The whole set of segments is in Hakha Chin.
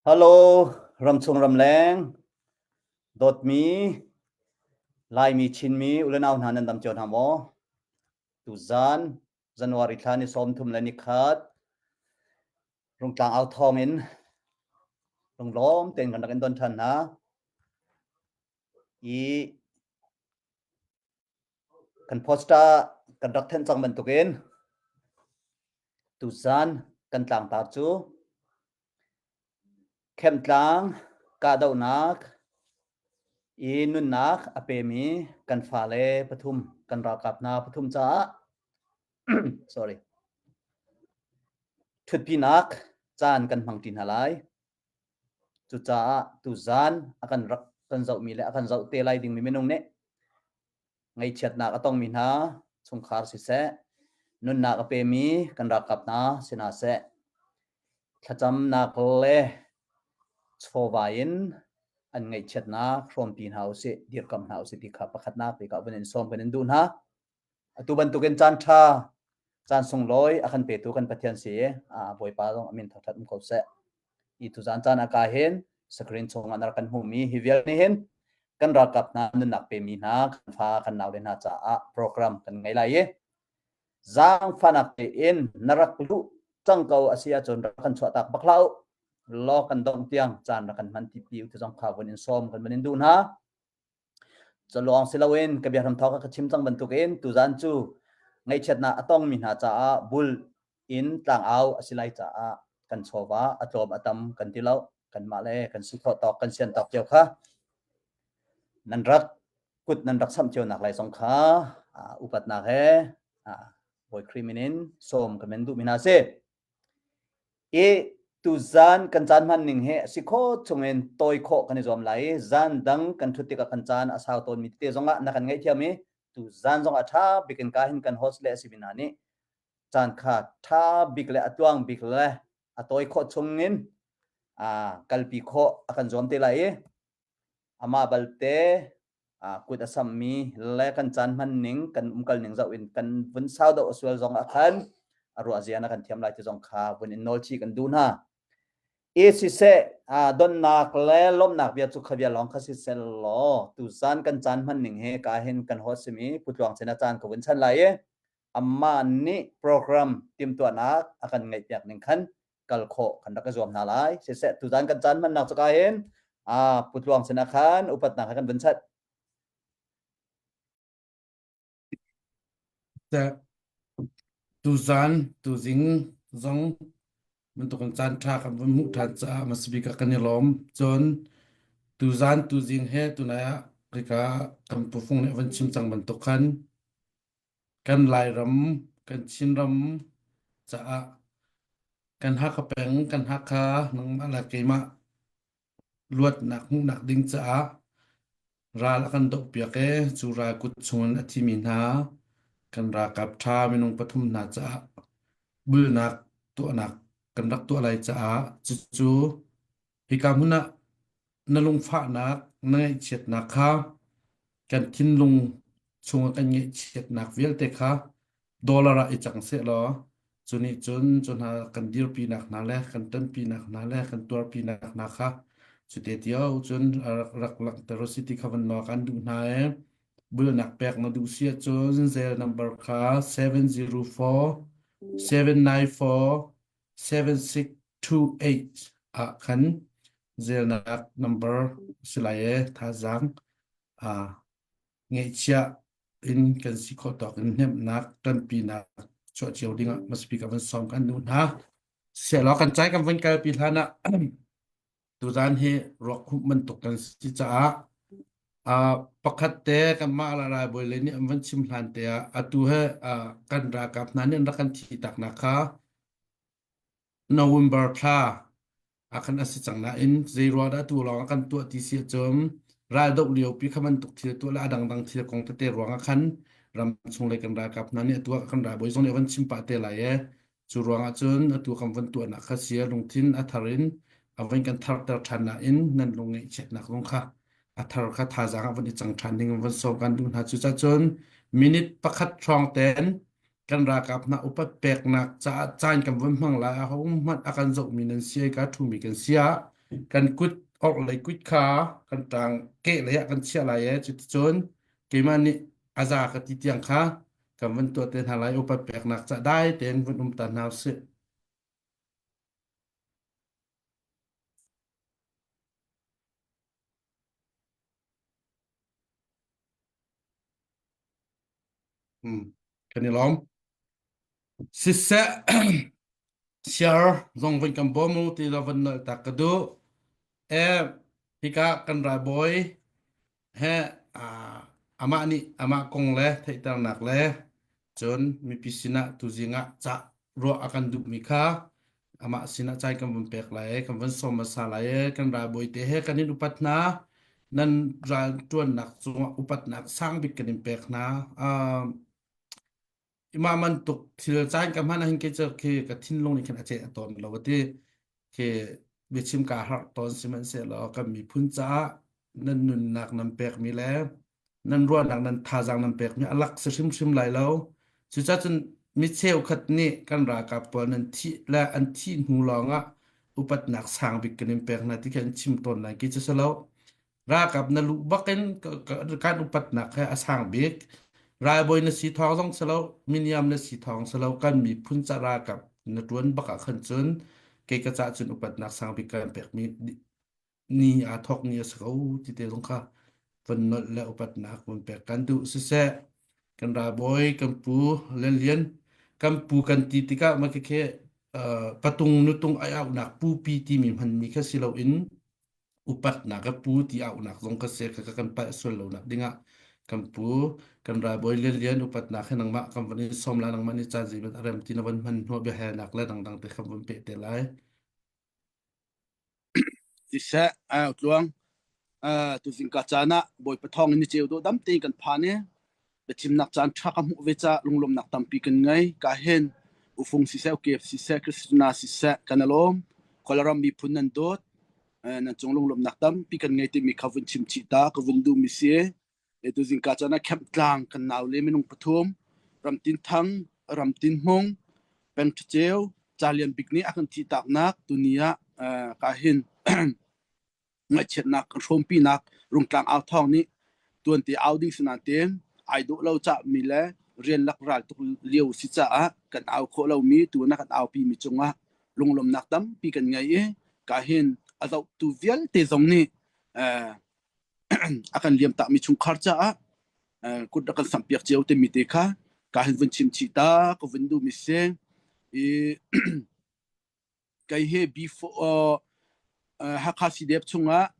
Hello, ramchung ramleng, dawtmi, Laimi, Chinmi, ulenau hna nan dam cio hna maw? Tuzan, January thla ni 30 le ni khat, Rungtlang au thawng in lunglawm tein kan rak in don ṭhan hna. I kan poster kan rak thenh cang bantukin tuzan kan tlangtar cu Khemtlang kahdohnak i nunnak a pemi kan fale pathum kan ralkap hna pathum caah sorry ṭhutpinak caan kan hmang ṭi hna lai. Cucaah tuzan a kan rak kan zohmi le a kan zoh te lai dingmi minung nih ngaihchiatnak a tongmi hna chungkhar siseh, nunnak a pemi kan ralkap hna si hna seh, thlacamnak le chawva in an ngaihchiatnak hrawmpi hna usih, dirkamh hna usih ti kha pakhatnak bik ah vun in sawm kan in duh hna. Atu bantukin caan ṭha, caan sunglawi a kan petu kan Pathian si i Bawipa zong a min thangṭhat um ko seh. Hi tuzaan caan ah ka hin screen chungah na rak kan hmuhmi hi vial nih hin kan ralkap hna nunnak pemi hna kan fa kan naule hna caah program kan ngei lai i zaangfahnak tein na rak luh cang ko a si ahcun rak kan chuahtak bak hlah u law kan dongh tiang caan rak kan hman ti pi u ti zong kha vun in sawm kan vun in duh hna. Culawng si loin ka biahram thawk ka chim cang bantukin tuzan cu ngaihchiatnak a tongmi hna caah bul in tlangau a si lai caah kan chawva a tlawm a tam kan ti lo. Kanmah le kan si khawh tawk kan sian tawk cio kha nan rak kut nan rak samh cio nak lai zong kha upatnak he Bawi Khrih min in sawm ka men duhmi hna si. I tuzan kan caan hman ning hi a si khawh chungin tawi khawh kan i zuam lai i zan dang kan ṭhut tikah kan caan a sau tawnmi tete zongah na kan ngaihthiam i tuzan zong a ṭha bik in ka hin kan host le a simi hna nih caan kha ṭha bik le a tluang bik le a tawi khawh chungin kalpi khawh a kan zuam te lai i amah balte kut a sammi le kan caan hman ning kan umkal ning zoh in kan vun sau deuh a sual zong ah khan a ruah zia na kan thiam lai ti zong kha vun in nawl chih kan duh hna. I siseh donnak le lawmhnak bia cu kha bia lawng kha siseh law tuzan kan caan hman ning he ka hin kan host simi Pu Tluang Cin a caan ka vun chan lai i amah nih program timhtuahnak a kan ngeihpiak ning khan kal khawh kan rak i zuam hna lai. Siseh tuzan kan caan hmannak cu ka hin Pu Tluang sinah khan upatnak he kan vun chat. Tuzan, tuzing zong bantukin caan ṭha kan vun hmuh ṭhan caah hmasabik ah kan i lawm. Cun tuzan, tuzing he tunai ah hika kan pufung nih a van chim cang bantuk khan kan Lairam, kan Chinram caah kan Hakha peng, kan Hakha nangmah le keimah luatnak hmuhnak ding caah ral a kan dohpiak i cu ral kut chungin a thimi hna kan ralkap ṭha minung pathum hna caah bulnak tuahnak kan rak tuah lai caah cucu hika hmun ah na lungfahnak na ngaihchiatnak kha kan thinlung chungah kan ngaihchiatnak vialte kha dollar ah i cang sehlaw cu nih cun cu hna kan dirpinak hna le kan ṭanpinak hna le kan tuarpinak hna kha cute tio cun rak rak langhter u si ti kha van nawl kan duh hna i bulnak pek na duh si ahcun zel number kha 704 794 7628 ah khan zelnak number si lai e thazaang ah ngeihchiah in kan si khawh tawk in hnemhnak ṭanpinak chuah cio dingah hmasabik ah van sawm kan duh hna. Sehlaw kan cai kan van kalpi hlan ah tuzan hi ruak humh bantuk kan si caah uh, pakhat te kanmah la ralbawi le nih an van chim hlan te ah atu he uh, kan ralkap hna nih an rak kan thi taknak kha November thla ah khan a si cang nain zeiruang dah atu lawng ah kan tuah ti si ahcun raldoh liopi kha bantuk thil tuah le a dangdang thil kong tete ruangah khan ram chung lei kan ralkap hna nih atu ah kan ralbawi zong nih a van chim pah te lai e cu ruangah cun atu kan van tuahnak kha si lungthin a thar in a van kan tharter ṭhan nain nan lung ngaihchiatnak zong kha a thar kha thazaang ah van i cang ṭhan ding in van sawm kan duh hna cucacun minute pakhat hrawng ten kan ralkap hna upat peknak caah caan kan vun hmang lai aho hmanh a kan zohmi nan si ai ka ṭhumi kan si ah. Kan kut orhlei kut kha kan ṭang kehlei ah kan chiah lai i cuticun keimah nih a za ka ti tiang kha kan van tuah te hna lai. Upat peknak ca dai tein vun um ta hna usih. Hmm. Kan i lawm. Siseh siar zong van kan bawm u ti la van nolh tak ka duh. E hika kan ralbawi he amah nih amah kong le theihternak le cun mipi sinah tuzing ah cah ruah a kan duhmi kha amah sinah cai kan vun pek lai kan vun sawm hmasa lai kan ralbawi te he kan in upat hna nan ral ṭuannak cungah upatnak sang bik kan in pek hna. Imah bantuk thil caan ka hman ahhin kei cu khi ka thinlung nih khin a ceh a tawn lo ti khi biachim kaa harh tawn sihmanhsehlaw kan miphun caah nan nunnak nan pekmi le nan ruahnak nan thazaang nan pekmi a lak si hrimhrim lai lo. Cucaah cun mi cheukhat nih kan ralkap pawl nan thih le an thih hnu lawngah upatnak sang bik kan in pek hna ti khi an chim tawn lai ki cu si lo. Ralkap na luh bakin kan upatnak he a sang bik. Ralbawi na si thawng zong si lo, miniam na si thawng si lo, kan miphun ca ralkap na ṭuan bak ah khan cun kei ka cah cun upatnak sang bik kan pekmi ni aa thawk ni a si ko ti te zong kha von nolh le upatnak von pek kan duh siseh kan ralbawi kan pu Lian Lian kan pu kan ti tikah ma khi patung nutung ai auhnak pupi timi hmanmi kha si loin upatnak ka pu ti auhnak zong ka se ka kan palh sual lonak dingah kan pu kan ralbawi Lian Lian upatnak he nangmah kan van in sawm la nangmah nih caan zeimat a rem ti na van hman hnuah biahalnak le dangdang te kan van peh te lai. Siseh, tluang tuzing ka caan ah Bawipa thawng in ni ceu dawh dam tein kan phan i biachimnak caan ṭha ka hmuh ve caah lunglawmhnak tampi kan ngei. Ka hin ufung siseh, ukep siseh, Christina siseh kan i lawm. Kawlram miphun nan dawt. Nan cung lunglawmhnak tampi kan ngei timi kha vun chim chih ta ka vun duhmi si. Tuzing ka caan ah Kemp Tlang kan nau le minung pathum Ramtin Thang, Ramtin Hmung, Peng Ṭha Ceu, Ca Lian Bik nih a kan thihtaknak tuni ah ka hin ngaihchiatnak kan hrawmpinak Rungtlang au thawng nih tuante au ding si nain ai dawh lo cah mi le rian lak ral tuk lio si caah kan au khawh lomi tu na kan aupi mi cungah lunglawmnak tampi kan ngei i ka hin a zohtu vialte zong nih a kan liam takmi chungkhar caah kut rak kan sampiak cio timi te kha ka hin vun chim chih ta ka vun duhmi si i kei hi before Hakha CDF chungah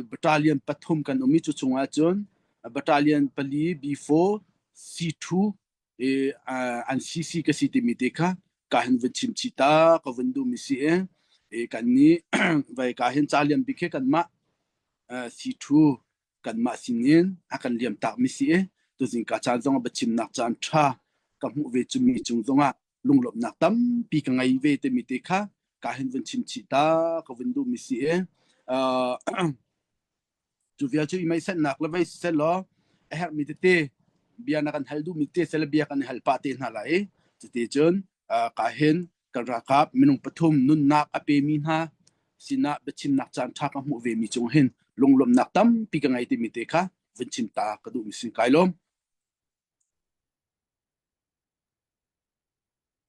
battalion pathum kan um i cu chungah cun battalion pali B4 C2 i an CC ka si timi te kha ka hin vun chim chih ta ka vun duhmi si i kan nih vai ka hin ca lian bik hi kanmah C2 kanmah sinin a kan liam takmi si i tuzing ka caan zong ah biachimnak caan ṭha ka hmuh ve cumi cung zongah lunglawmhnak tampi ka ngei ve timi te kha ka hin vun chim chih ta ka vun duhmi si i Cu vial cu i meisennak le vei siseh law a herhmi tete bia na kan hal duhmi te seh le bia kan i hal pah te hna lai i cuti cun ka hin kan ralkap minung pathum nunnak a pemi hna sinah biachimnak caan ṭha ka hmuh vemi cung hin lunglawmhnak tampi ka ngei timi te kha vun chim ta ka duhmi si kai lawm.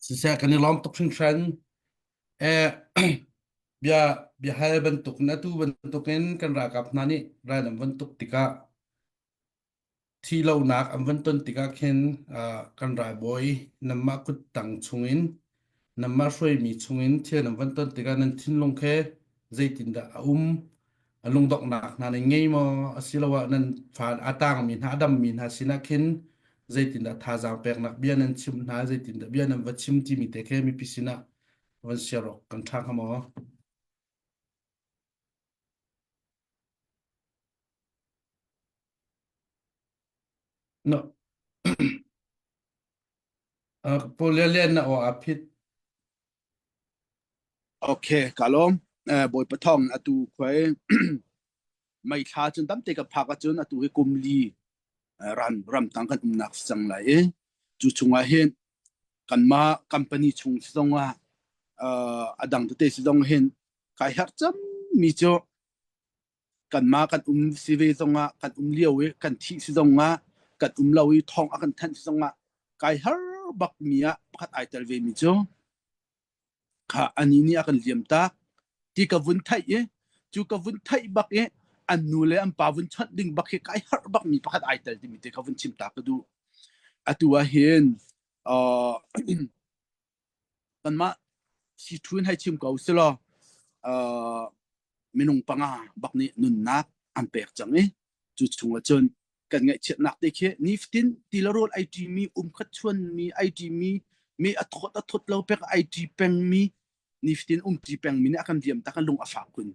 Siseh kan i lawm tuk hringhran. Eh, bia biahal bantuk in atu bantukin kan ralkap hna nih ral an van tuk tikah thi lonak an van ton tikah khin uh, kan ralbawi nanmah kuttang chungin nanmah hruaimi chungin thil nan van ton tikah nan thinlung khe zeitindah a um a lungdonghnak hna nan ngei maw asiloah nan fa a tangmi hna a dammi hna sinah khin zeitindah thazaang peknak bia nan chimh hna zeitindah bia nan va chim timi te khe mipi sinah van share awk kan ṭha hnga maw? No. Uh, Paul Lian na aw a phit. Okay, ka lawm. Eh, Bawipa thawng atu khuai mei thla cun tamte ka phak ahcun atu hi kum li ran ramtang kan umnak si cang lai i cu chungah hin kanmah company chung si zongah a dang tete si zong hin. Kai harh cemmi cu kanmah kan um si ve zongah kan um lio i kan thih si zongah kan um lo i thawng a kan thanh si zongah kai har bak mi ah pakhat ai tel ve mi cu kha ani nih a kan liam tak ti ka vun theih i cu ka vun theih bak i an nu le an pa vun chawnh ding bak hi kai harh bak mi pakhat ai tel timi te kha vun chim ta ka duh. Atu ah hin uh, kanmah si in hei chim ko silaw uh, minung panga bak nih nunnak an pek cang i cu chungah cun kan ngaihchiatnak te khi nifatin ti le rawl ai ṭimi umkhat chuanmi ai ṭimi mi a thawt a thawt lo pek ai ṭi pengmi nifatin um ṭi pengmi nih a kan liam tak kan lung a fak khun.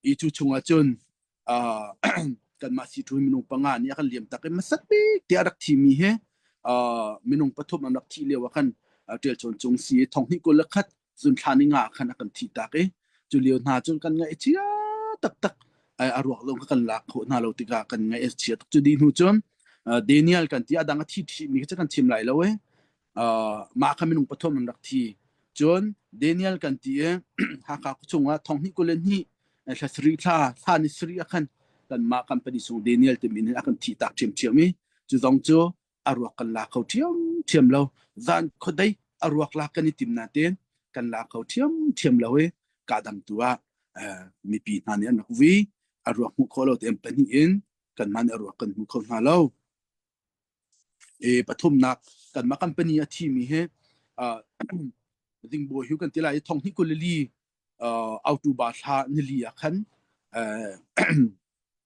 I cu chungah cun uh, kanmah si ṭu minung panga nih a kan liam tak i hmasat bik tiah a rak thimi hi uh, minung pathum an rak thih lio ah khan uh, ṭial chawn cung si i thong hnih 21 zun thla ni nga khan a kan thih tak i cu lio hna cun kan ngaih chia taktak a ruak zong kan lak khawh hna lo tikah kan ngaih a chia tuk. Cu dih hnu cun Daniel kan ti a dang a thi thi mi kha kan chim lai lo e mah kha minung pathum an rak thi. Cun Daniel kan ti i Hakha chungah thong hnih 22 thla sarih thla thla ni sarih ah khan kanmah company sung Daniel timi nih a kan thih tak ṭhiamṭhiam i cu zong cu a ruak kan la kho ṭhiamṭhiam lo. Zan khuadei a ruak lak kan i tim nain kan la kho ṭhiamṭhiam lo i kahdang tu ah mipi hna nih an rak vui. A ruak hmuh khawh lo te an pahnih in kanmah nih a ruak kan hmu kho hna lo. E pathumnak kanmah company a thimi hi Zingbawi hu kan ti lai i thong hnih 24 October thla nili ah khan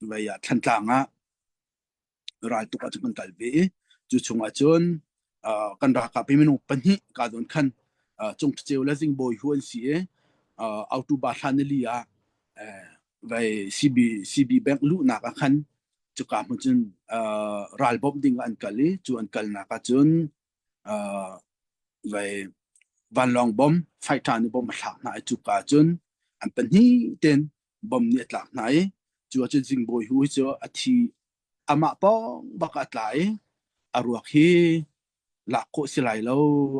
vei ah Thlantlang ah raltuk ah cun kan kal ve i cu chungah cun kan ralkap hi minung pahnih ka zawn khan Cung Ceu le Zingbawi hu an si i October thla nili ah vai CB CB bank luhnak ah khan cuka hmun cun ral bawmh ding ah an kal i cu an kalnak ah cun vai vanlawng bom fighter nih bom a thlak hna i cuka cun an pahnih ten bom nih a tlak hna i cu ahcun Zingbawi hu hi cu a thi amah pawng bak ah a tla i a ruak hi lak khawh si lai lo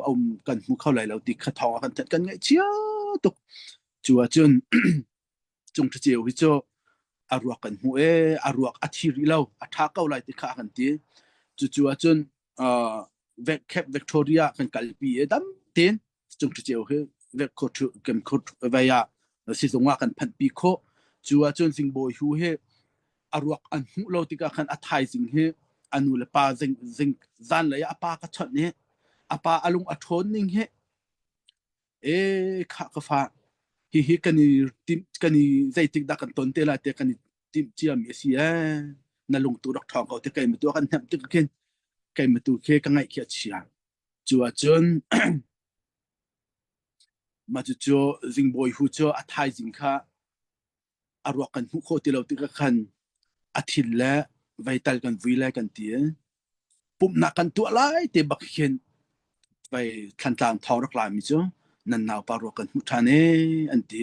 a um kan hmu kho lai lo ti kha thawng a kan thanh. Kan ngaihchia tuk. Cu ahcun Cung Ceu hi cu a ruak kan hmuh e a ruak a thi rih lo a ṭha ko lai ti kha a kan ti. Cucu ahcun uh, Camp Victoria kan kalpi i dam tein Cung Ceu hi vai ah sizung ah kan phanhpi khawh. Cu ahcun Zingbawi Hu hi a ruak an hmuh lo tikah khan a thaizing hi a nu le pa zing zing zanlei ah a pa ka chawnh i a pa a lung a ṭhawn ning hi e khah ka fa hihi kan i tim kan i zeitik dah kan ton te lai te kan i timh ciami a si ee na lung tu rak ṭhawng ko te keimah tu a kan hnemh tik khin keimah tu khi ka ngaih khi a chia. Cu ahcun mah cucu Zingbawi hu cu a thaizing kha a ruak kan hmuh khawh ti lo tikah khan a thin le veital kan vui lai kan ti i pumhnak kan tuah lai te bak khin vei Thlantlang thawng rak lami cu nan naupa ruak kan hmuh ṭhan ee an ti.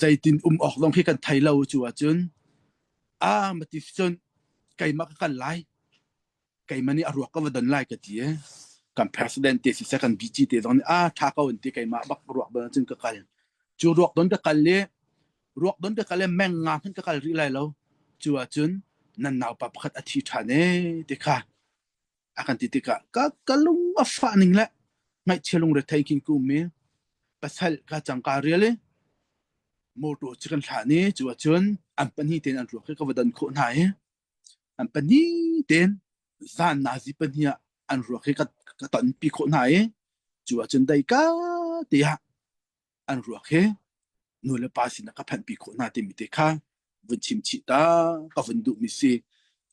Zeitin um awk zong khi kan thei lo. Cu ahcun a mati cun keimah ka kal lai keimah nih a ruak ka va don lai ka ti i kan president te siseh kan BG te zong nih a ṭha ko an ti. Keimah bak ruak don cun ka kal. Cu ruak don ka kal i ruak don ka kal i meng nga hmanh ka kal rih lai lo cu ahcun nan naupa pakhat a thi ṭhan ee ti kha a kan ti tikah ka ka lung a fah ning le ngaihchia lungrethei khin ka um i pasal ka cang ka rial i motor cu kan hlan i cu ahcun an pahnih tein an ruak hi ka va don khawh hna i an pahnih tein zan nazi pahnih ah an ruak hi ka ka tonpi khawh hna i cu ahcun dai ka te ah an ruak hi nu le pa sinah ka phanhpi khawh hna timi te kha vun chim chih ta ka vun duhmi si.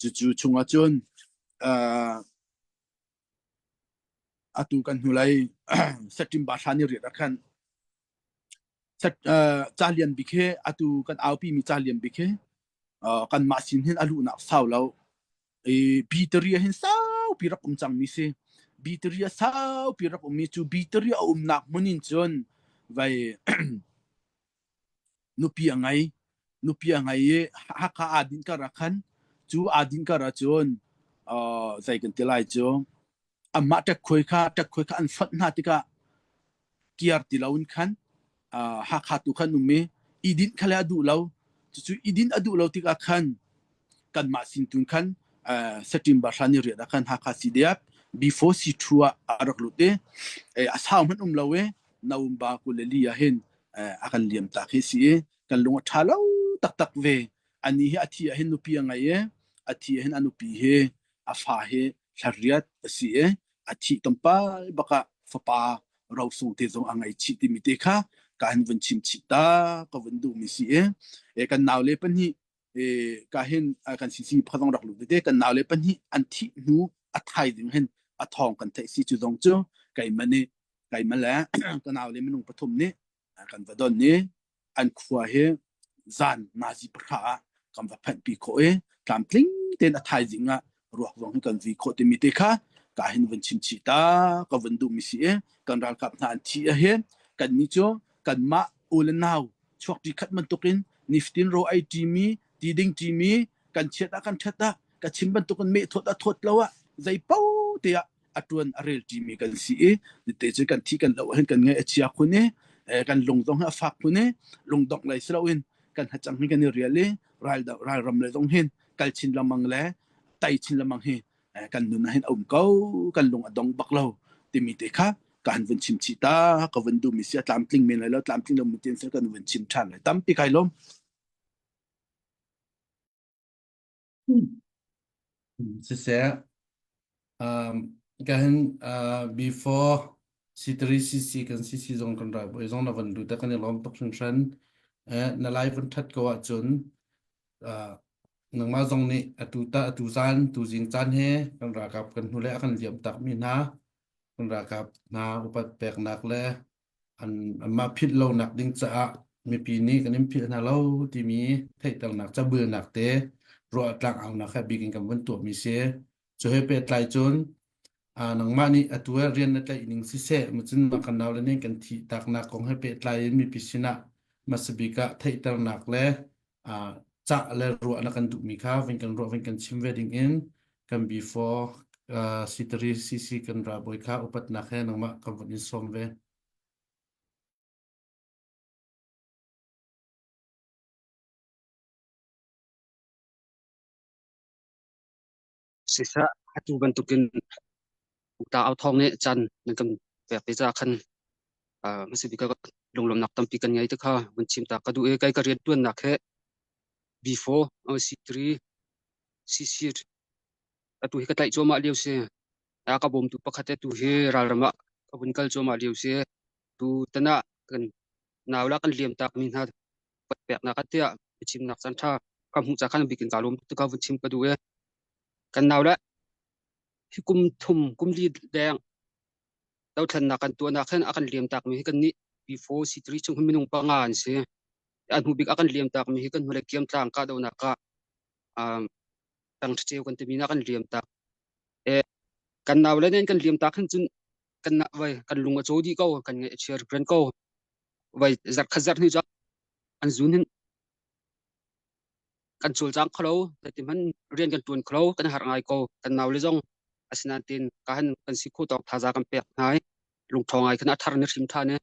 Cucu chungah cun uh, atu kan hnulei September thla ni riat ah khan ca lian bik hi atu kan aupi mi ca lian bik hi kanmah sin hin a luhnak sau lo i bitari hin saupi rak um cang mi si. Bitari a saupi rak um mi cu bitari a umnak hmun in cun vai nupi a ngei. Nupi a ngei i Hakha aa dinh kar ah khan cu aa dinh kar ah cun zei kan ti lai cu amah ṭekkhuai kha ṭekkhuai kha an fonh hna tikah kiar ti loin khan. Hakha tu khan um i i dinh kha le a duh lo. Cucu i dinh a duh lo tikah khan kanmah sin tun khan September thla ni riat ah khan Hakha CDF before C2 ah a rak lut i a sau hmanh um lo i November 24 ah hin a kan liam tak hi si i kan lung a ṭha lo taktak ve. Ani hi a thi ah hin nupi a ngei i a thi ah hin a nupi hi a fa hi thla riat a si i a thih tlawmpal bak ah fapa rosung te zong a ngei chih timi te kha ka hin vun chim chih ta ka vun duhmi si i e kan naule pahnih e ka hin kan CC pakhat zong rak lut te kan naule pahnih an thih hnu a thaizing hin a thawng kan theih si cu zong cu keimah nih keimah le ka naule minung pathum nih kan va don i an khua hi zan nazi pahra ah kan va phanhpi khawh i tlamtling tein a thaizing ah ruak zong hi kan vui khawh timi te kha ka hin vun chim chih ta ka vun duhmi si i kan ralkap hna an thi ahhin kan nih cu kanmah u le nau chuakṭi khat bantukin nifatin ro ei ṭimi ti ding ṭimi kan chiat ah kan ṭhat ah ka chim bantukin meh thawt ah thawt lo ah zei paoh te ah a ṭuan a rel ṭimi kan si i te cu kan thi kan lo hin kan ngaih a chia khun i kan lung zong hi a fak khun i lungdongh lei si loin kan hacang hi kan i rial i ral ralram le zong hin kal chin lengmang le tai chin lengmang hi kan nun ah hin a um ko kan lung a dong bak lo timi te kha ka han vun chim chih ta ka vun duhmi si a tlamtling men lai lo tlamtling lo mutin sel kan vun chim ṭhan lai tampi kai lawm. Siseh, um, ka hin uh, before C3 CC kan CC zong kan rai bawi zong na van lut kan i lawm tuk hringhran. Eh, na lai van that ko ahcun uh, nangmah zong nih atu ta atu zan tu zing caan he kan ralkap kan hnu le a kan liam tak mi hna kan ralkap hna upat peknak le an anmah philh lonak ding caah mipi nih kan in philh hna lo timi theihternak cabulnak te ruah tlang aunak he bik in kan vun tuahmi si. Cu he pehtlai cun nangmah nih atu ah rian na tlaih ning siseh macun kan naule nih kan thih taknak kong he pehtlai in mipi sinah hmasabik ah theihternak le cah le ruah na kan duhmi kha vin kan ruah vin kan chim ve ding in kan before C3 CC kan ralbawi kha upatnak he nangmah kan vun in sawm ve. Siseh atu bantukin ta au thawng nih caan nan kan pek te caah khan hmasa bik ah lunglawmhnak tampi kan ngei ti kha vun chim ta ka duh i kei ka rianṭuannak he B4 C3 CC atu hi ka tlaih cuahmah lio si. A ka bawmtu pakhat atu hi ralram ah ka vun kal cuahmah lio si. Tu tan ah kan nau la kan liam tak mi hna peknak ah tiah biachimnak caan ṭha ka hmuh ca khan bik in kaa lawm tuk ka vun chim ka duh i kan nau le hi kum thum kum li deng dothlennak kan tuahnak khan a kan liam tak mi hi kan nih B4 C3 chung minung panga an si. A hnu bik a kan liam tak mi hi kan hnulei kiam tlang kahdohnak ah tang ṭhaceu kan timi na kan liam tak. E kan nau le nen kan liam tak hin cun kan vai kan lung a caw dih ko kan ngaih a chia ren ko vai zarh khat zarh hnu cu an zun hin kan cawlcang kho lo ti hman rian kan ṭuan kho lo kan har ngai ko kan nau le zong asinain ka han kan si kho tawk thaza kan pek hna i lungṭhawng ngai khan a thar ni hrim ṭhan i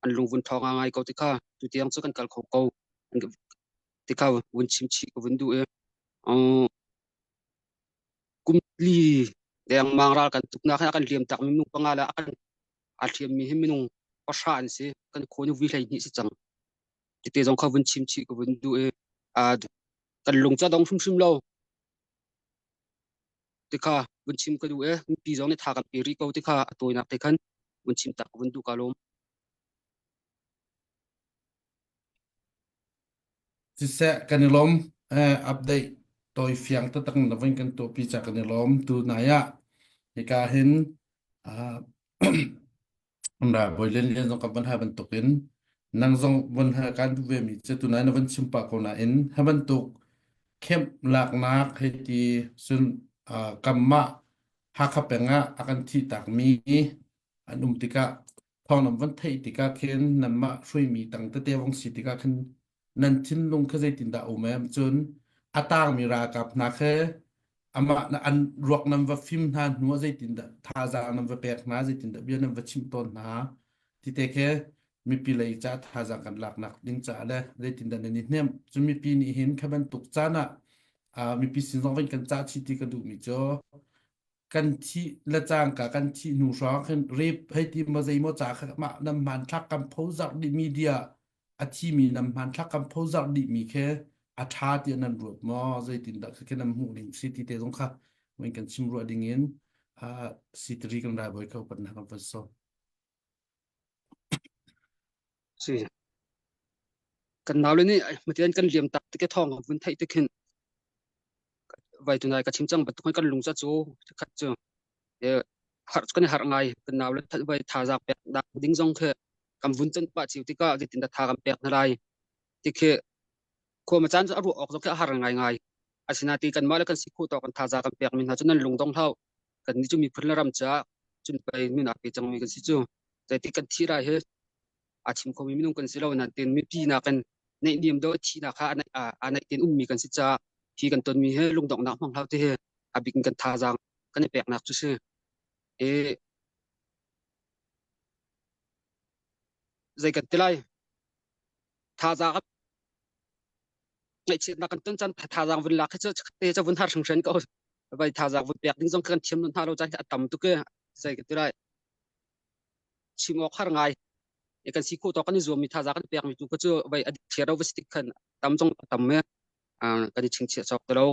an lungvun ṭhawng ngai ko tikha tutiang cu kan kal kho ko tikha vun chim chih ka vun duh i kum li dengmang ral kan tuknak hin a kan liam tak mi minung panga le a kan a hliam mi hi minung pahra an si kan khaw ni vui 12 si cang tete zong kha vun chim chih ka vun duh i kan lung ca dong hrimhrim lo tikha vun chim ka duh i mipi zong nih tha kan pe rih ko tikha a tawinak te khan vun chim tak ka vun duh ka lawm. Siseh kan i lawm update tawi fiang taktak na vun kan tuahpi ca kan i lawm tu nai ah hika hin Ra bawi Lian Lian zong kan van hal bantukin nang zong von hal kan duh ve mi cu tunai na van chim pah ko nain hi bantuk camp laknak hei ti cun kanmah Hakha peng ah a kan thih takmi an um tikah thawng nan van theih tikah khin nanmah hruaimi tang tete vong si tikah khin nan thinlung kha zeitindah a um em cun a tangmi ralkap hna khe amah an ruak nan va fim hna hnu ah zeitindah thazaang nan va pek hna zeitindah bia nan va chimh tawn hna ti te khe. Mipi lei ca thazaang kan laknak ding caah le zeitindah nan i hnemh. Cun mipi nih hin kha bantuk caan ah mipi sin zong van kan cah chih ti ka duhmi cu kan thih le cangka kan thih hnu hrawng khin rape hei ti maw zei maw ca kha mah nam hmanthlak kan phozar dih media a thimi nam hmanthlak kan phozar dih mi khi a ṭha tiah nan ruat maw zeitindah khi nan hmuh ning si ti te zong kha mun kan chim ruah ding in C3 kan rai boi ko pan na kan van so Si kan nau le nih matian kan liam tak te thong vun theih te khin vai tunai ka chim cang bantuk kan lung ca cu khat cu har kan har ngai kan nau le vai thazaang pek dak ding zong khi kan vun chan pa chiu tikah zeitin dah tha kan pek hna lai ti khi khua ma caan cu a ruah awk zong khi a har ngai ngai asinain kanmah le kan si khawh tawk kan thazaang kan pek mi hna cu nan lung dong hlah kan nih cu miphun le ram caah cun pei min aa pe cangmi kan si cu zeiti kan thi rai hi a chim khomi minung kan si lo nain mipi nakin neihniam deuh thihnak kha a naih tein ummi kan si caah hi kan tonmi hi lungdonghnak hmang hlah ti hi a bik in kan thazaang kan i peknak cu si. I zei kan ti lai thazaang ngaihchiatnak kan ton caan thazaang vun lak hi cu te cu vun har hringhran ko vai thazaang vun pek ding zong kan thiam hna lo caan hi a tam tuk i zei kan ti lai chim awk har ngai e kan si khawh tawk kan i zuam mi thazaang kan pek mi tu kha cu vai a dik lo va si tik khan tam zong a tam me kan i chingchiah cawk ti lo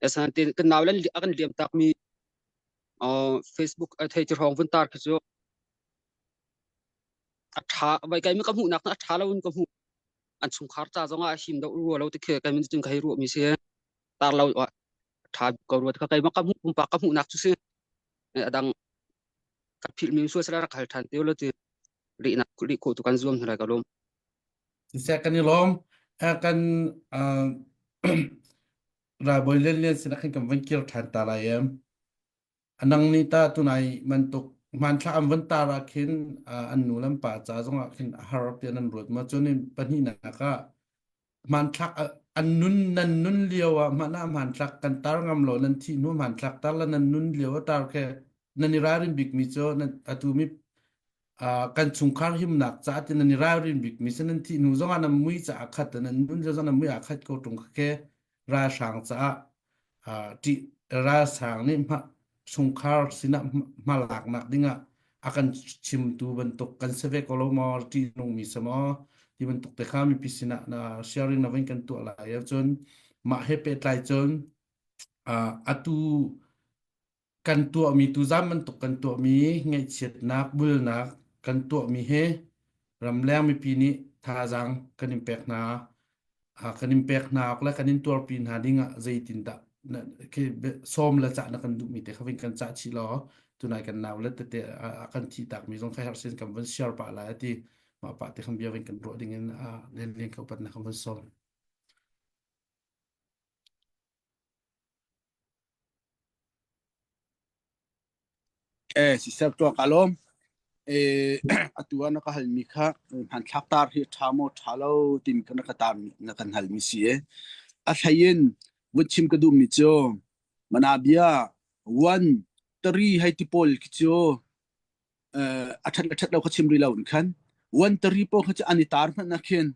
asinain kan nau le a kan liam tak mi Facebook a thei ti hrawng vun tar khi cu a tha vai kai mi ka hmuhnak a tha lo in ka hmuh an chungkhar ca zong ah him deuh rua lo ti khi kai min cun ka hei ruah mi si tar lo tha ko rua ka kai ma ka hmuh pumpak ka hmuhnak cu si adang ka philh mi sual sala rak hal than te lo ti ri nak ri kho tu kan zuam hna ka lom Siseh kan i lawm. Kan ralbawi lianlian sinah khin kan van kir ṭhan ta lai em. Anang nih ta tunai bantuk hmanthlak an van tar ah khin an nu le an pa ca zongah khin a har tiah nan ruat maw? Cun pahnihnak ah hmanthlak an nun nan nun lio ah hmanh ah hmanthlak kan tar ngam lo nan thih hnu hmanthlak tar le nan nun lio ah tar khe nan i ralrin bikmi cu nan atu mi kan chungkhar himnak caah ti nan i ralrin bikmi si nan thih hnu zongah nan mui caah khat nan nun lio zong nan mui ah khat ko ṭung khe ralhrang caah ṭih ralhrang nih chungkhar sinah hmalaknak dingah a kan chimtu bantuk kan si ve ko lo maw ṭihnungmi si maw ti bantuk te kha mipi sinah na sharing na van kan tuah lai ahcun mah he pehtlai cun atu kan tuahmi tuzan bantuk kan tuahmi ngaihchiatnak bulnak kan tuahmi he ramleng mipi nih thazaang kan in pek hna kan in pek hna awk le kan in tuarpi hna ding ah zeitindah sawm le cah na kan duhmi te kha vin kan cah chih law tunai kan nau le tete a kan thi takmi zong kha herh sin kan van share pah lai ati mah pah te khan bia vin kan ruah ding in len len ko pat na kan van sawm. Eh, siseh tuah ka lawm. Eh, atu ah na ka halmi kha hmanthlak tar hi ṭha maw ṭha lo timi kha na ka tar na kan halmi si e. A hlei in vun chim ka duhmi cu manabia one three hei ti pawl khi cu eh, a ṭhat le ṭhat lo kha chim rih lo in khan one three pawl kha cu an i tar hmanh ah khin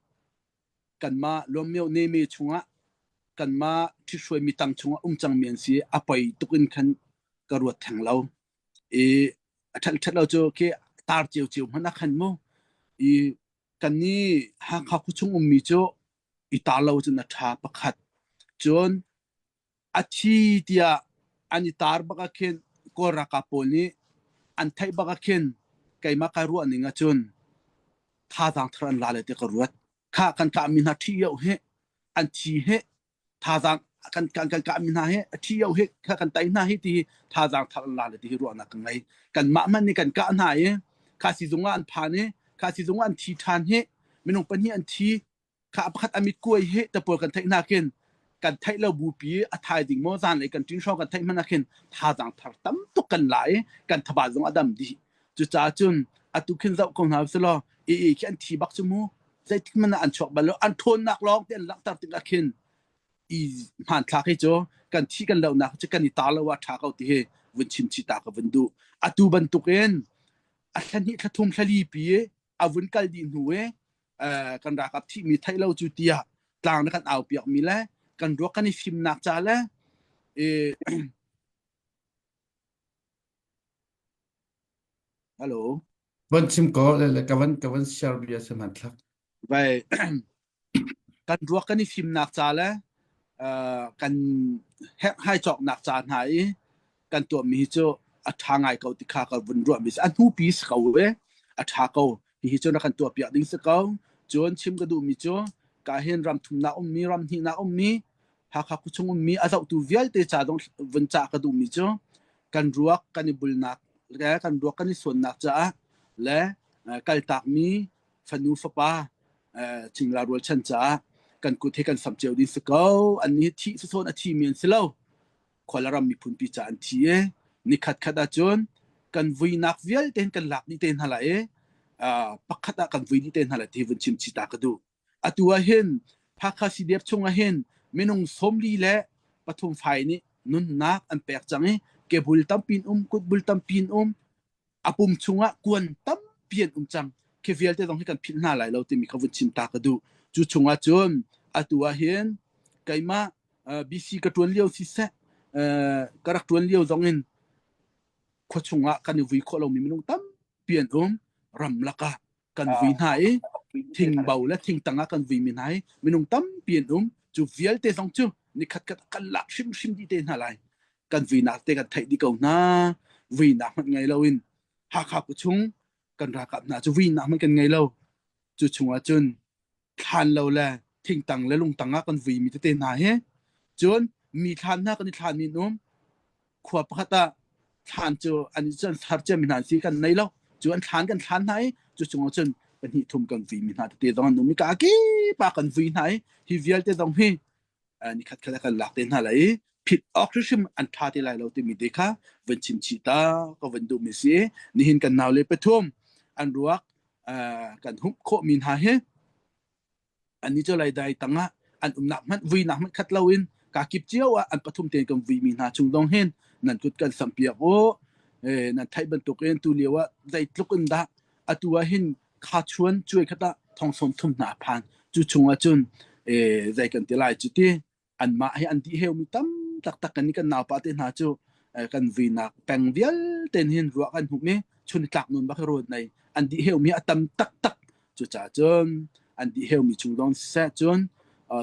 kanmah Lawmmyo Neme chungah kanmah ṭhithruaimi tang chungah um cangmi an si a poi tuk in khan ka ruat theng lo i a ṭhat ṭhat lo cu khi tar ciocio hmanh ah khan mu i kan nih Hakha khuachung ummi cu i tar lo cun a ṭha pakhat cun a thi tiah an i tar bak ah khin Kawl ralkap pawl nih an theih bak ah khin keimah kai ruah ning ahcun thazaang thar an la le ti ka ruat. Kha kan kahmi hna ṭhi io hi an thi hi thazaang kan kan kan kahmi hna hi a ṭhi io hi kha kan tai hna hi ti hi thazaang thar an la le ti hi ruahnak ka ngei. Kanmah hmanh nih kan kah hna i kha sizung ah an phan i kha sizung ah an thi ṭhan hi minung pahnih an thi kha pakhat a mit kuai hi te pawl kan theih hna khin kan theih lo bupi a thai ding maw zanlei kan ṭin hrawng kan theih hmanh ah khin thazaang thar tam tuk kan la i kan thaba zong a dam dih cucaah cun atu khin zoh ko hna usih i i khi an thi bak cu mu zeitik hmanh ah an chuak bal lo an ṭhawnnak lawng te an langhter tikah khin i hmanthlak hi cu kan thi kan lohnak cu kan i tar lo ah ṭha ko ti hi vun chim chih ta ka vun duh atu bantukin a thla hnih thla thum thla li pi. A vun kal dih hnu i kan ralkap thihmi theih lo cu tiah tlang na kan au piak mi le kan ruak kan i fimnak ca le Hello. Van chim ko le le ka van ka van share bia se hmanthlak. Vai kan ruak kan i fimnak ca le kan herhhai cawknak ca hna i kan tuahmi hi cu a ṭha ngai ko ti kha ka vun ruahmi si. A hnupi si ko e, a ṭha ko. Hihi cu na kan tuahpiak ding si ko. Cun chim ka duhmi cu ka hin ram thumnak ummi, ram hnihnak ummi, Hakha khuachung ummi a zohtu vialte ca zong vun cah ka duhmi cu kan ruak kan i bulnak le kan ruak kan i suannak caah le kaltakmi fanu fapa cingla rualchan caah kan kut hi kan samh cio ding si ko. An nih thih sasawn a thimi an si lo. Khual ram miphun pi ca an thi i nikhat khat ahcun kan vuinak vialte hin kan lak dih te hna lai i pakhat ah kan vui dih te hna lai ti vun chim chih ta ka duh. Atu ah hin Hakha CDF chung ah hin minung 43 fai nih nunnak an pek cang i kebul tampi in um, kutbul tampi in um, a pum chungah kuan tampi an um cang. Khi vialte zong hi kan philh hna lai lo timi kha vun chim ta ka duh. Cu chungah cun atu ah hin keimah BC ka ṭuan lio siseh ka rak ṭuan lio zong in khua chungah kan i vui khawh lomi minung tampi an um. Ramlak ah kan vui hna i thingbo le thingtang ah kan vuimi hna hi minung tampi an um. Cu vialte zong cu nikhat khat kan lak hrimhrim dih te hna lai. Kan vuinak te kan theih dih ko hna. Vuinak hmanh ngei loin Hakha khuachung kan ralkap hna cu vuinak hmanh kan ngei lo. Cu chungah cun thlan lo le thingtang le lungtang ah kan vuimi tete hna hi cun mi thlan hna kan i thlan mi an um. Khua pakhat ah thlan cu an cu an ser ciami hna an si kan nei lo. Cu an thlan kan thlan hna i cu chungah cun pahnih thum kan vui mi hna tete zong an um i ka kip ah kan vui hna i hi vialte zong hi nikhat khat ah kan lak te hna lai i phit awk hrimhrim an ṭha te lai lo timi te kha van chim chih ta ka van duhmi si. Nihin kan nau le pathum an ruak kan humh khawhmi hna hi annih cu laidai tangah an umnak hmanh vuinak hmanh khat loin kakip cio ah an pathum tein kan vuimi hna chung dong hin nan kut kan sampiak u. Nan theih bantukin tu lio ah zeitluk in dah atu ah hin kha chuan cuai khat ah thong sawm thum hna a phan. Cu chungah cun zei kan ti lai cu ti anmah hi an dih heumi tam taktak kan kan naupa te hna cu kan vuinak peng vialte hin ruah kan hmuh mi chun tlak nun bak ruat nei an dih heumi a tam taktak. Cucaah cun an dih heumi chung dong siseh cun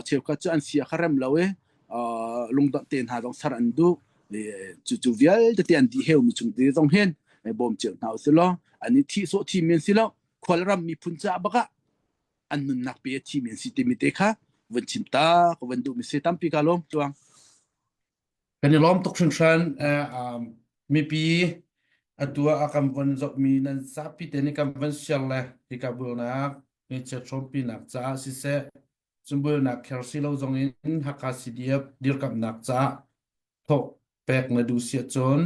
cheukhat cu an sia kha rem lo i lungdonh te hna zong ser an duh. Cu cu vialte te an dih heumi chung te zong hin bawm cio hna usih law an i thih sawh thi men si lo khualram miphun caah bakah an nunnak pe a thimi an si timi te kha vun chim ta ka van duhmi si. Tampi ka lawm tuang. Kan i lawm tuk hringhran. Mipi atu ah kan von zohmi nan zapi te nih kan van share le hika bulnak ngeichiat hrawmpinak caah siseh cumbulnak kher si lo zong in Hakha CDF dirkamhnak caah thawh pek na duh si ahcun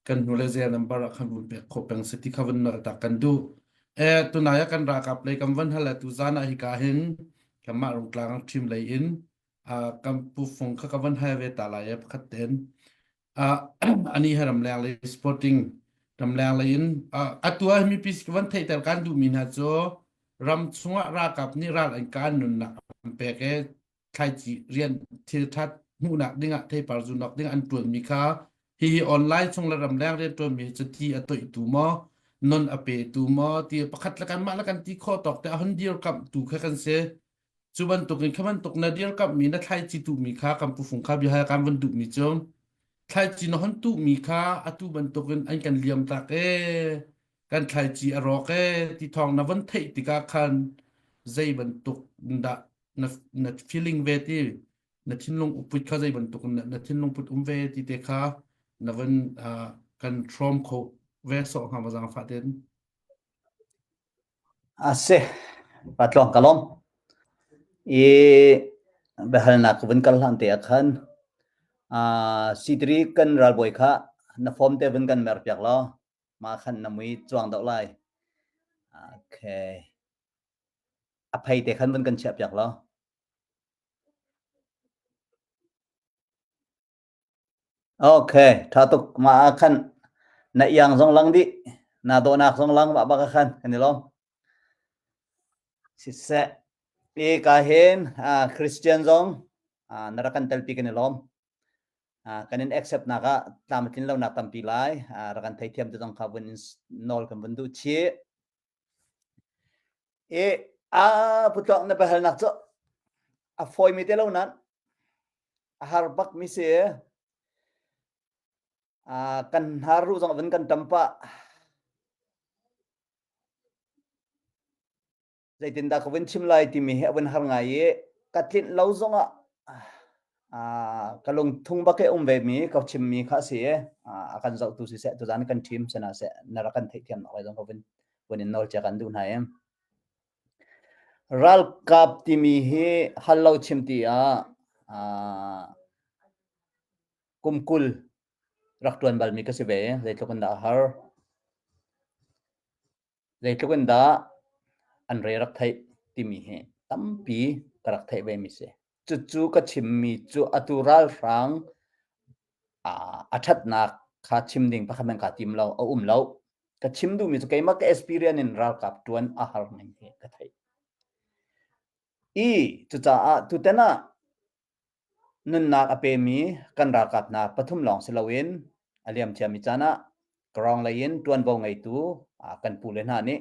kan hnu le zel number ah khan vun pek khawh peng si ti kha vun nolh tak kan duh. Eh tunai ah kan ralkap lei kan van hal tu zan ah hika hin kanmah Rungtlang team lei in kan pu fung kha ka van hal ve ta lai e pakhat ten. Ani he ramleng lei sporting ramleng lei in atu ah mipi ka van theihter kan duhmi hna cu ram chungah ralkap nih ral an kan nunnak an pek e thlaici rian thil that hmuhnak dingah theipar zunak ding an tuanmi kha hihi online chung le ramleng rian tuanmi cu ti a toihtu maw non a petu maw ti pakhat le kanmah le kan ti khawh tawk te a hun dirkamh tu kha kan si. Cu bantukin kha bantuk na dirkamhmi na thlaici tuhmi kha kan pufung kha bia kan van duhmi cu thlaici na hon tuhmi kha atu bantukin an kan liam tak e kan thlaici a rawk e ti thawng na van theih tikah khan zei bantuk dah na na feeling ve ti na thinlung uput kha zei bantuk na, na thinlung put um ve ti te kha na van uh, kan hrawm kho ve sawh hnga ma zaangfah ten. A si, patlawng ka lawm. I biahalnak ka vun kal hlan te ah khan uh, C3 kan ralbawi kha na form te vun kan mer piak law mah khan na mui cuang deuh lai. Okay. A phei te khan vun kan chiah piak law. Okay, ṭha tuk. Mah ah khan na iang zong lang dih, na dawhnak zong lang mah bak ah khan kan i lawm. Siseh, i ka hin Christian zong na rak kan telpi kan i lawm. Kan in accept nak ah tlam a tlin lo nak tampi lai. Rak kan theithiam te zong kha vun in nawl kan vun duh chih. I a putluak na biahalnak cu a fawimi te lo nan a har bak mi si. Kan hnar ruh zong vun kan tam pah. Zeitindah ka vun chim lai timi hi a vun har ngai i ka tlinh lo zongah ka lungthung bak i um ve mi ka chimmi kha a si i a kan zohtu siseh tuzaan kan ṭhim sana seh na rak kan theihthiam nak lai zong ka vun vun in nawl cia kan duh hna i ralkap timi hi hal lo chim ti ah kum 20 rak ṭuan balmi ka si ve zeitluk in dah a har Zeitluk in dah an re rak theih timi hi tampi ka rak theih ve mi si. Cucu ka chimmi cu atu ralhrang a ṭhatnak kha chim ding pakhat hmanh kaa tim lo, a um lo. Ka chim duhmi cu keimah ka experience in ralkap ṭuan a har ning hi ka theih. I cucaah tutan ah Nunnak a pemi kan ralkap hna pathum lawng si loin a liamciami caan ah Kawrong lei in ṭuanvo ngeitu kan pule hna nih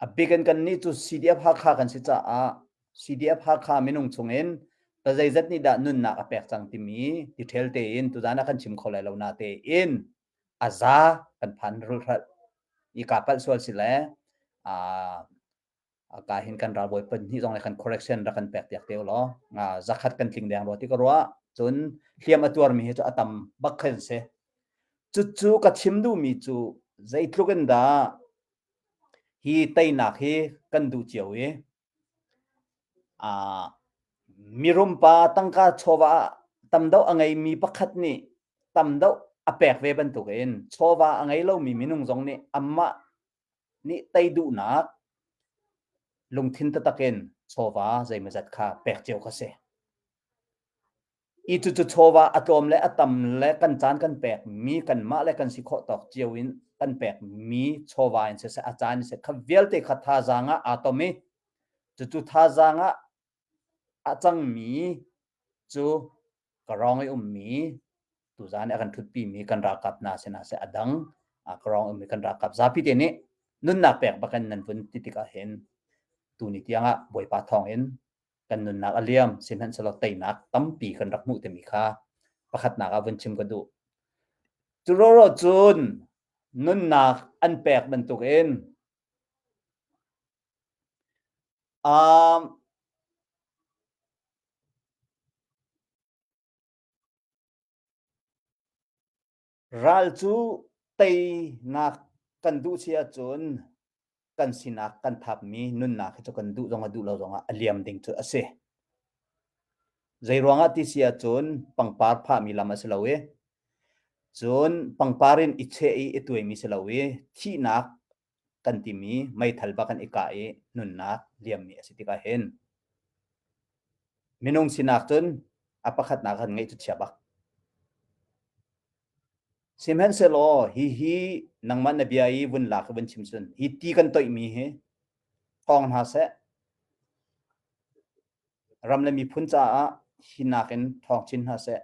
a bik in kannih cu CDF Hakha kan si caah CDF Hakha minung chungin pazeizat nih dah nunnak a pek cang timi detail tein tuzaan ah kan chim kho lai lo na tein a za kan phan rulhralh i kaa palh sual si le ka hin kan ralbawi pahnih zong le kan correction rak kan pek piak te law zakhat kan tling deng rua ti ka ruah cun hliam a tuarmi hi cu a tam bak khan si cucu ka chim duhmi cu zeitluk in dah hi teinak hi kan duh cio i mirum pa tangka chawva tam deuh a ngeimi pakhat nih tam deuh a pek ve bantukin chawva a ngei lomi minung zong nih amah nih tei duhnak lungthin taktak in chawva zeimawzat kha pek cio kha si. I cucu chawva a tlawm le a tam le kan caan kan pek mi kanmah le kan si khawh tawk cio in kan pek mi chawva in siseh a caan in siseh kha vialte kha thazaang ah aa tom i cucu thazaang ah a cangmi cu ka rawng i ummi tuzaan i a kan ṭhutpimi kan ralkap hna sinah seh a dang ka rawng ummi kan ralkap zapi te nih nunnak pek bakin nan vun ti tikah hin tuni tiangah Bawipa thawngin kan nunnak a liam sihmanhsehlaw teinak tampi kan rak hmuh timi kha pakhatnak ah vun chim ka duh. Cu roro cun nunnak an pek bantukin um, Ral cu teinak kan duh si ahcun kan sinak kan thapmi nunnak hi cu kan duh zongah duh lo zongah a liam ding cu a si. Zeiruangah ti si ahcun pangpar phahmi lam a si lo i cun pangpar in i cheh i i tuaimi si lo i thihnak kan timi meithal bak in i kah i nunnak liammi a si tikah hin minung sinak cun a pakhatnak kan ngeih cu chia bak. Sihmanhsehlaw hihi nangmah na bia i vun lak i vun chim cun hi ti kan toihmi hi thawng hna seh ram le miphun caah hi nakin thawng chin hna seh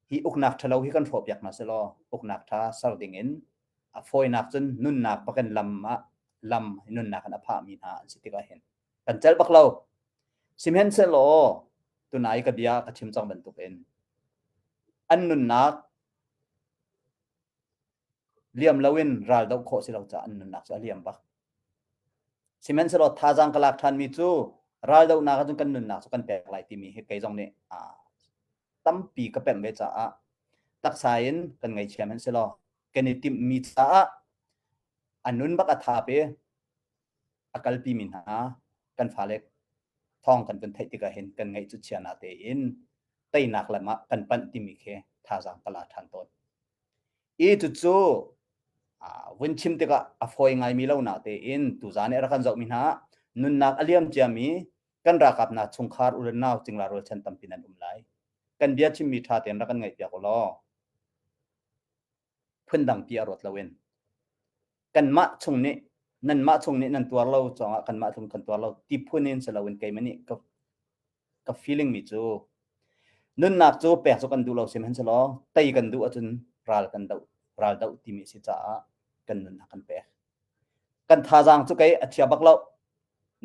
hi uknak ṭhalo hi kan hrawhpiak hna selaw uknak ṭha ser ding in a fawinak cun nunnak bakin lam ah lam nunnak in a phahmi hna an si tikah hin kan celh bak lo sihmanhsehlaw tunai ka bia ka chim cang bantukin an nunnak liam loin ral doh khawh si lo caah an nunnak cu a liam bak sihmanhsehlaw thazaang ka lak ṭhanmi cu ral dohnak ahcun kan nunnak cu kan pek lai timi hi kei zong nih tampi ka pemh ve caah taksa in kan ngaihchia hmanh selaw kan i timhmi caah a nun bak a thap i a kalpi mi hna kan fale thawng kan vun theih tikah hin kan ngaih cu chia na tein teinak lam ah kan panh timi khi thazaang ka la ṭhan tawn. I cucu vun chim tikah a fawi ngaimi lo na tein tuzaan i rak kan zohmi hna nunnak a liam ciami kan ralkap hna chungkhar u le nau cingla rualchan tampi nan um lai. Kan bia chimmi ṭha tein rak kan ngaihpiak u law phundang pi a ruat loin kanmah chung nih Nanmah chung nih nan tuar lo cawngah kanmah chung kan tuar lo ti phun in si loin keimah nih ka ka feeling mi cu nunnak cu pek cu kan duh lo sihmanhsehlaw tei kan duh ahcun ral kan doh ral doh timi a si caah kan nunnak kan pek. Kan thazaang cu kei a chia bak lo.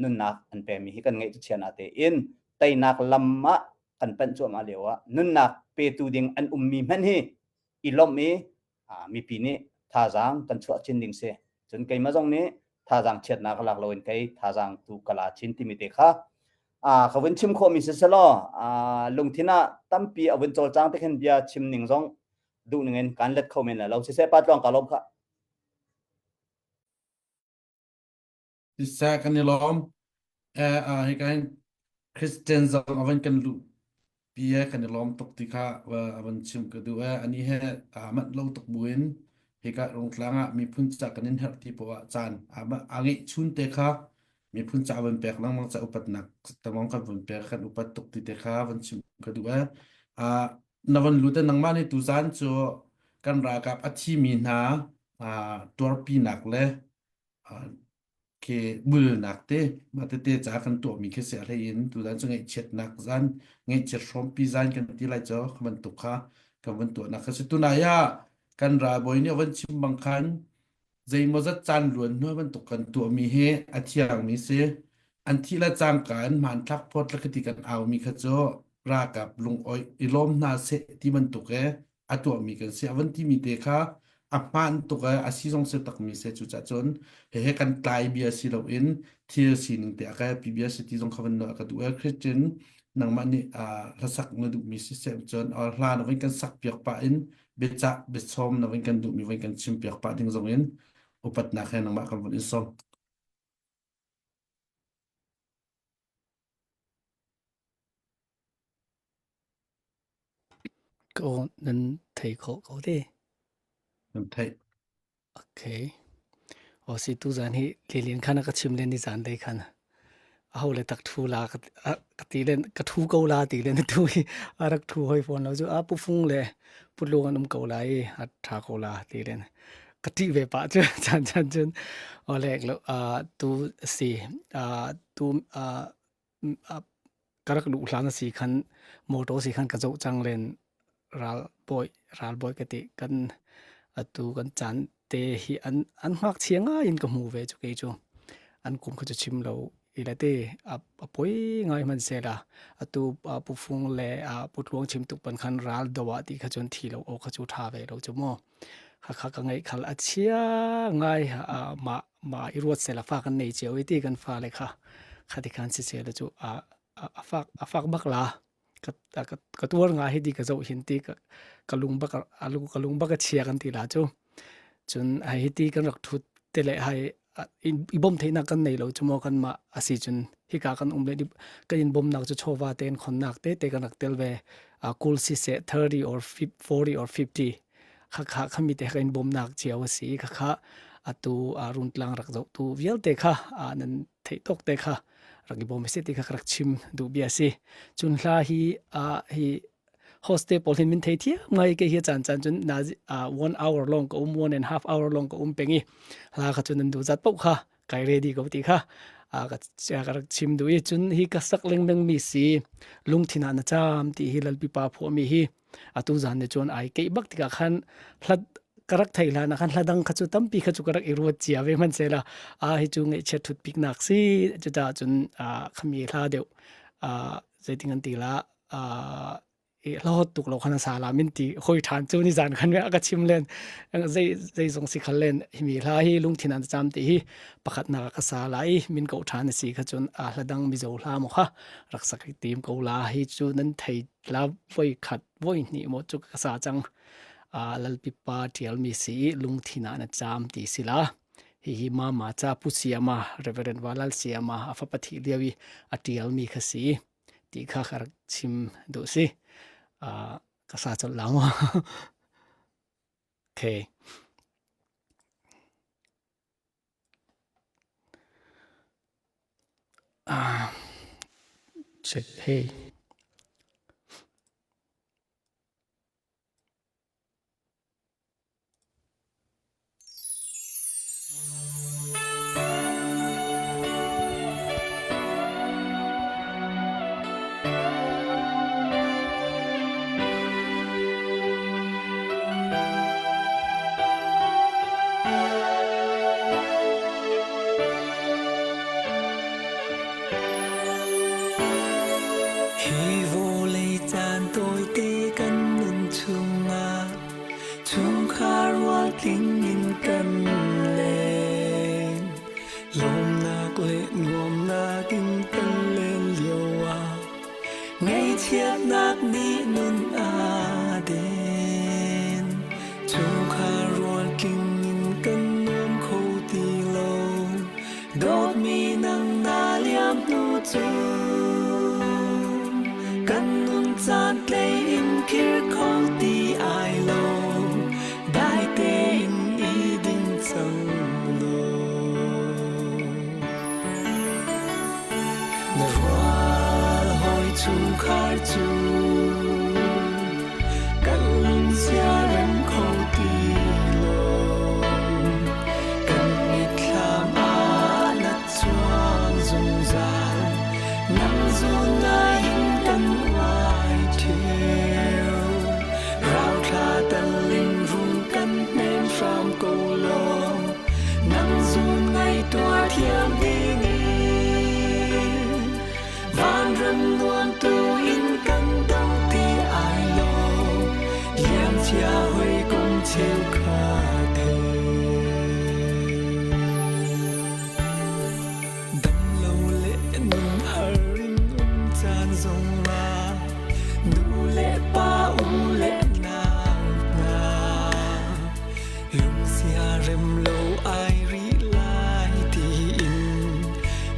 Nunnak an pemi hi kan ngeih cu chia na tein teinak lam ah kan panh cuahmah lio ah nunnak petu ding an ummi hmanh hi i lawmh i mipi nih thazaang kan chuah chin ding si. Cun keimah zong nih thazaang chiatnak ka lak loin kei thazaang tu ka la chin timi te kha ka vun chim khawhmi si selaw lungthin ah tampi a vun cawlcang te khin bia chim ning zong duh ning in kan let kho men la lo siseh pa tluang ka lawm kha. Siseh kan i lawm. Eh, ah, hika hin Christian zong a van kan luh pi e kan i lawm tuk ti kha a van chim ka duh e. Ani he aa manh lo tuk buin hika Rungtlang ah miphun ca kan in herh ti poah ah caan aa ngeih chun te kha miphun ca van pek lengmang ca upatnak tamong kan van pek kan upat tuk ti te kha van chim ka duh e. Ah, na van lut e nangmah nih tuzaan cu kan ralkap a thimi hna ah tuarpinak le khi bulnak te mah tete ca kan tuahmi khi si a hlei in tuzan cu ngaihchiatnak zan ngaihchiat hrawmpi zan kan ti lai cu kha bantuk kha kan van tuahnak kha si tunai ah kan ralbawi nih a van chim bang khan zeimawzat caan luan hnu bantuk kan tuahmi hi a thiangmi si an thih le cangka in hmanthlak phawt le khati kan aumi kha cu ralkap lungawih i lawm hna seh ti bantuk e a tuahmi kan si a van timi te kha a hmaan tuk e a si zong si takmi se cu cah cun hehe kan tlai bia si loin thil sining te a kai pi bia si ti zong kha van ka duh e Christian nangmah nih hlasak na duhmi si seh cun hla na van kan sak piak pah in biacah biasawm na van kan duhmi van kan chim piak pah ding zong in upatnak he nangmah kan van in sawm. Ko nan thei khawh ko te. Nan theih. Okay. O si tu zan hi lilian khan ka chim len ni zan dei khan. A ho le tak thu la ka ka ti len ka thu ko la ti len tu hi a rak thu hoi phone lo chu a pu fung le pu luang an um ko la i a tha ko la ti len ka ti ve pa chu chan chan chun o lek lo a tu si a tu a Ka rak luh hlan a si khan motor si khan ka zoh cang len ralbawi ralbawi ka ti kan atu kan caan te hi an an ngakchia ngai in ka hmu ve cu kei cu an kum kha cu chim lo i le te a a poi ngai hmanhsehla atu Pu Fung le Pu Tluang chim tuk pan khan ral do ah ti kha cun thi lo awk kha cu ṭha ve lo cu mu. Hakha ka ngeih khal a chia ngai mah mah i ruat sehla fa kan nei cio i ti kan fale kha khati khan si sehla cu a a fak a fak bak la ka ka ka tuar nga hi ti ka zoh hin ti ka ka lung bak a lung ka lung bak a chia kan ti la cu cun hai hi ti kan rak thut te le hai i bom theihnak kan nei lo cu maw kan mah asi cun hika kan um le kan in bomnak cu chawva tein khonnak te te kan rak tel ve kul si seh 30 or 40 or 50 khakha khami te ka in bawmnak cio a si khakha atu runtlang rak zohtu vialte kha nan theih tawk te kha rak i bawm se ti kha ka rak chim duh bia si cun hla hi hi host te pawl hin min thei thiam ngai ke hi chan chan cun na one hour long ka um one and half hour long ka um peng i hla kha cun nan du zat paoh kha kai ready ko ti kha ka ka rak chim duh i cun hi ka sak lengmang mi si lungthin ah na cham ti hi lalpi pa phuah mi hi atu zan ne cun ai keih bak tikah khan hlat ka rak thei hlan ah khan hla dang kha cu tampi kha cu ka rak i ruat cia ve hman sela a hi cu ngaihchiat thut bik nak si cuta cun khami hla deuh zeiting an ti la i hlawt tuk lo khan a sa la min ti hoi ṭhan cu ni zan khan a ka chim len zei zei zong si khal len himi hla hi lungthin an cham ti hi pakhat nak ka sa la i min ko ṭhan si kha cun a hla dang mizo hla mo kha rak sak tim ko la hi cu nan thei la voi khat voi hnih mo chu ka sa chang a lalpipa ṭial mi si lungthin ah na cham ti si la hihi mama cha pu siama reverend walal siama a fapa thi lio i a ṭial mi kha si ti kha ka rak chim duh si. Uh, ka sa colh la mu. okay. Uh, check hey. vialte kan nun chungah chungkhar rual tling in kan leng. Lawmnak le nuamnak in kan len lio ah Ngaihchiatnak nih nun a den. Chungkhar rual tling in kan nuam kho ti lo. Dawtmi nang na liam hnu cun kan nun caan tlei in khir kho ti ai lo. Dai tein i ding cang law. Na rual hawi chungkhar cu kan lungsia rem kho ti lo. Kan mitthlam ah na cuang zungzal, nang zawn ngai in kan uai ṭheo. Rauthla tal in rung kan hnem hram ko law, nang zun ngai tuar thiam ding in vanram nuam tu in kan dong ti ai lo liam chia hoi kum cheu kha the dam lo le nun har in um caan zong ah nu le pa u le nau hna Lungsia rem lo ai rih lai tiin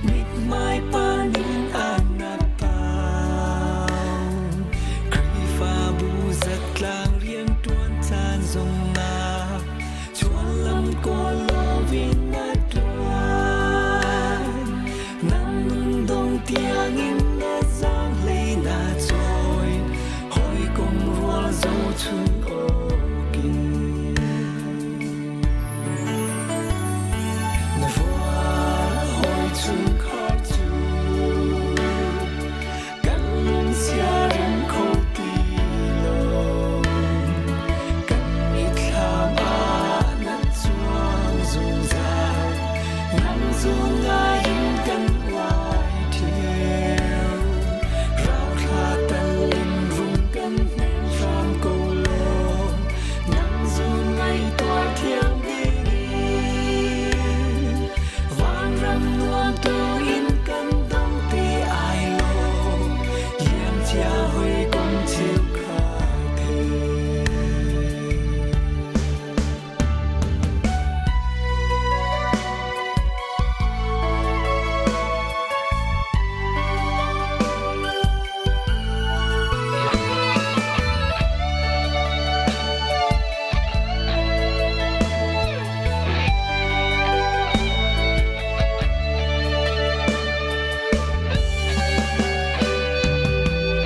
mithmai pan in an pau. Khrihfabu zatlang rianṭuan caan zongah chuanlam kawl loin na ṭuan. Nang nundong tiangin na zaanghlei na cawi, hawikom rual zohchun awkin. Na rual hawi chungkhar cu kan lungsia rem kho ti lo. Kan mithlam ah na cuang zungzal, nang zawn ngai in kan uai ṭheo. Rauthla tal in rung kan hnem hram ko law, nang zawn ngai tuar thiam ding in. Vanram nuam tu in kan dong ti ai lo, liamcia hawikom cheukhat he.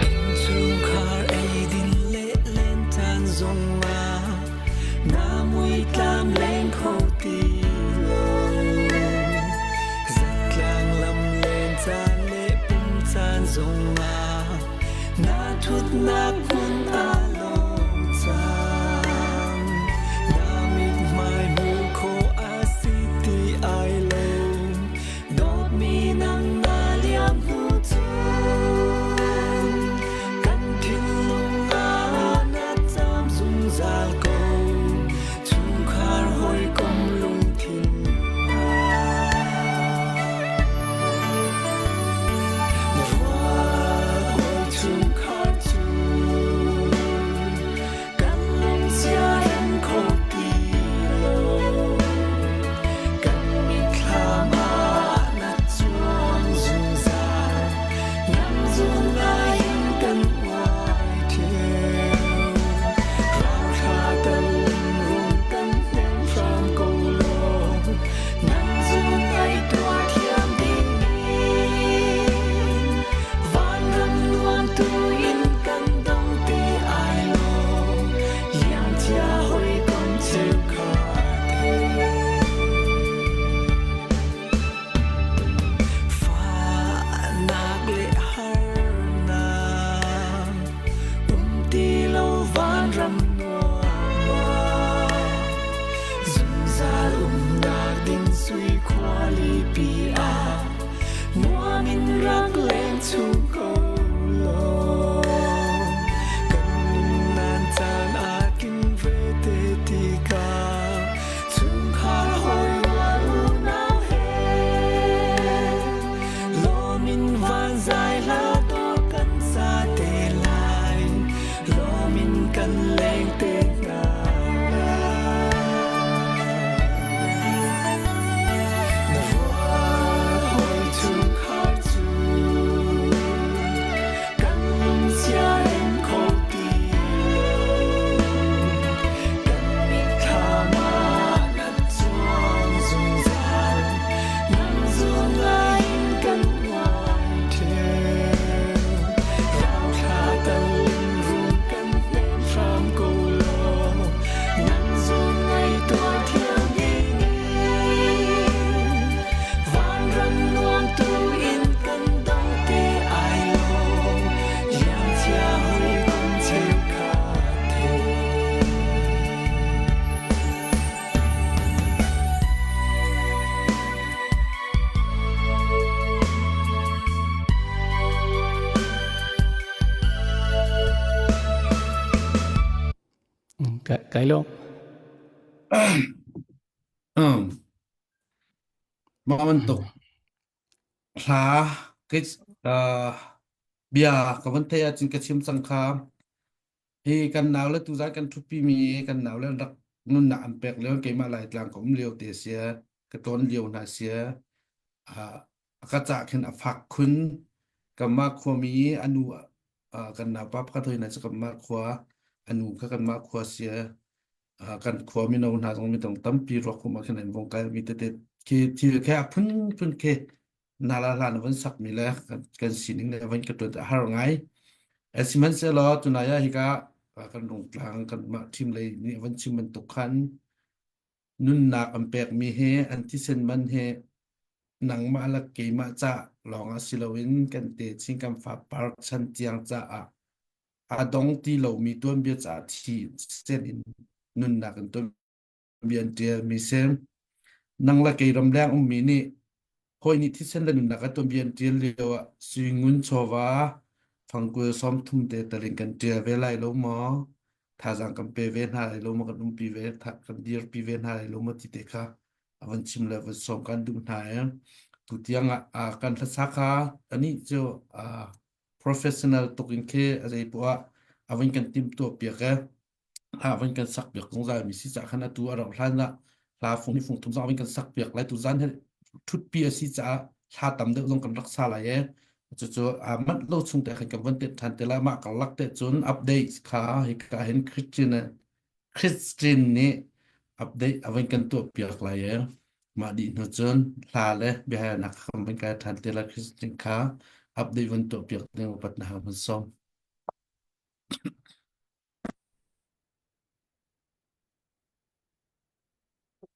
Innchungkhar eidin le len caan zongah na muitlam leng kho ti lo. Zatlang lam len caan le pum caan zongah na ṭhutnak hmun aa lawm cang. Na mithmai hmuh khawh a si ti ai lo. Dawtmi nang na liam hnu cun kan thinlung ah na caam zungzal ko. Chungkhar hawikom lungthin ah. Na rual hawi chungkhar cu kan lungsia rem kho ti lo. Kan mitthlam ah na cuang zungzal, nang zun ngai in kan uai ṭheo. Rauthla tal in rung kan hnem hram ko law, nang zun ngai tuar thiam ding in. Vanram nuam tu in kan dong ti ai lo, liamcia hawikom cheukhat he. Fahnak le harnak um ti lo vanram nuam ah zungzal umnak ding sui khualipi ah nuam in rak leng chung ko law. Kan Kai lawm. Um, mah bantuk hla ke uh, bia ka van theih ahcun ka chim cang kha. Hi kan nau le tuzan kan ṭhutpi mi kan nau le an rak nunnak an pek lio keimah Laitlang ka um lio te sia ka tlawn lio hna sia ah a ka cah khin a fak khun kanmah khuami a nu ah, kan naupa pakhat hoi hna cu kanmah khua a nu kha kanmah khua sia ah, kan khua mino hna zong midang tampi ruak hum ah khin an vong kai mi tete khi thil khe a phunphun khi nala hlan van sakmi le kan sining le van ka tuan a har ngai. Sihmanhsehlaw tunai ah hika kan rungtlang kan mah team lei nih van chim bantuk khan nunnak an pekmi he an thisen man he nangmah le keimah ca lawng ah si loin kan te chin kan fa par chan tiang caah a dong ti lomi tuanbia caah thi sen in nunnak in tuan bia an ṭialmi si. Nang le kei ramleng ummi nih hawi nih thisen le nunnak a tuanbia an ṭial lio ah sui ngun chawva fangkul 30 te tal in kan ṭial ve lai lo maw? Thazaang kan pe ve hna lai lo maw? Kan umpi ve, kan dirpi ve hna lai lo maw? Ti te kha a van chim le van sawm kan duh hna i tutiang ah kan hlasa kha anih cu professional tuk in khi a zei poah a van kan timhtuah piak e hla van kan sak piak zungzal mi si cah khan atu a rauh hlan ah hla fung hi fung thum zong van kan sak piak lai tu zan hi thutpi a si caah hla tam deuh zong kan rak sa lai e cucu a manh lo chung te khan kan van tet than te la mah karlak te cun update kha hika hin Christian Christian nih update a van kan tuah piak lai e mah dih hnu cun hla le biahalnak kan van kai than te la Christian kha update van tuah piak ding upat na hang som.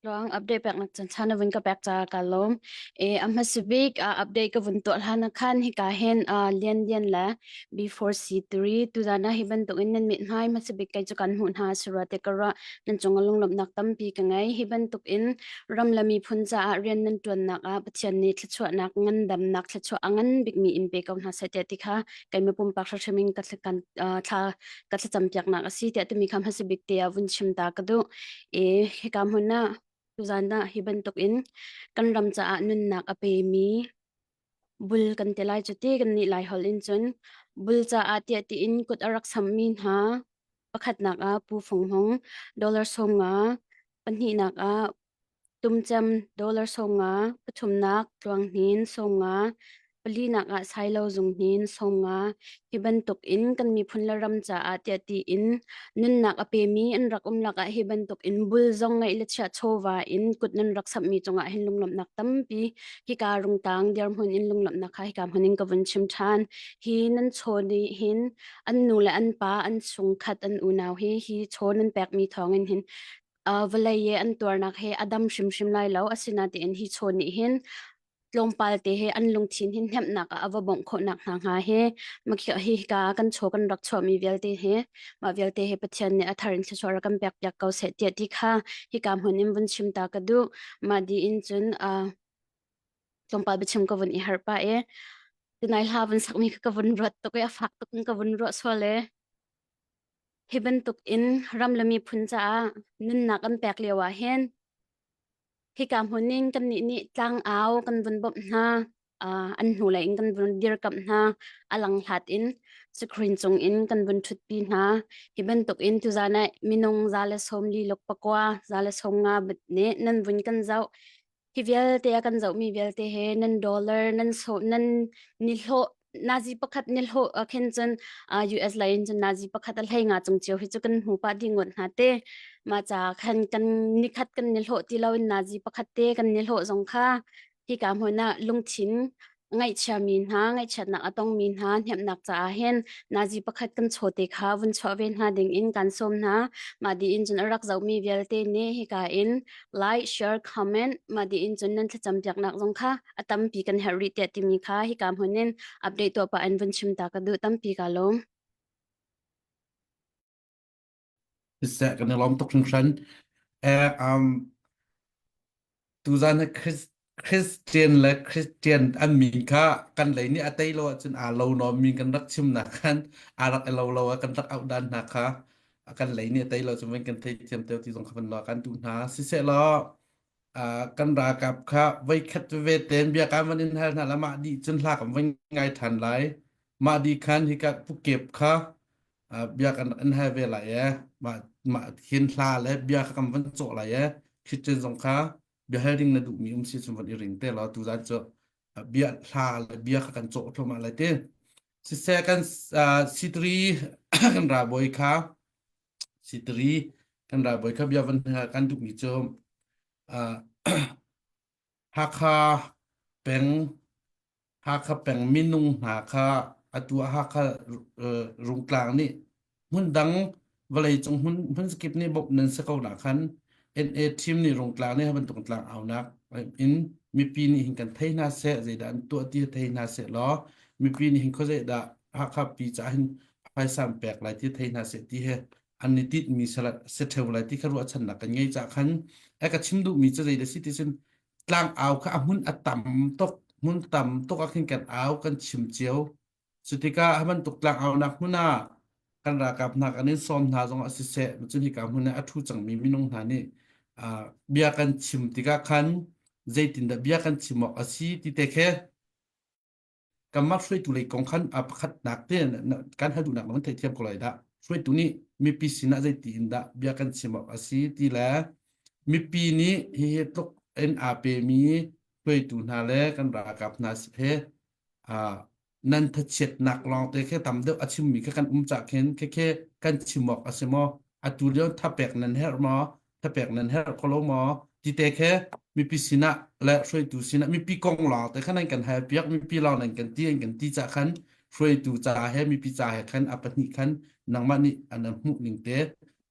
Tluang update peknak chan na vun ka pek ca ka lawm. E a hmasa bik uh, update ka vun tuah hlan ah khan hika hin uh, Lian Lian le B4C3 tuzan ah hi bantuk in nan mit hmai hmasa bik kei cu kan hmuh hna sura te ka ruah nan cung ah lunglawmhnak tampi ka ngei. Hi bantuk in ram le miphun caah rian nan tuannak ah Pathian nih thluachuahnak ngandamnak thluachuah a ngan bikmi in pe ko hna seh tiah ti kha keimah pumpak hrimhrim in ka kan uh, thla ka thlacam piaknak a si tiah timi kha hmasa bik te ah vun chim ta ka duh. I hika hmun ah tuzan ah hi bantuk in kan ram caah nunnak a pemi bul kan ti lai cu ti kan nih lai holh in cun bul caah tiah tiin kut a rak sammi hna pakhatnak ah Pu Fung Hmung dollar 50 pahnihnak ah Tumcem dollar 50, pathumnak Tluanghnin 50, palinak ah Sailo Zunghnin 50, hi bantuk in kan miphun le ram caah tiah tiin nunnak a pemi an rak um lakah hi bantuk in bul zong ngeih le chiah chawva in kut nan rak samhmi cungah hin lunglawmhnak tampi hika rungtang dirhmun in lunglawmhnak kha hika hmun in ka vun chim ṭhan. Hi nan chaw nih hin an nu le an pa an chungkhat an unau hi hi chaw nan pekmi thawngin hin uh, vawlei i an tuarnak he a dam hrimhrim lai lo. Asinain hi chaw nih hin tlawmpal te he an lungthin hin hnemhnak ah a va bawmh khawhnak hna hnga he makhiah hi hika kan chaw kan rak chuahmi vialte he mah vialte he Pathian nih a thar in thluachuah rak kan pek piak ko seh tiah ti kha hika hmun in vun chim ta ka duh. Mah di in cun uh, tlawmpal biachim ka vun i harh pah i tunai hla vun sakmi kha ka vun ruat tuk i a fak tuk in ka vun ruah sual i Hi bantuk in ram le miphun caah nunnak an pek lio ah hin hika hmun in kannih nih tlangau kan vun bawmh hna, uh, an hnulei in kan vun dirkamh hna, a langhlat in screen cung in kan vun ṭhutpi hna. Hi bantuk in tuzan ah minung 140 luk pakua, 150 nih nan vun kan zoh. Hi vialte a kan zohmi vialte he nan dollar nan so nan nihlawh nazi pakhat nihlawh ah khin cun US lei in cun nazi pakhat a hlei nga cung cio hi cu kan hmu pah dih ngot hna te mah ca khan kan nikhat kan nihlawh ti lo in nazi pakhat te kan nihlawh zong kha hika hmun ah lungthin ngaihchiami hna ngaihchiatnak a tongmi hna hnemhnak caah hin nazi pakhat kan chaw te kha vun chuah ve hna ding in kan sawm hna mah di in cun a rak zohmi vialte nih hika in like share comment mah di in cun nan thlacam piaknak zong kha a tampi kan herh rih tiah timi kha hika hmun in update tuah pah in vun chim ta ka duh tampi ka lawm Siseh kan i lawm tuk hringhran. Eh, um, tuzan hi Christian le Christian an min kha kan lei nih a tei lo ahcun aa lo nawn min kan rak chimnak khan aa rak i lo lo ah kan rak auh dan hna kha. a kan lei nih a tei lo cu van kan theithiam teo ti zong kha van lo kan duh hna. Siseh law kan ralkap kha voikhat veve ten bia kan van in hal hna la mah dih cun hla kan van ngai than lai. Mah dih khan hika pukep kha bia kan in hal ve lai e. Mah mah hin hla le bia kha kan van cawh lai e. Christian zong kha bia hal ding na duhmi um si cun van i ring te law tuzan cu bia hla le bia kha kan cawh thluahmah lai ti. Siseh kan sitri kan ralbawi kha sitri kan ralbawi kha bia van kan duhmi cu Hakha peng Hakha peng minung hna kha atu ah Hakha Rungtlang nih hmundang vawleicung hmun hmunkip nih bawmh nan si ko na khan NA team nih Rungtlang nih bantuk tlang aunak in mipi nih hin kan thei hna seh zeidah an tuah ti thei hna seh law mipi nih hin khuazeidah Hakha pi caah hin phaisa an pek lai ti thei hna seh ti he an i tinhmi se ṭheo lai ti kha ruahchannak kan ngei cah khan a ka chim duhmi cu zei da si ti cun tlang au kha a hmun a tam tuk hmun tam tuk ah khin kan au kan chim cio Cu tikah hi bantuk tlangaunak hmun ah kan ralkap hna kan in sawm hna zongah siseh, cun hika hmun ah a ṭhu cangmi minung hna nih uh, bia kan chim tikah khan zeitindah bia kan chim awk a si ti te khi kanmah hruaitu lei kong khan a pakhatnak te kan hal duhnak na theihthiam ko lai dah. Hruaitu nih mipi sinah zeiti in dah bia kan chim awk a si ti le mipi nih hihi tluk in aa pemi hruaitu hna le kan ralkap hna he nan thachiatnak lawngte khi tam deuh a chimmi kha kan um cah khin khekhe kan chim awk a si maw atu lio thapek nan herh maw thapek nan herh ko lo maw ti te khe mipi sinah le hruaitu sinah mipi kong lawngte kha nan kan hal piak mipi lawng nan kan ti an kan ti cah khan hruaitu ca he mipi ca he khan a pahnih khan nangmah nih an hmuh ning te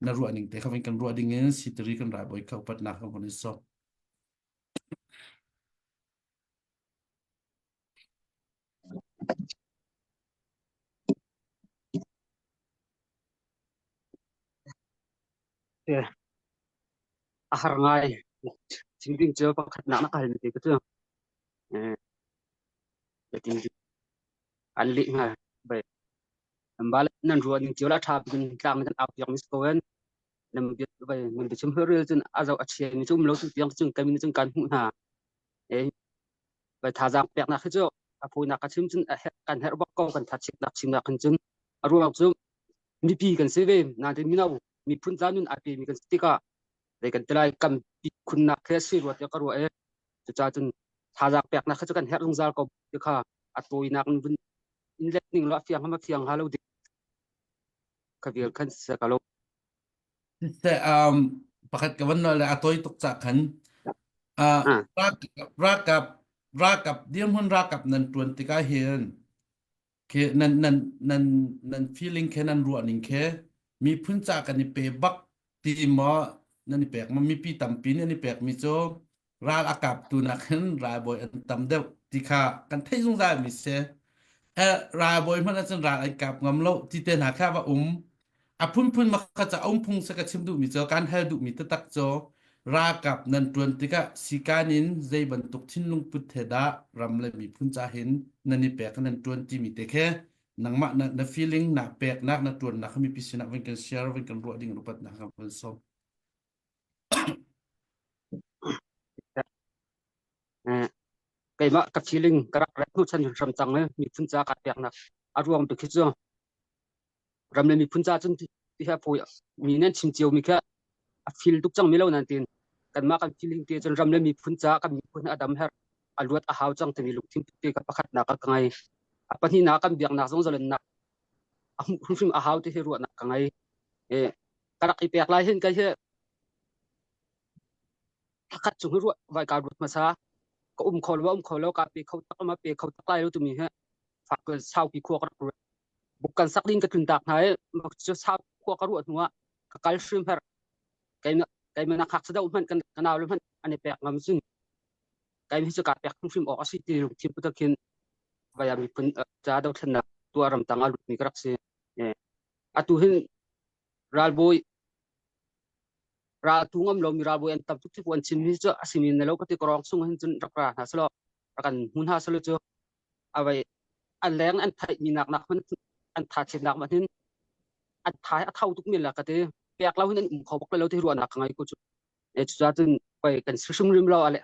na ruah ning te kha kan ruah ding in sitari kan ralbawi kha upatnak kan von in sawm. A har ngai. Chim ding cu pakhatnak na ka halmi te ka cu. Zeitin an leh hnga bai. Bal nan ruah ning cio la ṭha bikin tlang kan au piak mi si ko en. Nam bia bai nam biachim huril cun a zoh a chia mi cu um lo tu tiang cun kan min cun kan hmuh hna. Thazaang peknak hi cu a fawinak ka chim cun kan herh bak ko kan thachiatnak chimnak hin cun a ruang cu mipi kan si ve nain mino miphun ca nun ai pemi kan si tikah zei kan ti lai kan khunnak khi a si rua tiah ka ruah i cucaah cun thazaang peknak hi cu kan herh zungzal ko ti kha a tawinak in vun in let ning law a fiang hama fiang ha lo dik kha vial khan se ka lo Siseh, um, pakhat ka van nawl le a tawi tuk cah khan uh, ah ralkap ralkap dirhmun ralkap nan tuan tikah hin khi nan nan nan nan feeling khe nan ruah ning khe miphun ca kan i pe bak ti maw nan i pek ma mipi tampi nih an i pek mi cu ral a kaptu nakin ralbawi an tam deuh ti kha kan theih zungzal mi si. Eh, ralbawi hmanh ahcun ral an kap ngam lo ti te hna kha va um. A phunphun ma kha ca um phung se ka chim duhmi cu kan hal duhmi taktak cu ralkap nan ṭuan tikah sikan in zei bantuk thinlung put he dah ram le miphun ca hin nan i pek nan ṭuan timi te khe nangmah na, na feeling na peknak na ṭuannak kha mipi sinah van kan share van kan ruah ding rupatnak kan van sawm. Keimah ka feeling ka rak ret hnu chan hram cang i miphun ca ka peknak a ruang bik hi cu ram le miphun ca cun ti hi a fawi mi nan chim cio mi kha a feel tuk cang mi lo nan tin kanmah kan feeling te cun ram le miphun ca kan miphun a dam her a luat a hau cang timi lungthin te ka pakhatnak ka ngei a pahnihnak kan biaknak zong zalennak a hmuh hrimhrim a hau ti hi ruahnak ka ngei ka rak i pek lai hin kai hi thakhat chung hi ruah vai ka ruat hmasa ka um kho lo um kho lo ka pe kho tak ma pe kho tak lai lo tumi he fak saupi khua ka rak ruat buk kan sak ding ka tlun tak hna i cu sau khua ka ruah hnu ah ka kal hrim her kai kai mana khak sa deuh hmanh kan kanau le hmanh an i pek ngam cun kai hi cu ka pek hrim awk a si ti lungthin putak khin vaya miphun ca dothlennak tuah ram tang a lut mi ka rak si atu hin ralbawi ral tu ngam lomi ralbawi an tam tuk cu an chim hi cu a simi na lo ka ti korong chung hin cun rak ra hna selaw rak kan hmu hna selaw cu avai an leng an theih mi nak nak hman an tha chin nak man hin an thai a thau tuk men la ka ti pek lo hin an um kho bak lo ti ruahnak ka ngai ko cu e cu cun koi kan si hrimhrim lo ale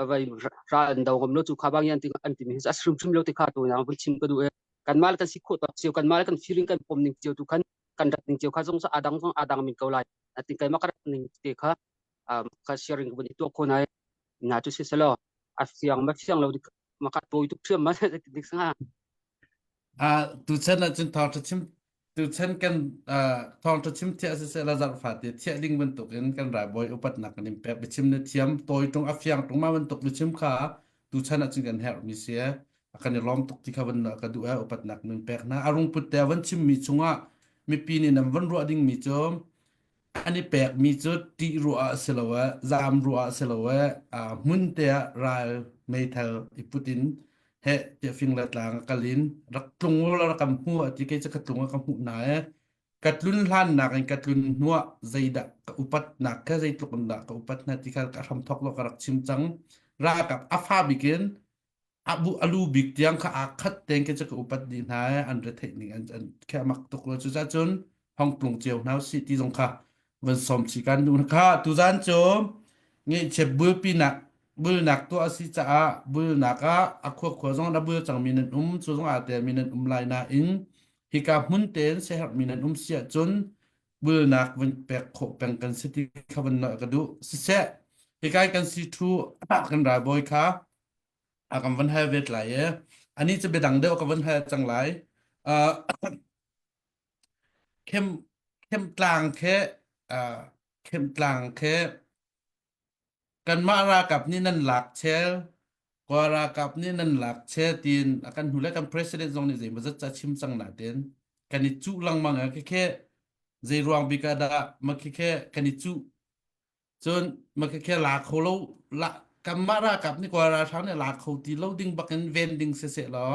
vai ra an do ngam lo cu kha bang yan ti an ti mi a hrimhrim lo ti kha tu na vun chim ka du e kan mal kan si kho tak cio kan mal kan feeling kan pom ning cio tu khan kan rat ning cio kha zong adang zong adang min ko lai atin kai ma ka rat ning te kha ka sharing vun i tuak kho nai na chu si selo a fiang ma fiang lo dik ma ka toi tuk thiam ma dik sanga Ah tuchan ahcun thawngṭha chim tuchan kan thawngṭha chim thiah siseh la zarh fate thiah ding bantukin kan ralbawi upatnak kan in pek biachim na thiam tawi ṭung a fiang ṭung ma bantuk biachim kha tuchan ahcun kan herhmi si a kan i lawm tuk ti kha van ka duh eh upatnak min pek hna a rungput te van chimmi chungah mipi nih nan van ruah dingmi cu an i pekmi cu ṭih ruah ah si lo eh zaam ruah ah si lo eh hmun te ah ral meithal i put in heh tiah fing le tlang a kal in rak tlung u law rak kan hmu a ti kei cu ka tlung a ka hmuh hna eh ka tlun hlannak in ka tlun hnuah zeidah ka upatnak kha zeitluk in dah ka upat hna ti kha ka hram thok lo ka rak chim cang ralkap a fa bik in abu alu bik tiang kha aa khat tein ke cu ka upat dih hna i an retheih ning an an khe mak tuk lo cucaah cun hong tlung cio hna usih ti zong kha van sawm chi kan duh kha tuzan cu ngeihchiat bulpinak bulnak tuah a si caah bulnak ah a khua khua zong na bul cangmi nan um cu zong aa telmi nan um lai nain hika hmun tein siaherhmi nan um si ahcun bulnak van pek khawh peng kan si ti kha van nolh ka duh siseh hikai kan si thu kan ralbawi kha a kan van hal vet lai i ani cu biadang deuh ka van hal cang lai. Uh, khem khem tlang khe uh, khem tlang khe kanmah ralkap nih nan lak chel kaw ralkap nih nan lak chel tiin a kan hnu le kan president zong nih zeimawzat ca chim cang na tin kan i cuh lengmang a khi zei ruang bik ah dah ma khi kan i cuh Cun makhekhe la kho lo la kanmah ralkap nih Kawl ralhrang nih la kho ti lo ding bakin ven ding siseh law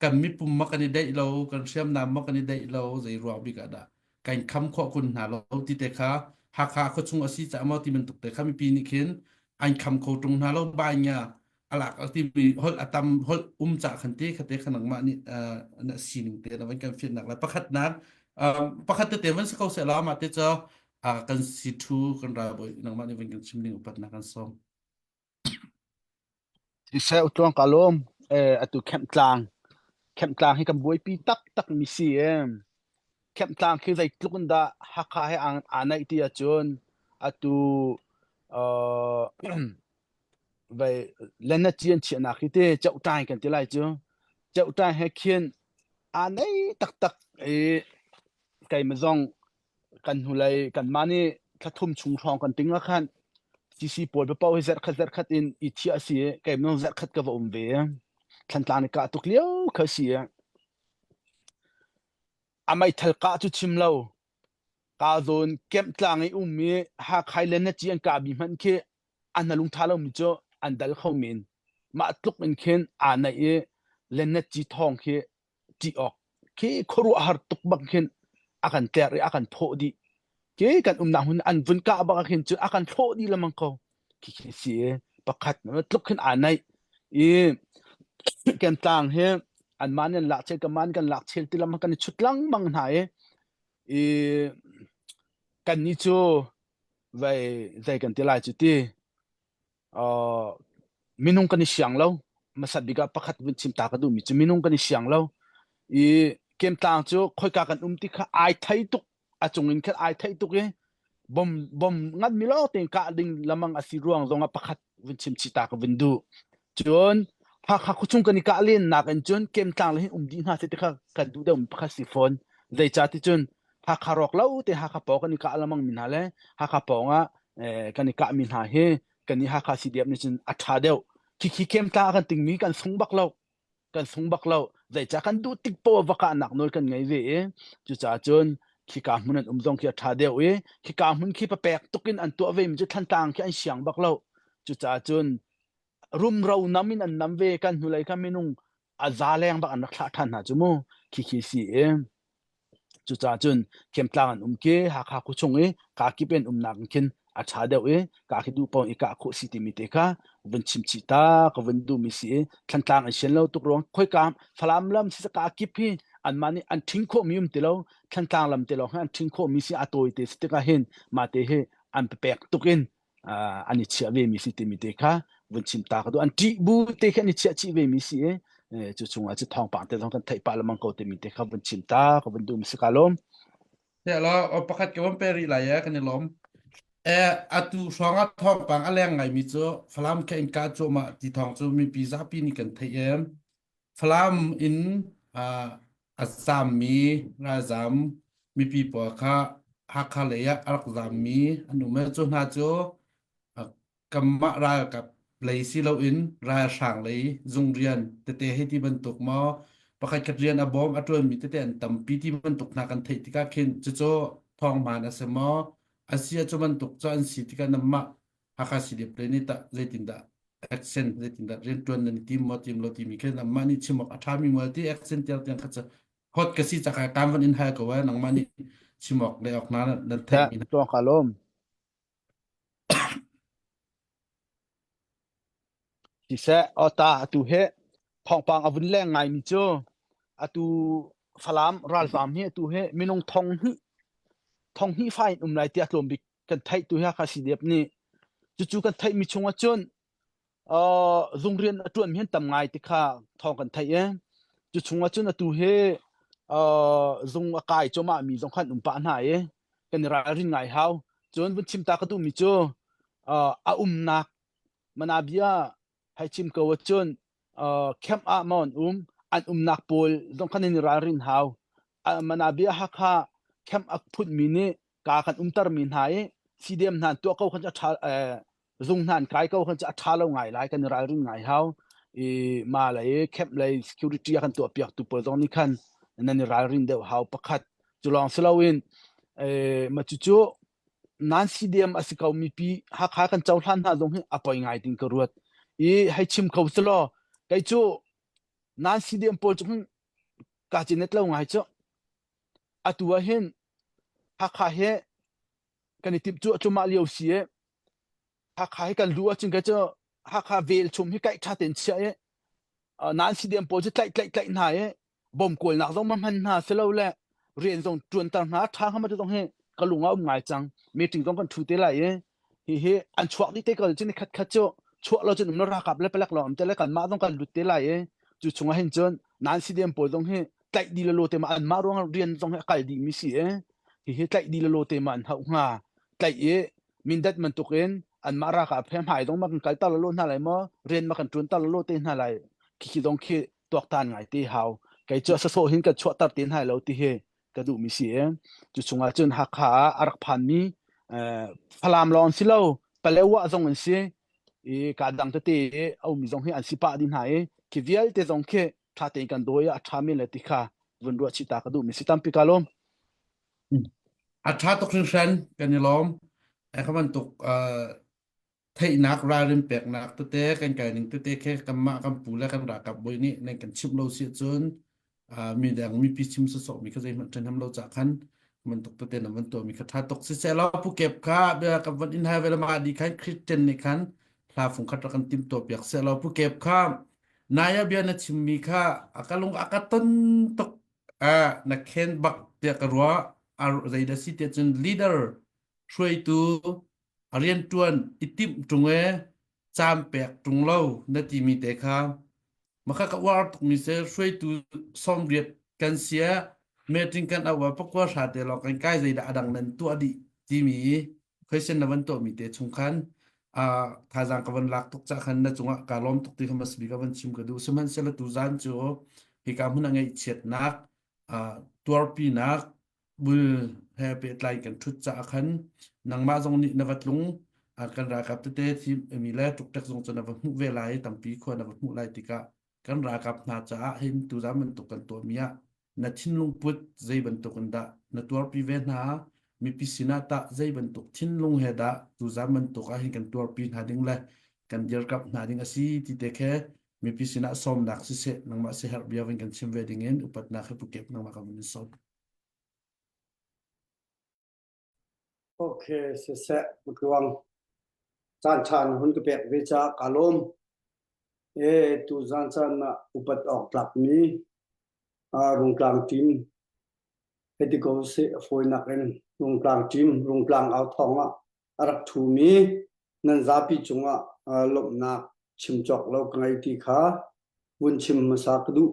kan mipum ma kan i daih lo kan hriamnam ma kan i daih lo zei ruang bik ah dah kan kham khawh kun hna lo ti te kha Hakha khuachung a si caah maw ti bantuk te kha mipi nih khin an kham kho ṭung hna lo bai nya alak timi holh a tam holh um ca khan te kha te kha nangmah nih na sining te na van kan fiannak lai pakhatnak pakhat tete van si ko seh la mah te cu kan si thu kan ralbawi nangmah nih van kan chim ding upatnak kan sawm. Siseh utluang ka lawm eh atu kemh tlang kemh tlang hi kan buaipi tak tak mi si em kemh tlang khi zeitluk in dah Hakha he aa naih ti ahcun atu uh, vai lenna ci an chiahnak hi te chauhṭai kan ti lai cu chauhṭai he khin aa nei taktak i keimah zong kan hnulei kanmah nih thlathum chung hrawng kan ting ah khan CC pawl paoh hi zarhkhat zarhkhat in i thiah a si i keimah zong zarhkhat ka va um ve Thantlang nih kah tuk lio kha si i a meithal kah cu chim lo Ka zawn kemhtlang i ummi Hakha le Naci an kahmi hmanh khi an hna lungtha lomi cu an dal kho men. Mah tluk in khin aa naih i Lennetci thawng khi ṭih awk khi khuaruahhar tuk bak khin a kan tlerh i a kan thawh dih. Khi kan umnak hmun an vun kah bak ah khin cun a kan thlawh dih lengmang ko. Khi khi si i pakhat tluk khin aa naih i kentlang hi anmah nih an lak chel kanmah nih kan lak chel ti lam kan i chut lengmang hna i i kannih cu vai zei kan ti lai cu ti uh, minung kan i siang lo hmasat bik ah pakhat vun chim ta ka duhmi cu minung kan i siang lo i kemtlang cu khoika kan um ti kha ai thei tuk a cung in khan ai thei tuk i bom bom ngan mi lawng tein kah ding lamang a si ruang zong ah pakhat vun chim chih ta ka vun duh cun Hakha khuachung kan i kah len nak in cun kemtlang le hin um dih hna seh ti kha kan duh deuh mi pakhat si fawn zeicah ti cun Hakha rawk lo te Hakha pawng kan i kah lengmang mi hna le Hakha pawng ah kan i kah mi hna hi kan i Hakha CDF nih cun a ṭha deuh khikhi kemtlang a kan tingmi kan sung bak lo kan sung bak lo zeicah kan duh tik poah va kahnak nawl kan ngei ve i cucaah cun khika hmun an um zong khi a ṭha deuh i khika hmun khi papek tuk in an tuah ve mi cu Thantlang khi an siang bak lo cucaah cun rumro nam in an nam ve kan hnulei kha minung a za leng bak an rak thlah ṭhan hna cu mu khi khi si i Cucaah cun Kemtlang an um khi Hakha khuachung i kakip in umnak in khin a ṭha deuh i ka khi duh paoh i kah khawh si timi te kha vun chim chih ta ka vun duhmi si i Thantlang an sian lo tuk ruang khoika Falam lam si ka kip hi Anmah nih an ṭhing khawhmi um ti lo. Thlantlang lam te lawng hi an ṭhing khawhmi si a tawi te si tikah hin mah te hi an papek tuk in an i chiah ve mi si timi te kha vun chim ta ka duh. An ṭih bu te khi an i chiah chih ve mi si i cu chungah cu thawngpang te zong kan theih pah lengmang ko timi te kha vun chim ta ka vun duh mi si ka lawm. Sehla pakhat ka von pe rih lai e kan i lawm. E atu hrawng ah thawngpang a leng ngaimi cu Falam kha in kah cuahmah ti thawng cu mipi zapi nih kan theih e. Falam in a zammi ralzam mipi pawl kha Hakha lei ah a rak zammi an um e. Cu hna cu kanmah ralkap lei si loin ralhrang lei zung rian tete hei ti bantuk maw pakhat khat rian a bawm a ṭuanmi tete an tampi ti bantuk hna kan theih tikah khin cucu thawngman a si maw a si ah cu bantuk cu an si tikah nanmah Hakha CDF lei nih tah zeitindah action zeitindah rianṭuan nan i tim maw tim lo timi khi nanmah nih chim awk a ṭhami mual ti action tiang tiang kha cu hot ka si caka kan van in hal ko eh nangmah nih chim awk le awk na nan theihmi hna. Tuah ka lawm. Siseh, awta atu hi thawngpang a vun leng ngaimi cu atu Falam ralzaam hi atu hi minung thong hnih 2,000 fai in um lai tiah tlawm bik kan theih tu hi Hakha CDF nih cucu kan theihmi chung ahcun uh, zung rian a ṭuanmi an tam ngai ti kha thawng kan theih i cu chung ahcun atu hi uh, zung a kai cuahmah mi zong khan um pah hna i kan i ralrin ngai hau. Cun vun chim ta ka duhmi cu uh, a umnak manabia hei chim ko ahcun uh, camp ah maw an um an umnak pawl zong khan in i ralrin hau. Uh, manabia Hakha camp a phunmi nih ka kan umtermi hna i CDM hna an tuah ko khan cu a ṭha eh, zung hna an kai ko khan cu a ṭha lo ngai lai kan i ralrin ngai hau. I ma lei camp lei security a kan tuah piak tu pawl zong nih khan nan i ralrin deuh hau pakhat cu lawng si loin eh, ma cucu nan CDM a si ko mipi Hakha kan cohlan hna zong hi a poi ngai ding ka ruat i hei chim kho selaw kei cu nan CDM pawl cu ka cinet lo ngai cu atu ah hin Hakha hi kan i timh cu cumah lio si i Hakha hi kan luh ahcun kei cu Hakha velchum hi kaih ṭha tein chiah i nan CDM pawl cu tlaih tlaih tlaih hna i bom kawlnak zong ma hman hna silo le rian zong ṭuanter hna ṭha hnga ma ti zong hi ka lung ah um ngai cang meeting zong kan ṭhu te lai i hihi an chuak dih te ko cun ni khat khat cu chuah lo cun um lo ralkap le palek lawng um te le kanmah zong kan lut te lai i cu chungah hin cun nan CDM pawl zong hi tlaih dih lo te ma anmah ruang rian zong hi a kal dih mi si i hihi tlaih dih lo te ma an hauh hnga tlaih i Mindat bantukin anmah ralkap he hmai zong ma kan kalter lo hna lai maw rian ma kan ṭuanter lo te hna lai khi zong khi tuaktan ngai te hau kei cu sasawh hin kan chuahter te hna lo ti hi ka duhmi si i cu chungah cun Hakha ah a rak phanmi Falam lawng si lo Palewa zong an si i ka dang tete a ummi zong hi an si pah dih hna i khi vialte zong khi ṭha tein kan dawi a ṭhami le ti kha vun ruah chih ta ka duhmi si tampi ka lawm. A ṭha tuk hringhran kan i lawm. Kha bantuk theihnak ralrin peknak tete kan kai ning tete khi kanmah kan pu le kan ralkap bawi nih nan kan chimh lo si ahcun midang mipi chim sawsawh mi kha zeihmanh ṭhahnem lo cah khan bantuk tete nan van tuah mi kha ṭha tuk siseh law pu kep kha bia kan van in hai ve le mah di khan Christian nih khan hla fung khat rak kan tim tuah piak seh law pu kep kha naya bia na chim mi kha a ka lung a ka ton tuk na khen bak tiah ka ruah zei dah si tiah cun leader hruaitu a rianṭuan i timh ṭung e caan pek ṭung lo na timi te kha makha ka uar tukmi si hruaitu 80 kan sia meeting kan auh ah pakua hra te lawng kan kai zeidah a dang nan tuah dih timi question na van tuahmi te chung khan thazaang ka van lak tuk cah khan na cungah ka lawm tuk ti kha masbi ka van chim ka duh sihmanhsehlaw tu zan cu hika hmun a ngaihchiatnak tuarpinak bul he pehtlai kan ṭhut caah khan nangmah zong nih na va tlung kan ralkap tete thimi le ṭukṭek zong cu na va hmuh ve lai tampi khua na va hmuh lai tikah kan ralkap hna caah hin tuzan bantuk kan tuahmi ah na thinlung put zei bantuk in dah na tuarpi ve hna mipi sinah tah zei bantuk thinlung he dah tuzan bantuk ah hin kan tuarpi hna ding le kan dirkamh hna ding a si ti te khe mipi sinah sawmnak siseh nangmah siaherh bia van kan chim ve ding in upatnak he pukep nangmah ka vun in sawm. Okay, siseh, Mutluang. Caan ṭha na hun ka pek ve caah kaa lawm. E, tuzaan caan ah upat awk tlakmi. Rungtlang team hei ti ko sih a fawinak in Rungtlang team Rungtlang au thawng ah a rak ṭhumi nan zapi cungah lawmhnak chim cawk lo ka ngei ti kha vun chim hmasa ka duh.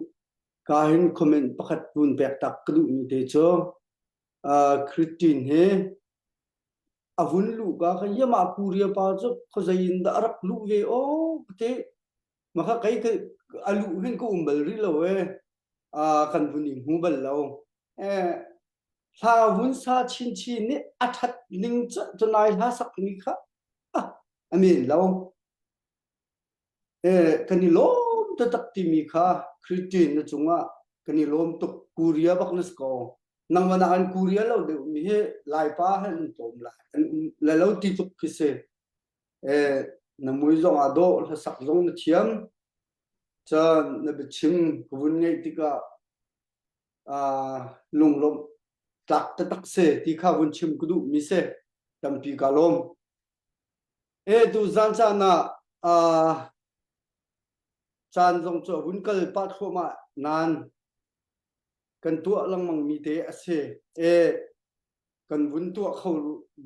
Ka hin comment pakhat vun pek tak ka duhmi te cu Christine hi a vun luh ka kha yama Korea pa cu khuazei in dah a rak luh ve aw ka ti. Maka kei a luh hin ka um bal rih lo e. Kan vun i hmu bal lo. Eh, hla vun sa chinchin nih a ṭhat ning cu tunai hla sak mi kha ah, a men lo. Eh, kan i lawm taktak timi kha Christine na cungah kan i lawm tuk Korea bak na si ko. Nangmah nak an Korea lo deuh mi hi Laipa he an tlawm lai. An um le lo ti tuk khi si. Eh, na mui zong aa dawh, hlasak zong na thiam. Cun na biachim ka vun ngaih tikah uh, lunglawmh tlak taktak si ti kha vun chim ka duh mi si. Tampi ka lawm. E tu zan caan ah uh, caan zong cu a vun kal pah thluahmah nain kan tuah lengmang mi te a si. E kan vun tuah kho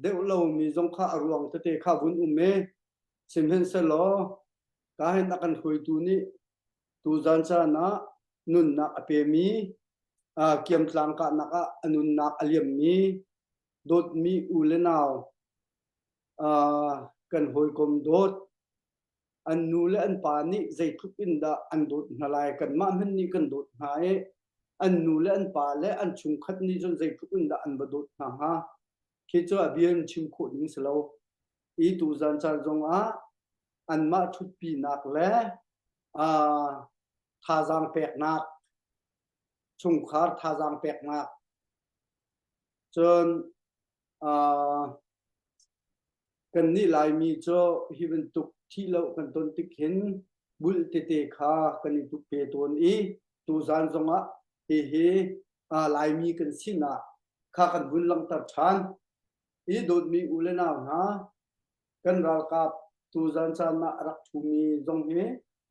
deuh lo mi zong kha a ruang tete kha vun um e. Sihmanhsehlaw ka hin a kan hruaitu nih tuzan caan ah nunnak a pemi uh, kiamtlang kahnak ah a nunnak a liammi dawtmi u le nau uh, kan hawikom dawt an nu le an pa nih zeitluk in dah an dawt hna lai kanmah hmanh nih kan dawt hna i an nu le an pa le an chungkhat nih cun zeitluk in dah an va dawt hna hnga khi cu a bia in chim khawh ding si lo i tuzan caan zong ah anmah ṭhutpinak le uh, thazaang peknak chungkhar thazaang peknak cun uh, Kannih Laimi cu hi bantuk thih lo kan ton tik hin bulh tete kha kan i tuk pe tawn i tuzan zongah hihi Laimi kan sinak kha kan vun langhter ṭhan. I dawtmi u le nau hna, kan ralkap tuzan caan ah a rak ṭhumi zong hi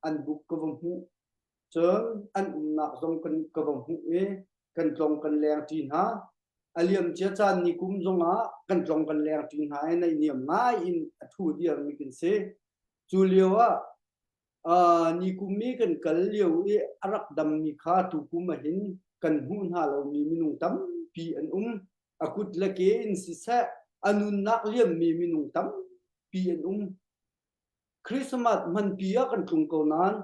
an buk ka va hmuh. Cun an umnak zong kan ka va hmuh i kan tlong kan leng ṭi hna. A liamcia caan ni kum zongah kan tlong kan leng ṭi hna i naihniam ngai in a ṭhu diarmi kan si. Cu lio ah uh, ni kum i kan kal lio i a rak dammi kha tukum ahhin kan hmuh hna lomi minung tampi an um. A kut le ke in siseh, a nunnak liammi minung tampi an um. Christmas hmanpi ah kan tlung ko nain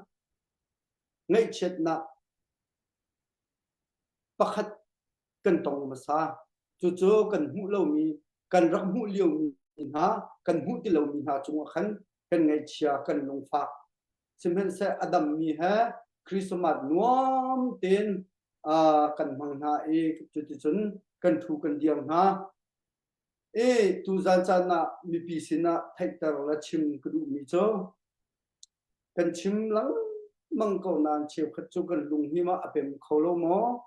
ngaihchiatnak pakhat kan tong hmasa. Cucu kan hmuh lomi, kan rak hmuh liomi hna, kan hmuh ti lomi hna cungah khan kan ngaihchia, kan lungfak. Sihmanhseh a dammi he Christmas nuam tein uh, kan hmang hna i cuticun kan thu kan dir hna. I tuzan caan ah mipi sinah theihter le chim ka duhmi cu kan chim lengmang ko nain cheukhat cu kan lung hi ma a pem kho lo maw?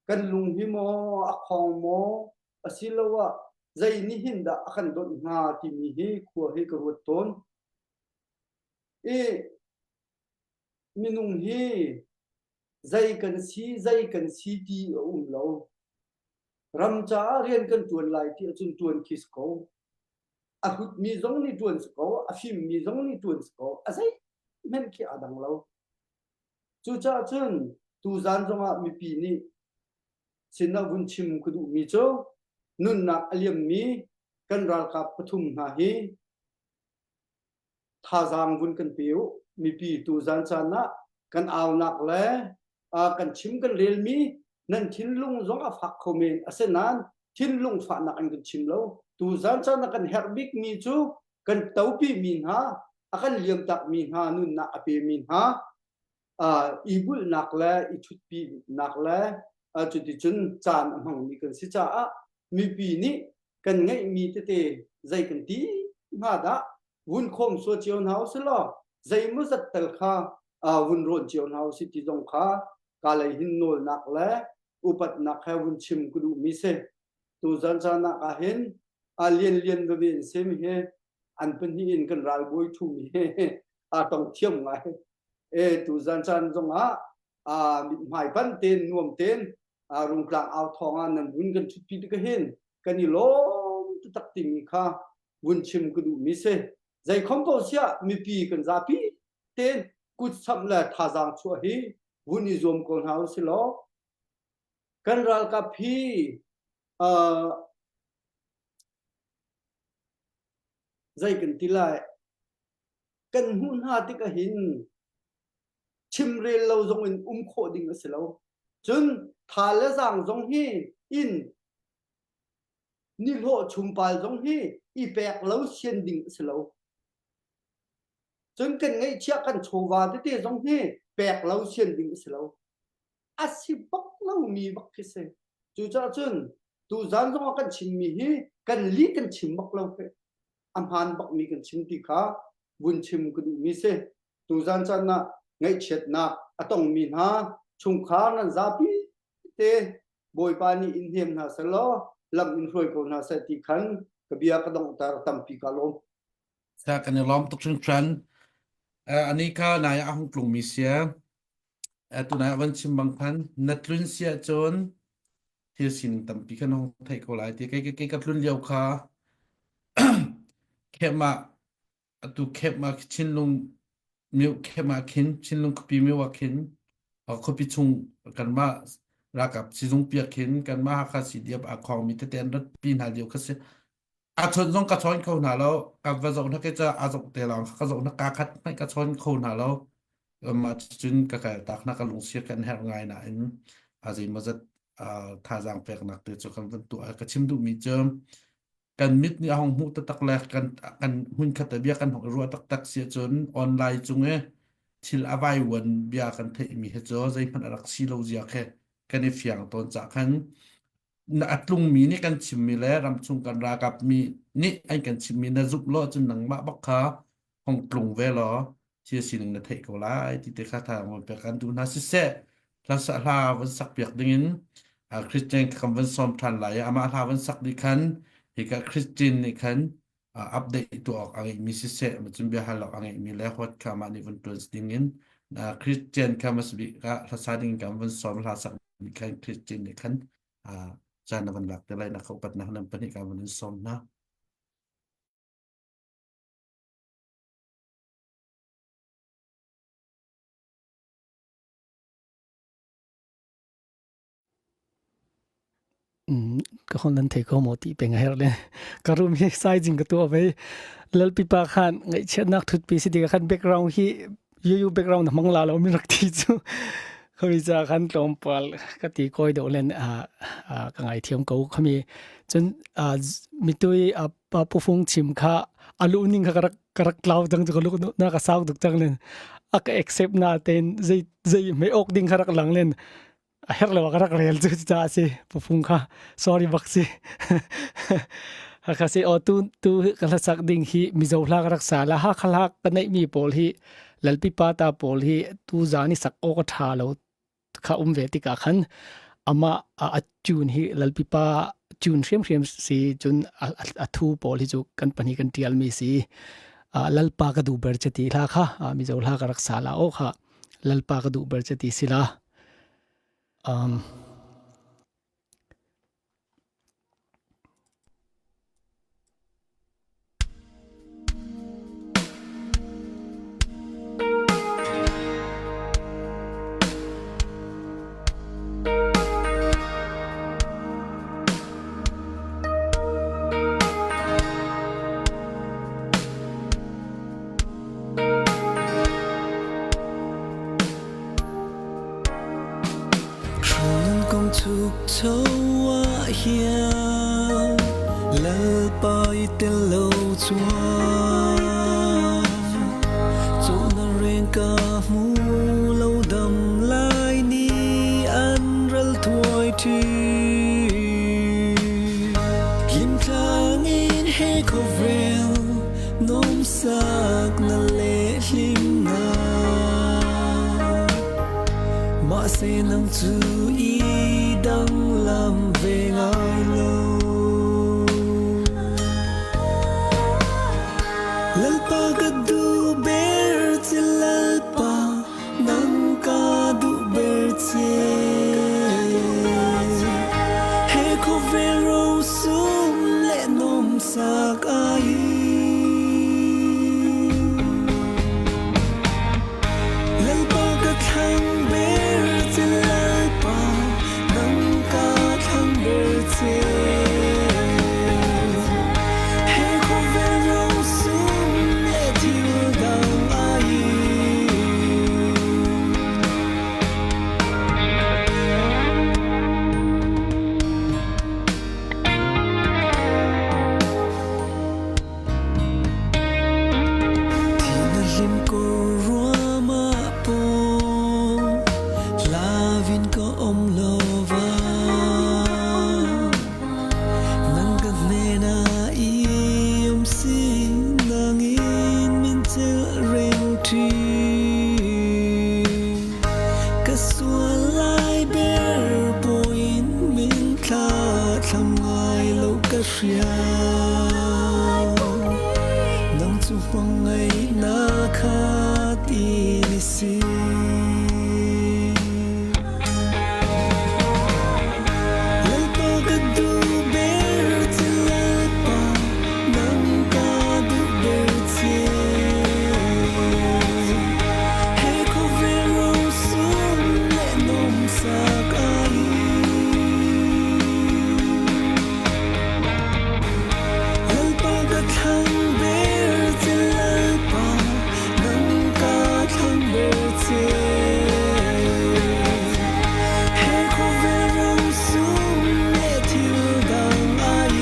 Kan lung hi maw a khong maw? Asiloah zei nih hin dah a kan donh hnga timi hi khua hi ka ruat tawn. I minung hi zei kan si zei kan si ti a um lo. Ram caah rian kan ṭuan lai ti ahcun ṭuan khi si ko. A hlutmi zong nih ṭuan si ko, a fimmi zong nih ṭuan si ko. A zeihmanh khi aa dang lo. Cucaah cun tuzan zongah mipi nih sinah vun chim ka duhmi cu nunnak a liammi kan ralkap pathum hna hi thazaang vun kan pe u. Mipi tuzan caan ah kan aunak le kan chim kan relmi nan thinlung zong a fak kho men asinain thinlung fahnak in kan chim lo tuzan caan ah kan herh bikmi cu kan topi mi hna a kan liamtak mi hna nunnak a pe mi hna i bulhnak le i ṭhutpinak le cuticun caan a hmangmi kan si caah mipi nih kan ngeihmi tete zei kan ti hnga dah vun khawm sua cio hna usih law zeimawzat tal kha vun rawn cio hna usih ti zong kha ka lei hin nawlnak le upatnak he vun chim ka duhmi si. Tuzan caan ah hin a lian lian veve in sim hi an pahnih in kan ralbawi thumi hi aa tong thiam ngai. E tuzan caan zong ah. mithmai ban ten nuam ten rungtlang au thawng ah nan vun kan ṭhutpi tik hin kan i lawm taktak timi kha vun chim ka duhmi si. Zeikhom ko siah mipi kan zapi ten kut samh le thazaang chuah hi vun i zuam ko hna usih law kan ralkap hi zei kan ti lai kan hmuh hna tik ahhin chimrel lo zong in um khawh ding a si lo. Cun tha le zaang zong hi in nihlawh chumpal zong hi i pek lo sian ding a si lo. Cun kan ngeihchiah kan chawva tete zong hi pek lo sian ding a si lo. A si bak lomi bak khi si. Cucaah cun tuzan zong ah kan chimmi hi kan li kan chim bak lo khi. A hmaan bakmi kan chim ti kha vun chim ka duhmi si. Tuzan caan ah ngaihchiatnak a tongmi hna chungkhar nan zapi te Bawipa nih in hnem hna seh law lam in hruai ko hna seh ti khan ka bia ka donghter tampi ka lawm. Sa kan i lawm tuk hringhran. Ani kha nai ah hung tlungmi sia. Tunai ah van chim bang khan na tlun sia cun thil sining tampi khan hong theih ko lai ti kei kei ka tlun lio kha khem ah atu khem ah Chinlung myo khem ah khin Chinlung khuapi myo ah khin khuapi chung kanmah ralkap sizung piak khin kanmah Hakha CDF aa khawngmi tete an ratpi hna lio kha si a chawn zong ka chawn kho hna lo ka va zoh hna ke ca a zoh te lawng ka zoh hna ka khat hmanh ka chawn kho hna lo mah cun ka kal tak hna ka lungsia kan herh ngai nain a zeimawzat thazaang peknak te cu kan van tuah ka chim duhmi cu kan mit nih a hong hmuh taktak le kan kan hmunkhat bia kan hong ruah taktak si ahcun online cung i thil a vaivuan bia kan theihmi hi cu zeihmanh a rak si lo zia khi kan i fiang tawn cah khan a tlungmi nih kan chimmi le ramchung kan ralkap mi nih an kan chimmi na zumh lo ahcun nangmah bak kha hong tlung ve law thil sining na theih ko lai ti te kha tha ngon pek kan duh hna siseh hla sa hla van sak piak dingin Christian kan van sawm than lai amah hla van sak dih khan hika Christian nih khan update tuah awk a ngeihmi siseh cun bia hal awk a ngeihmi le hot kha mah nih van tuan dingin Christian kha masbi ka hlasa ding kan van sawm hla sak dih khan Christian nih khan caan na van lak te lai na kha upat na nan pahnih ka van in sawm hna. Ka hon nan thei ko maw ti peng a herh le ka room hi sizing ka tuah ve lalpipa khan ngaihchiatnak thutpi si tikah khan background hi yuyu background hmang la lo mi rak ti cu khami ca khan tlawmpal ka ti koi do len a ka ngai thiam ko khami cun mitui a pa pufung chim kha alu ning kha ka rak ka rak tlau cang cu ka luk na ka sau tuk cang len a ka accept na ten zei zei me ok ding kha rak lang len a herh lo ka rak rel cu ca si pufung kha sorry bak si hakha si o tu tu ka hlasak ding hi mizo hla ka rak sa la ha khala ka neih mi pawl hi lalpi pa ta pawl hi tu zani sak o ka tha lo kha um ve tikah khan ama a tune hi lalpi pa tune hriam hriam si cun a thu pawl hi cu kan pahnih kan tial mi si lalpa ka du ber che ti hla kha mizo hla ka rak sa la o kha lalpa ka duh ber che ti sila um Kong chuk cho ah hian Lalpa i tel lo chuan Chawhna reng ka hmu lo dam lai ni an ral thuai ṭhin Hlimthlang in he khawvel Nuamsak na le hlimnak Mahse nang cu i danglam ve ngai lo Lalpa ka duh ber che Lalpa nang ka duh ber. sak ai. Lalpa ka thlang ber che Lalpa nang ka thlang ber che. He khawvel ro sum le thil dang ai.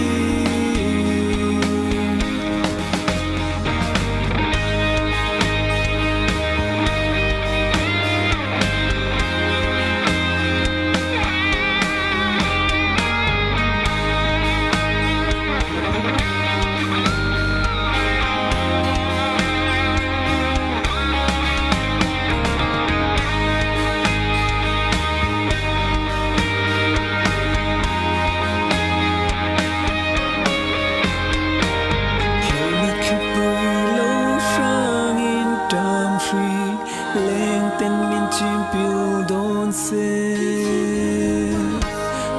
Leng ten min chim pil don se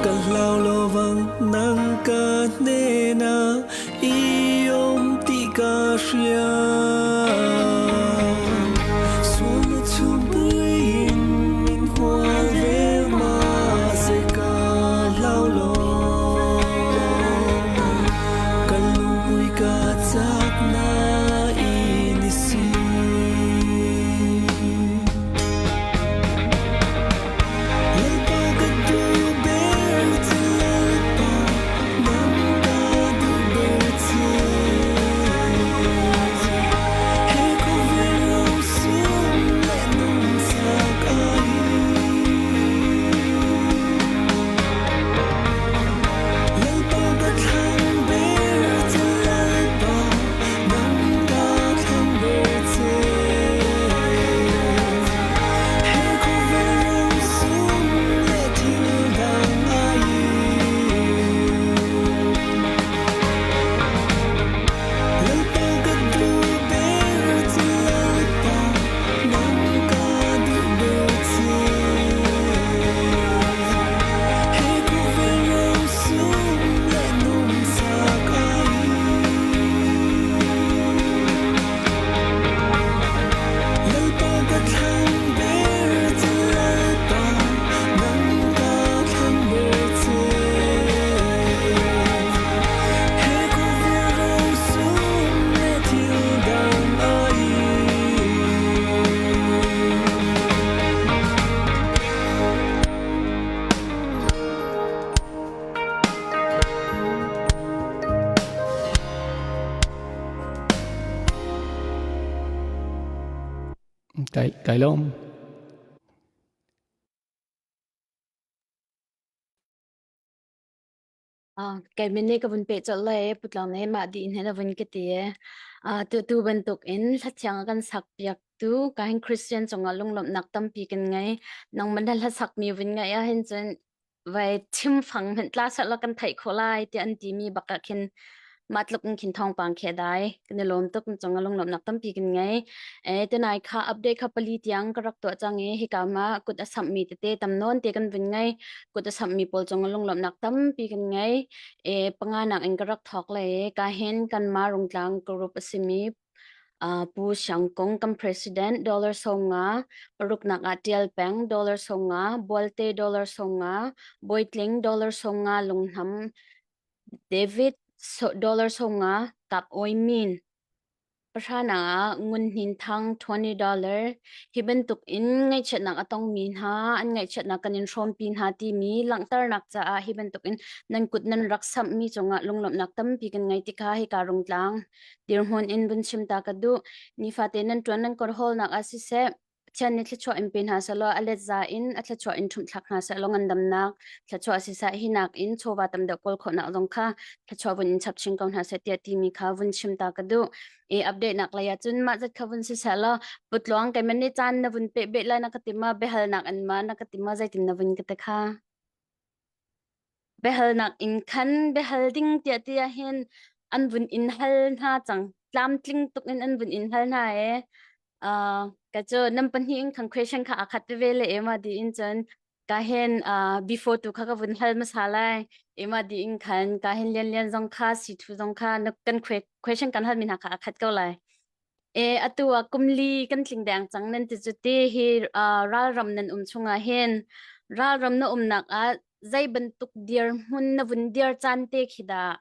Ka hlau lo vang nang ka hnena i om ti ka hria Sual na chum puiin min hual vel ma se ka hlau lo Ka lungpui ka chak na in si Lalpa ka duh ber che Lalpa nang ka duh ber che He khawvel ro sum le nung sak ai Lalpa ka thlang ber che Lalpa nang ka thlang ber che He khawvel ro sum le thil dang ai Lalpa ka duh ber che Lalpa nang ka duh ber che He khawvel ro sum le nung sak ai Lalpa ka thlang ber che Lalpa nang ka thlang ber che He khawvel ro sum le thil dang ai Kai kai lawm. Kei min nih ka vun peh colh lai i putlang nih mah dih in hin a vun ka ti i tu tu bantuk in hlathiang a kan sak piak tu ka hin Christian cungah lunglawmhnak tampi kan ngei. Nangmah na hlasakmi vun ngaih ahhin cun vai thimfang hmanh tla sehla kan theih khawh lai tiah an timi bak ah khin mah tluk in khin thawngpang khi a dai. Kan i lawm tuk cung ah lunglawmhnak tampi kan ngei. E tunai kha update kha pali tiang ka rak tuah cang i hika ma kut a samhmi tete tam nawn te kan vun ngei. Kut a samhmi pawl cung ah lunglawmhnak tampi kan ngei. E panga nak in ka rak thawk le ka hin kan ma rungtlang group a simi Pu Siang Kung kan president dollar 50 paruknak ah Tial Peng dollar 50 Bualte dollar 50 Bawitling dollar 50 Lunghnam David dollar 50 Kap Oi Min Pahranak ah Ngun Hnin Thang $20 hi bantuk in ngaihchiatnak a tongmi hna an ngaihchiatnak kan in hrawmpi hna timi langhternak caah hi bantuk in nan kut nan rak samhmi cungah lunglawmhnak tampi kan ngei tikha hika rungtlang dirhmun in vun chim ta ka duh. Nifate nan ṭuan nan kawr hawlnak ah siseh Pathian nih thluachuah in pe hna sehlaw a let za in a thluachuah in ṭhumhthlak hna sehlaw ngandamnak thluachuah siseh hinak in chawva tam deuh kawl khawhnak zong kha thluachuah vun in chap chin ko hna seh tiah timi kha vun chim ta ka duh. I update nak lei ah cun mah zat kha vun siseh law putluang keimah nih caan na vun peh beh lai na ka ti ma biahalnak in ma na ka ti ma zeitin na vun ka ti kha. Biahalnak in khan biahal ding tiah ti ahhin an vun in hal hna cang. Tlamtling tuk in an vun in hal hna i uh, ka cu nan pahnih in khan question kha aa khat veve le ema di in cun ka hin uh, before tu kha ka vun hal hmasa lai. Ema di in khan ka hin lian lian zong kha si thu zong kha na kan question kan hal mi hna kha aa khat ko lai. E atu ah kum li kan tling deng cang nan ti cu ti hi uh, ralram nan um chungah hin Ralram na umnak ah zei bantuk dirhmun na vun dir caan te khi dah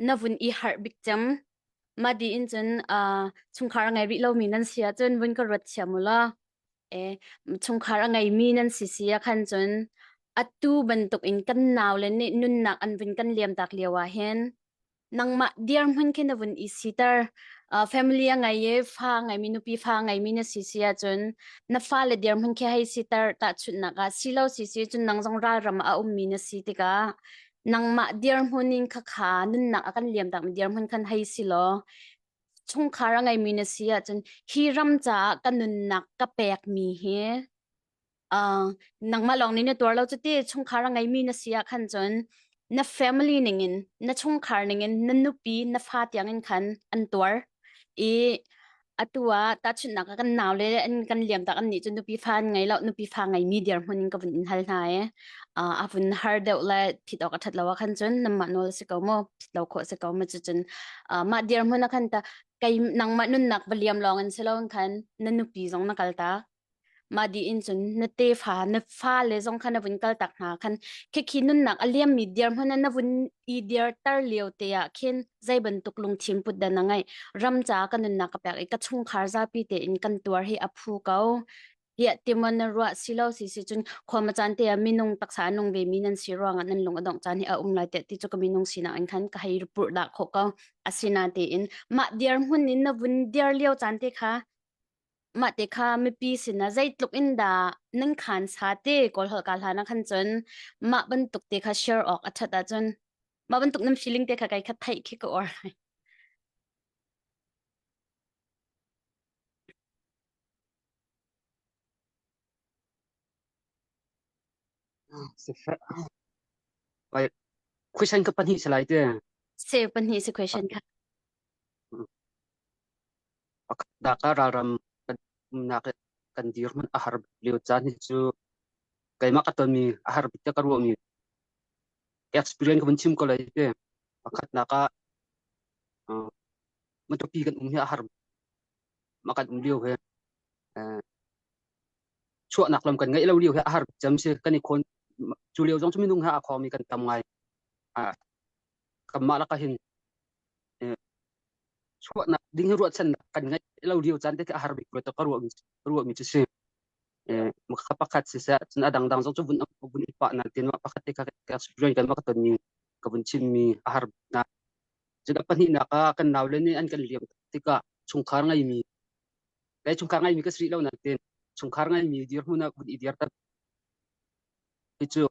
na vun i harh bik cem? Mah di in cun uh, chungkhar a ngei rih lomi nan si ahcun vun ka ruat thiam u law. E, chungkhar a ngeimi nan si si ah khan cun atu bantuk in kan naule nih nunnak an vun kan liam tak lio ah hin nangmah dirhmun khi na vun i siter. Uh, family a ngei i fa a ngeimi nupi fa a ngeimi na si si ahcun na fale dirhmun khi hei siter tahchunhnak ah si lo si si cun nang zong ralram ah a ummi na si tikah nangmah dirhmun in khakha nunnak a kan liam takmi dirhmun khan hei si law chungkhar a ngeimi na si ahcun hi ram caah ka nunnak ka pekmi hi uh, nangmah lawng nih na tuar lo cuti chungkhar a ngeimi na si ah khan cun na family ningin na chungkhar ningin na nupi na fa tiangin khan an tuar i atu ah tahchunhnak ah kan nau le an kan liam tak an nih cu nupi fa an ngei lo nupi fa ngeimi dirhmun in ka vun in hal hna i uh, a vun har deuh le phit awk a that lo ah khan cun namah nawl si ko mu phit lo khawh si ko mu cu cun uh, mah dirhmun ah khan ta kei nangmah nunnak va liam lawng in si lo in khan na nupi zong na kal tak Mah dih in cun na tefa na fale zong kha na vun kaltak hna khan khikhi nunnak a liammi dirhmun ah na vun i dirter lio te ah khin zei bantuk lungthin put dah na ngeih ram caah ka nunnak ka pek i ka chungkhar zapi tein kan tuar hi a phu ko tiah timaw na ruah si lo si si cun khua ma caan te ah minung taksa a nung ve mi nan si ruangah nan lung a dongh caan hi a um lai tiah ti cu ka minung sinak in khan ka hei purh dah khawh ko asina tein mah dirhmun in na vun dir lio caan te kha Mah te kha mipi sinah zeitluk in dah nan khaan sa te Kawl holh ka hlan ah khan cun mah bantuk te kha share awk a ṭhat ahcun mah bantuk nan feeling te kha kai kha theih khi ka uar. Question ka pahnih salai te. Se pahnih si question kha. Pakhatnak ah ralram kan umnak i kan dirhmun a har bik lio caan hi cu keimah ka tonmi a har bik tiah ka ruahmi experience ka vun chim ko lai ti. Pakhatnak ah uh, Matupi kan um hi a har mah kan um lio hi uh, chuahnak lam kan ngeih lo lio hi a har bik cem si kan i khawn cu lio zong cu minung he aa khawngmi kan tam ngai. Uh, kanmah lakah hin chuahnak ding hi ruahchannak kan ngeih lo lio caan te khi a har bik rua ka ruahmi ruahmi cu si. Kha pakhat siseh cun a dangdang zong cu vun vun i pah nain mah pakhat te kha ka rian kan ka tonmi ka vun chimmi a har na cun a pahnihnak ah kan naule nih an kan liam tikah chungkhar ngeimi kei chungkhar ngeimi ka si rih lo nain chungkhar ngeimi dirhmun ah vun i dirter hi cu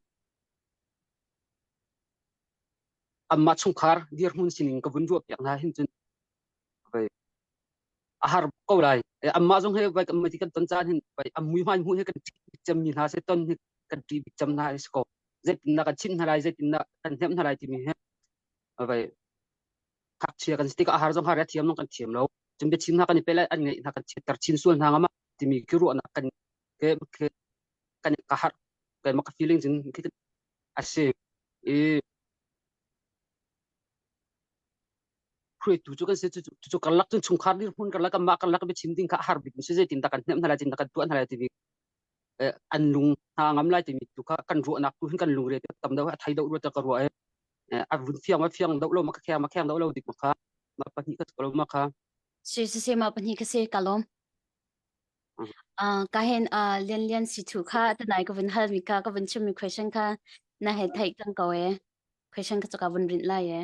anmah chungkhar dirhmun sining ka vun ruahpiak hna hin cun a har ko lai. Anmah zong he vai kan kan ton caan hin vai an mui hmai hmuh hi kan ṭih cemmi hna se ton hi kan ṭih bik cem hna si ko. Zeitindah kan chimh hna lai, zeitindah kan hnemh hna lai timi hi vai ngakchia kan si tikah a har zong har a thiam zong kan thiam lo. Cun biachim hna kan i pe lai an ngeih hna kan chiatter chin sual hna nga ma timi khi ruahnak kan ke kan ka har kai ma ka feeling cun khi a si. I hruaitu cu kan si cu karlak cun chungkhar dirhmun karlak kanmah karlak biachim ding kha a har bik mi si zeitin dah kan hnemh hna lai zeitin dah kan tuah hna lai timi an lung hna ngam lai timi tu kha kan ruahnak tu hin kan lungre tam deuh a thei deuh ruat ka ruah i a vun fiang ma fiang deuh lo ma ka kheng ma kheng deuh lo dik ma kha ma pahnih ka lo ma kha si si si ma pahnih ka si ka lawm Uh, ka hen uh, lian lian si thu kha tanai ka vun hal mi ka ka vun chim mi question kha na he theih cang ko e question kha chu ka vun rinh lai e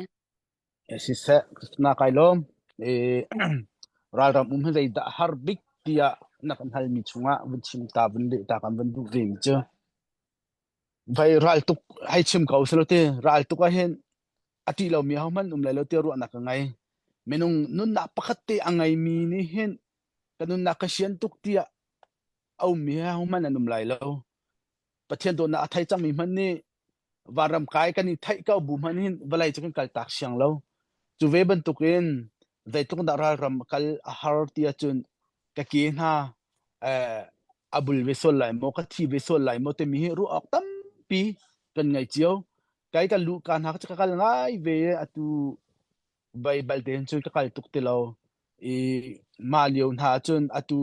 Siseh, na kai lawm. I ralram um hi zeidah har bik tiah na kan halmi chungah vun chim ta vun leh ta kan vun duh ve mi cu. Vai ral tuk hei chim ko selo ti ral tuk ah hin a ṭih lomi ahohmanh um lai lo ti ruahnak ka ngei. Minung nunnak pakhat te a ngeimi nih hin ka nunnak ka sian tuk tiah a ummi hi ahohmanh an um lai lo. Pathian dawtnak a thei cangmi hmanh nih vanram kai kan i theih ko bu hmanh hin vawlei cu kan kaltak siang lo. Cu ve bantukin zeitluk dah ralram kal a har ti ahcun ka ke hna eh, a bul ve sual lai maw, ka thi ve sual lai maw timi hi ruah awk tampi kan ngei cio. Kai kan luh ka hna ka kal ngai ve atu Baibal tein cun ka kal tuk ti lo. I mah lio hna ahcun atu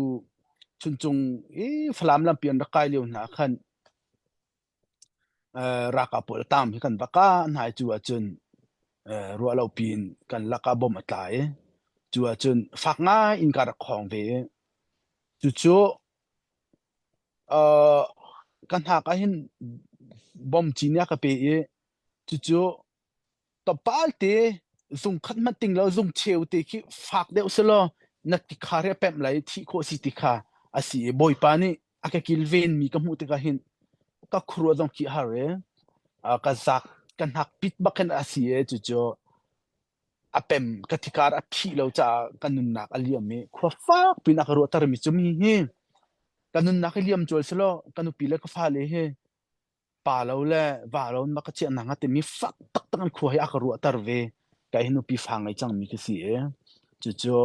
Chuncung i Falam lampi an rak kai lio hna khan. Ralkap pawl a tam hi kan va kah hna i cu ahcun ruah lo piin kan lakah bom a tla i cu ahcun fak ngai in ka rak khawng ve i cucu ka hnak ah hin bom ci nih a ka pe i cucu Tlawmpal te zung khat hmanh ting lo zung cheu te khi fak deuh selaw na tikha re pemh lai thih khawh si ti kha a si i Bawipa nih a ka kilven mi ka hmuh tikah hin ka khuaruah zong khi har i ka zak ka hnak pit bak khin a si i cucu a pem ka thikar a phih lo caah ka nunnak a liam i khua fak pin a ka ruahter mi cu mi hi ka nunnak hi liam cual selaw ka nupi le ka fale hi pa lo le va lo in ma ka chiah na timi fak taktak an khua hi a ka ruahter ve. Kai hi nupi fa ngei cangmi ka si i cucu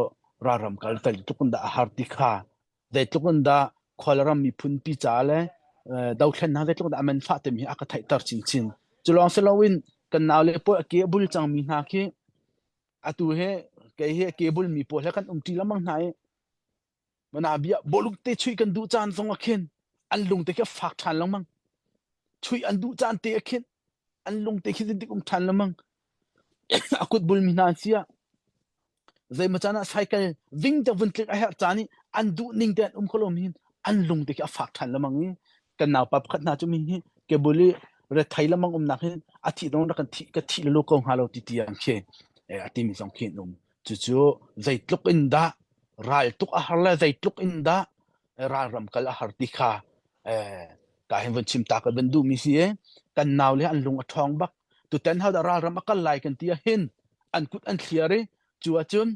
ralram kal zeitluk in dah a har ti kha zeitluk in dah khualram miphun pi ca le dothlennak zeitluk in dah a man fah timi hi a ka theihter chinchin. Cu lawng si loin kan naule pawl a ke a bul cangmi hna khi atu hi kei hi a ke bulmi pawl he kan umṭi lengmang hna i Mana bia bawlung te chuih kan duh caan zong ah khin an lung te khi a fak ṭhan lengmang. Chuih an duh caan te ah khin an lung te khi dik um ṭhan lengmang. A kut bulmi hna an si ah zeimaw caan ah cycle ving te vun tlik a herh caan i an duh ning te an um kho lomi hin an lung te khi a fak ṭhan lengmang i kan naupa pakhat hna cu mi hi kebul i rethei lengmang umnak hin a thih dong rak kan thih ka thih lulu ko hnga lo ti tiang khi a timi zong khi an um. Cucu zeitluk in dah raltuk a har le zeitluk in dah ralram kal a har ti kha ka hin vun chim ta ka van duhmi si i kan nau le an lung a ṭhawng bak. Tutan ho dah ralram a kal lai kan ti ah hin an kut an thliar i cu ahcun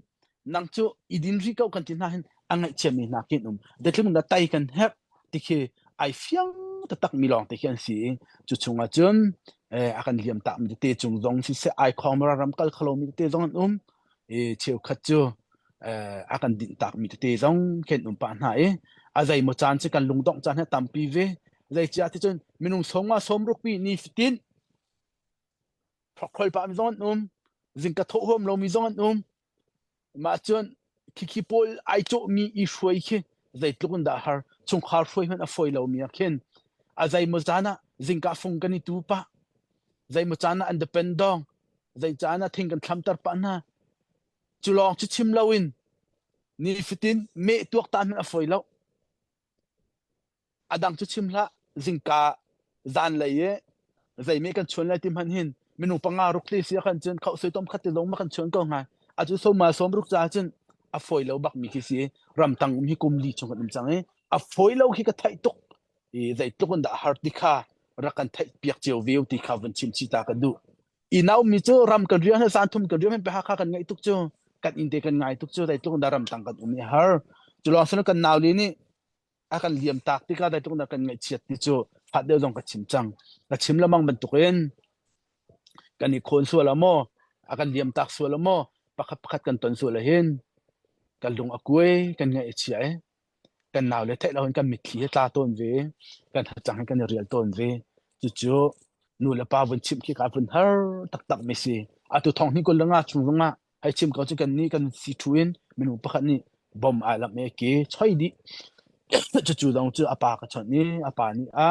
nang cu i din rih ko kan ti hna hin a ngaihchiami hna khi an um. Zeitluk in dah tai kan herh ti khi ai fiang taktak mi lawng te khi an si i cu chungah cun a kan liam tak mi tete cung zong siseh ai khawng ram kal kholo mi tete zong an um i cheukhat cu a kan dinh tak mi tete zong khen um pah hna i a zei maw caan cu kan lungdongh caan he tampi ve zeicah ti cun minung sawmnga sawmruk pi ni fatin hrokhrol pah mi zong an um zingka thawh huam lo mi zong an um Mah cun khikhi pawl ai cawhmi i hruai khi zeitluk in dah har. Chungkhar hruai hmanh a fawi lomi ah khin a zeimaw caan ah zingka fung kan i tu pah. Zeimaw caan ah an depend dong. Zei caan ah thing kan thlamter pah hna. Cu lawng cu chim loin nifatin meh tuaktan hmanh a fawi lo. A dang cu chim hlah, zingka zanlei i zeimi kan chuan lai ti hmanh hin minung panga ruk te si ah khan cun khauhsui tom khat te zong ma kan chuan ko hnga. Atu soma som ruk ca cun a fawi lo bak mi khi si. Ramtang um hi kum li chung kan um cang i a fawi lo khi ka theih tuk. I zeitluk in dah har ti kha rak kan theih piak cio veu ti kha vun chim chi ta ka duh. I naumi cu ram kan rian zan thum kan rian pe Hakha kan ngaih tuk cu kan inn te kan ngai tuk cu zeitluk in dah ramtang kan um i har. Cu lawng sin kan nau li nih a kan liam tak tikah zeitluk dah kan ngaihchiat ti cu fat deuh zong ka chim cang. Ka chim lemang bantukin kan i khawn sual ah maw, a kan liam tak sual ah maw, pakhat pakhat kan ton sual ahhin kan lung a kuai, kan ngaih a chia i kan nau le theih loin kan mitthli hi tla tawn ve, kan hacang hi kan i rial tawn ve. Cucu nu le pa vun chimh khi ka vun har taktak mi si. Atu thong hnih 25 chung zongah Hei chim ko cu kan nih kan si thu in minung pakhat nih bom ai lamh i ke choi dih. Cucu zong cu a pa ka chawnh i a pa nih a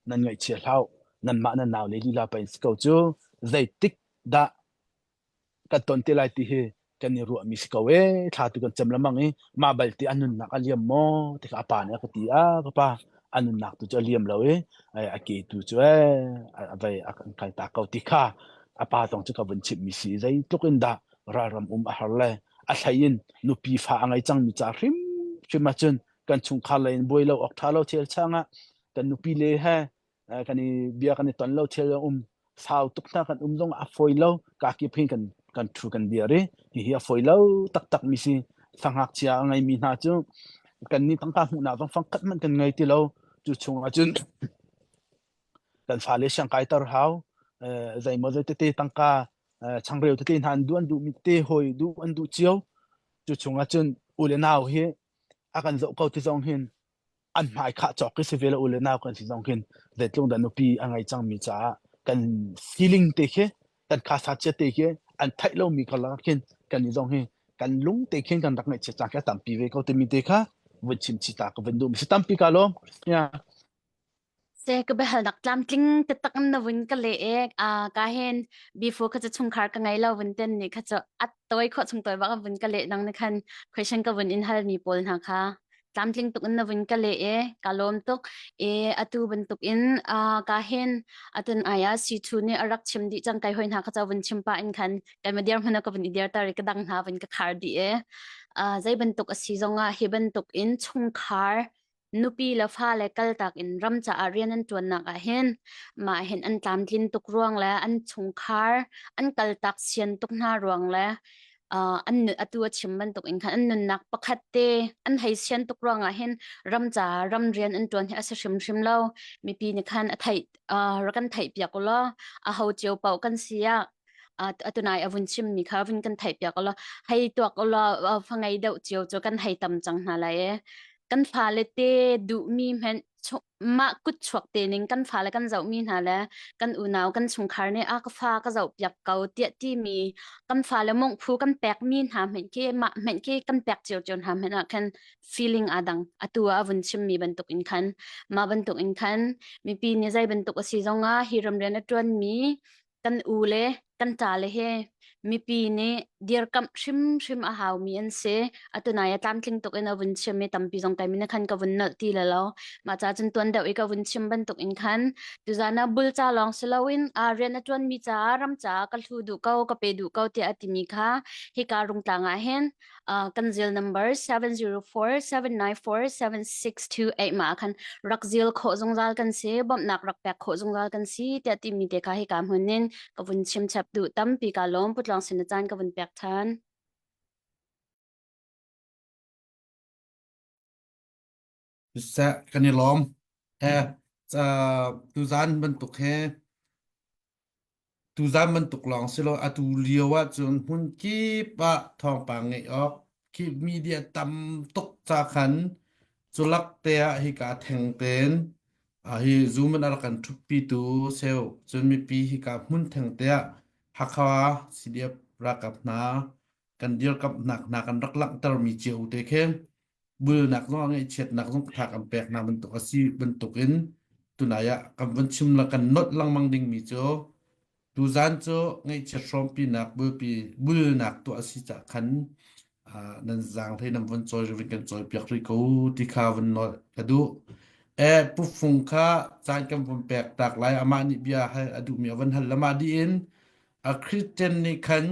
nan ngaihchia hlah nanmah nan nau le lila pa in si ko cu zeitik dah kan ton te lai ti hi kan i ruahmi si ko ee thla tu kan cem lemang i mah balte a nunnak a liam maw ti kha a pa nih a ka ti a ka pa a nunnak tu cu a liam lo i a ke tu cu ee a vai a kan kal ta ko ti kha a pa zong cu ka vun chimhmi si zeitluk in dah ralram um a har le a hlei in nupi fa a ngei cangmi ca hrimhrim ahcun kan chungkhar lei in buai lo awk ṭha lo thil changah kan nupi le he kan i bia kan i ton lo thil um sau tuk hna kan um zong a fawi lo ka kip hin kan kan thu kan dir i hihi a fawi lo taktak mi si fangakchia a ngeimi hna cu kan nih tangka hmuhnak zong fangkhat hmanh kan ngei ti lo cu chung ahcun kan fale siangkai tar hau zeimaw zei tete tangka changreu tete hna an duh an duh mi tete hawi duh an duh cio cu chung ahcun u le nau hi a kan zoh ko ti zong hin an hmai khah cawk khi si ve lo u le nau kan si zong khin zeitluk dah nupi a ngei cangmi caah kan feeling te khi kan khasa chia te khi an theih lomi karlak khin kan i zong hi kan lung te khin kan rak ngaihchiat cang khi a tampi ve ko timi te kha vun chim chih ta ka vun duh mi si tampi ka lawm. Yeah. Se ka biahalnak tlamtling taktak in na vun ka leh e. Ah, ka hin before kha cu chungkhar ka ngei lo vun ten ni kha cu at tawi khawh chung tawi bak vun ka leh nang ni khan question ka vun in hal mi pawl hna kha tlamtling tuk in na vun ka leh e ka lawm tuk e atu bantuk in ah ka hin atun aya si thu nih a rak chim dih cang kai hoi hna kha cu vun chim pa in khan kai ma dir hmana ka vun i dir tar i ka dang hna vun ka khar dih e ah zei bantuk a si zongah hi bantuk in chungkhar nupi le fale kaltak in ram caah rian an ṭuannak ah hin mah hin an tlamtlin tuk ruang le an chungkhar an kaltak sian tuk hna ruang le uh, an atu a chim bantuk in khan an nunnak pakhat te an hei sian tuk ruangah hin ram ca ram rian an ṭuan hi a si hrimhrim lo mipi nih khan a theih uh, rak kan theih piak ulaw a ho cio paoh kan si ah atunai a vun chimmi kha vun kan theih piak ulaw hei tuak ulaw fa ngei deuh cio cu kan hei tam cang hna lai e kan fale te duhmi hmenh mah kut chuak te ning kan fale kan zohmi hna le kan unau kan chungkhar nih a ka fa ka zoh piak ko tiah timi kan fale mongh phu kan pekmi hna hmenh khi mah hmenh khi kan pek cio cio hna hmenh ah khan feeling aa dang atu ah a vun chimmi bantuk in khan mah bantuk in khan mipi nih zei bantuk a si zongah hi ramrian a ṭuanmi kan u le kan ṭa le he mipi nih dirkamh hrimhrim a haumi an si. Atunai a tlamtling tuk in a vun chim i tampi zong kai min khan ka vun nolh ti le lo. Mah ca cun tuan deuh i ka vun chim bantuk in khan tuzan ah bul ca lawng si loin a rian a ṭuanmi caah ram caah ka hlu duh ko ka pe duh ko tiah a timi kha hika rungtlang ah hin uh, kan zil number 704 794 7628 ma khan rak zil khawh zungzal kan si bawmhnak rak pek khawh zungzal kan si tiah timi te kha hika hmun in ka vun chim chap duh tampi ka lawm putlong sin na caan ka vun pek than Seh kan i lawm. He tuzaan bantuk he Tuzaan bantuk lawng si lo atu lio ahcun hmun kip ah thawngpang ngeih awk khi media tam tuk ca khan culak te ah hika theng tein ah hi Zoom in a rak kan ṭhutpitu seu cun mipi hika hmun theng te ah Hakha CDF ralkap hna kan dirkamhnak hna kan rak langhtermi cio te khi bulnak zong a ngaihchiatnak zong tha kan pek hna bantuk a si bantukin tunai ah kan vun chim la kan nolh lengmang dingmi cu tuzan cu ngaihchiat hrawmpinak bulpi bulnak tuah a si cah khan nan zaang hlei nan vun cawi vun kan cawi piak rih ko ti kha vun nolh ka duh e pufung kha caan kan vun pek tak lai amah nih bia hal a duhmi a vun hal lamah dih in a Christian nih khan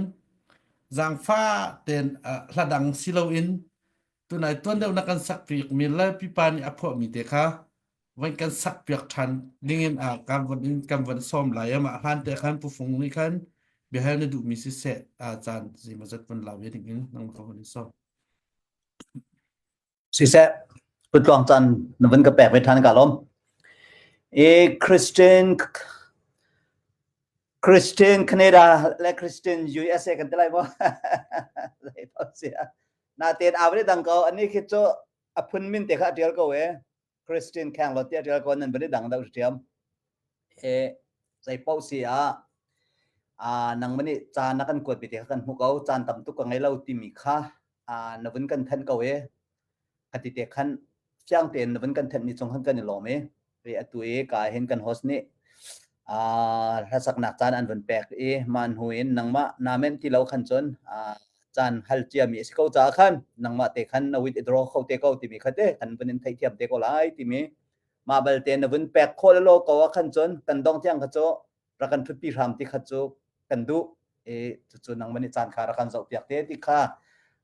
zaangfah tein hla dang si loin tunai tuan deuh na kan sak piakmi Lalpipa nih a phuahmi te kha van kan sak piak ṭhan dingin a kan von in kan von sawm lai amah hlan te khan pufung nih khan biahal na duhmi siseh a caan zeimawzat von la ve dingin nang ka von in sawm. Siseh, putluang caan na vun ka pek ve ṭhan ka lawm. E Christian Christian Canada le Christian USA kan ti lai maw? Zei to sia. Natein aa van i dang ko. Ani khi cu a phun min te kha a ṭial ko e. Christian Khenglawt ti a ṭial ko nan van i dang deuh ṭhiam. E zei paoh si ah aa nangmah nih ca na kan kuat mi te kha kan hmu ko. Caan tam tuk ka ngei lo timi kha aa na vun kan thanh ko e. Khati te khan fiang tein na vun kan thanh mi cung khan kan i lawm i i atu i ka hin kan host nih aa hlasaknak caan an vun pek i mah hnu in nangmah naa menh ti lo khan cun aa caan hal ciami a si ko caah khan nangmah te khan na withdraw kho te ko timi kha te kan vun in theihthiam te ko lai timi mah balte na vun pek khawh lo ko ah khan cun kan dong tiang kha cu rak kan ṭhutpi hram ti kha cu kan duh i cucu nangmah nih caan kha rak kan zohpiak te ti kha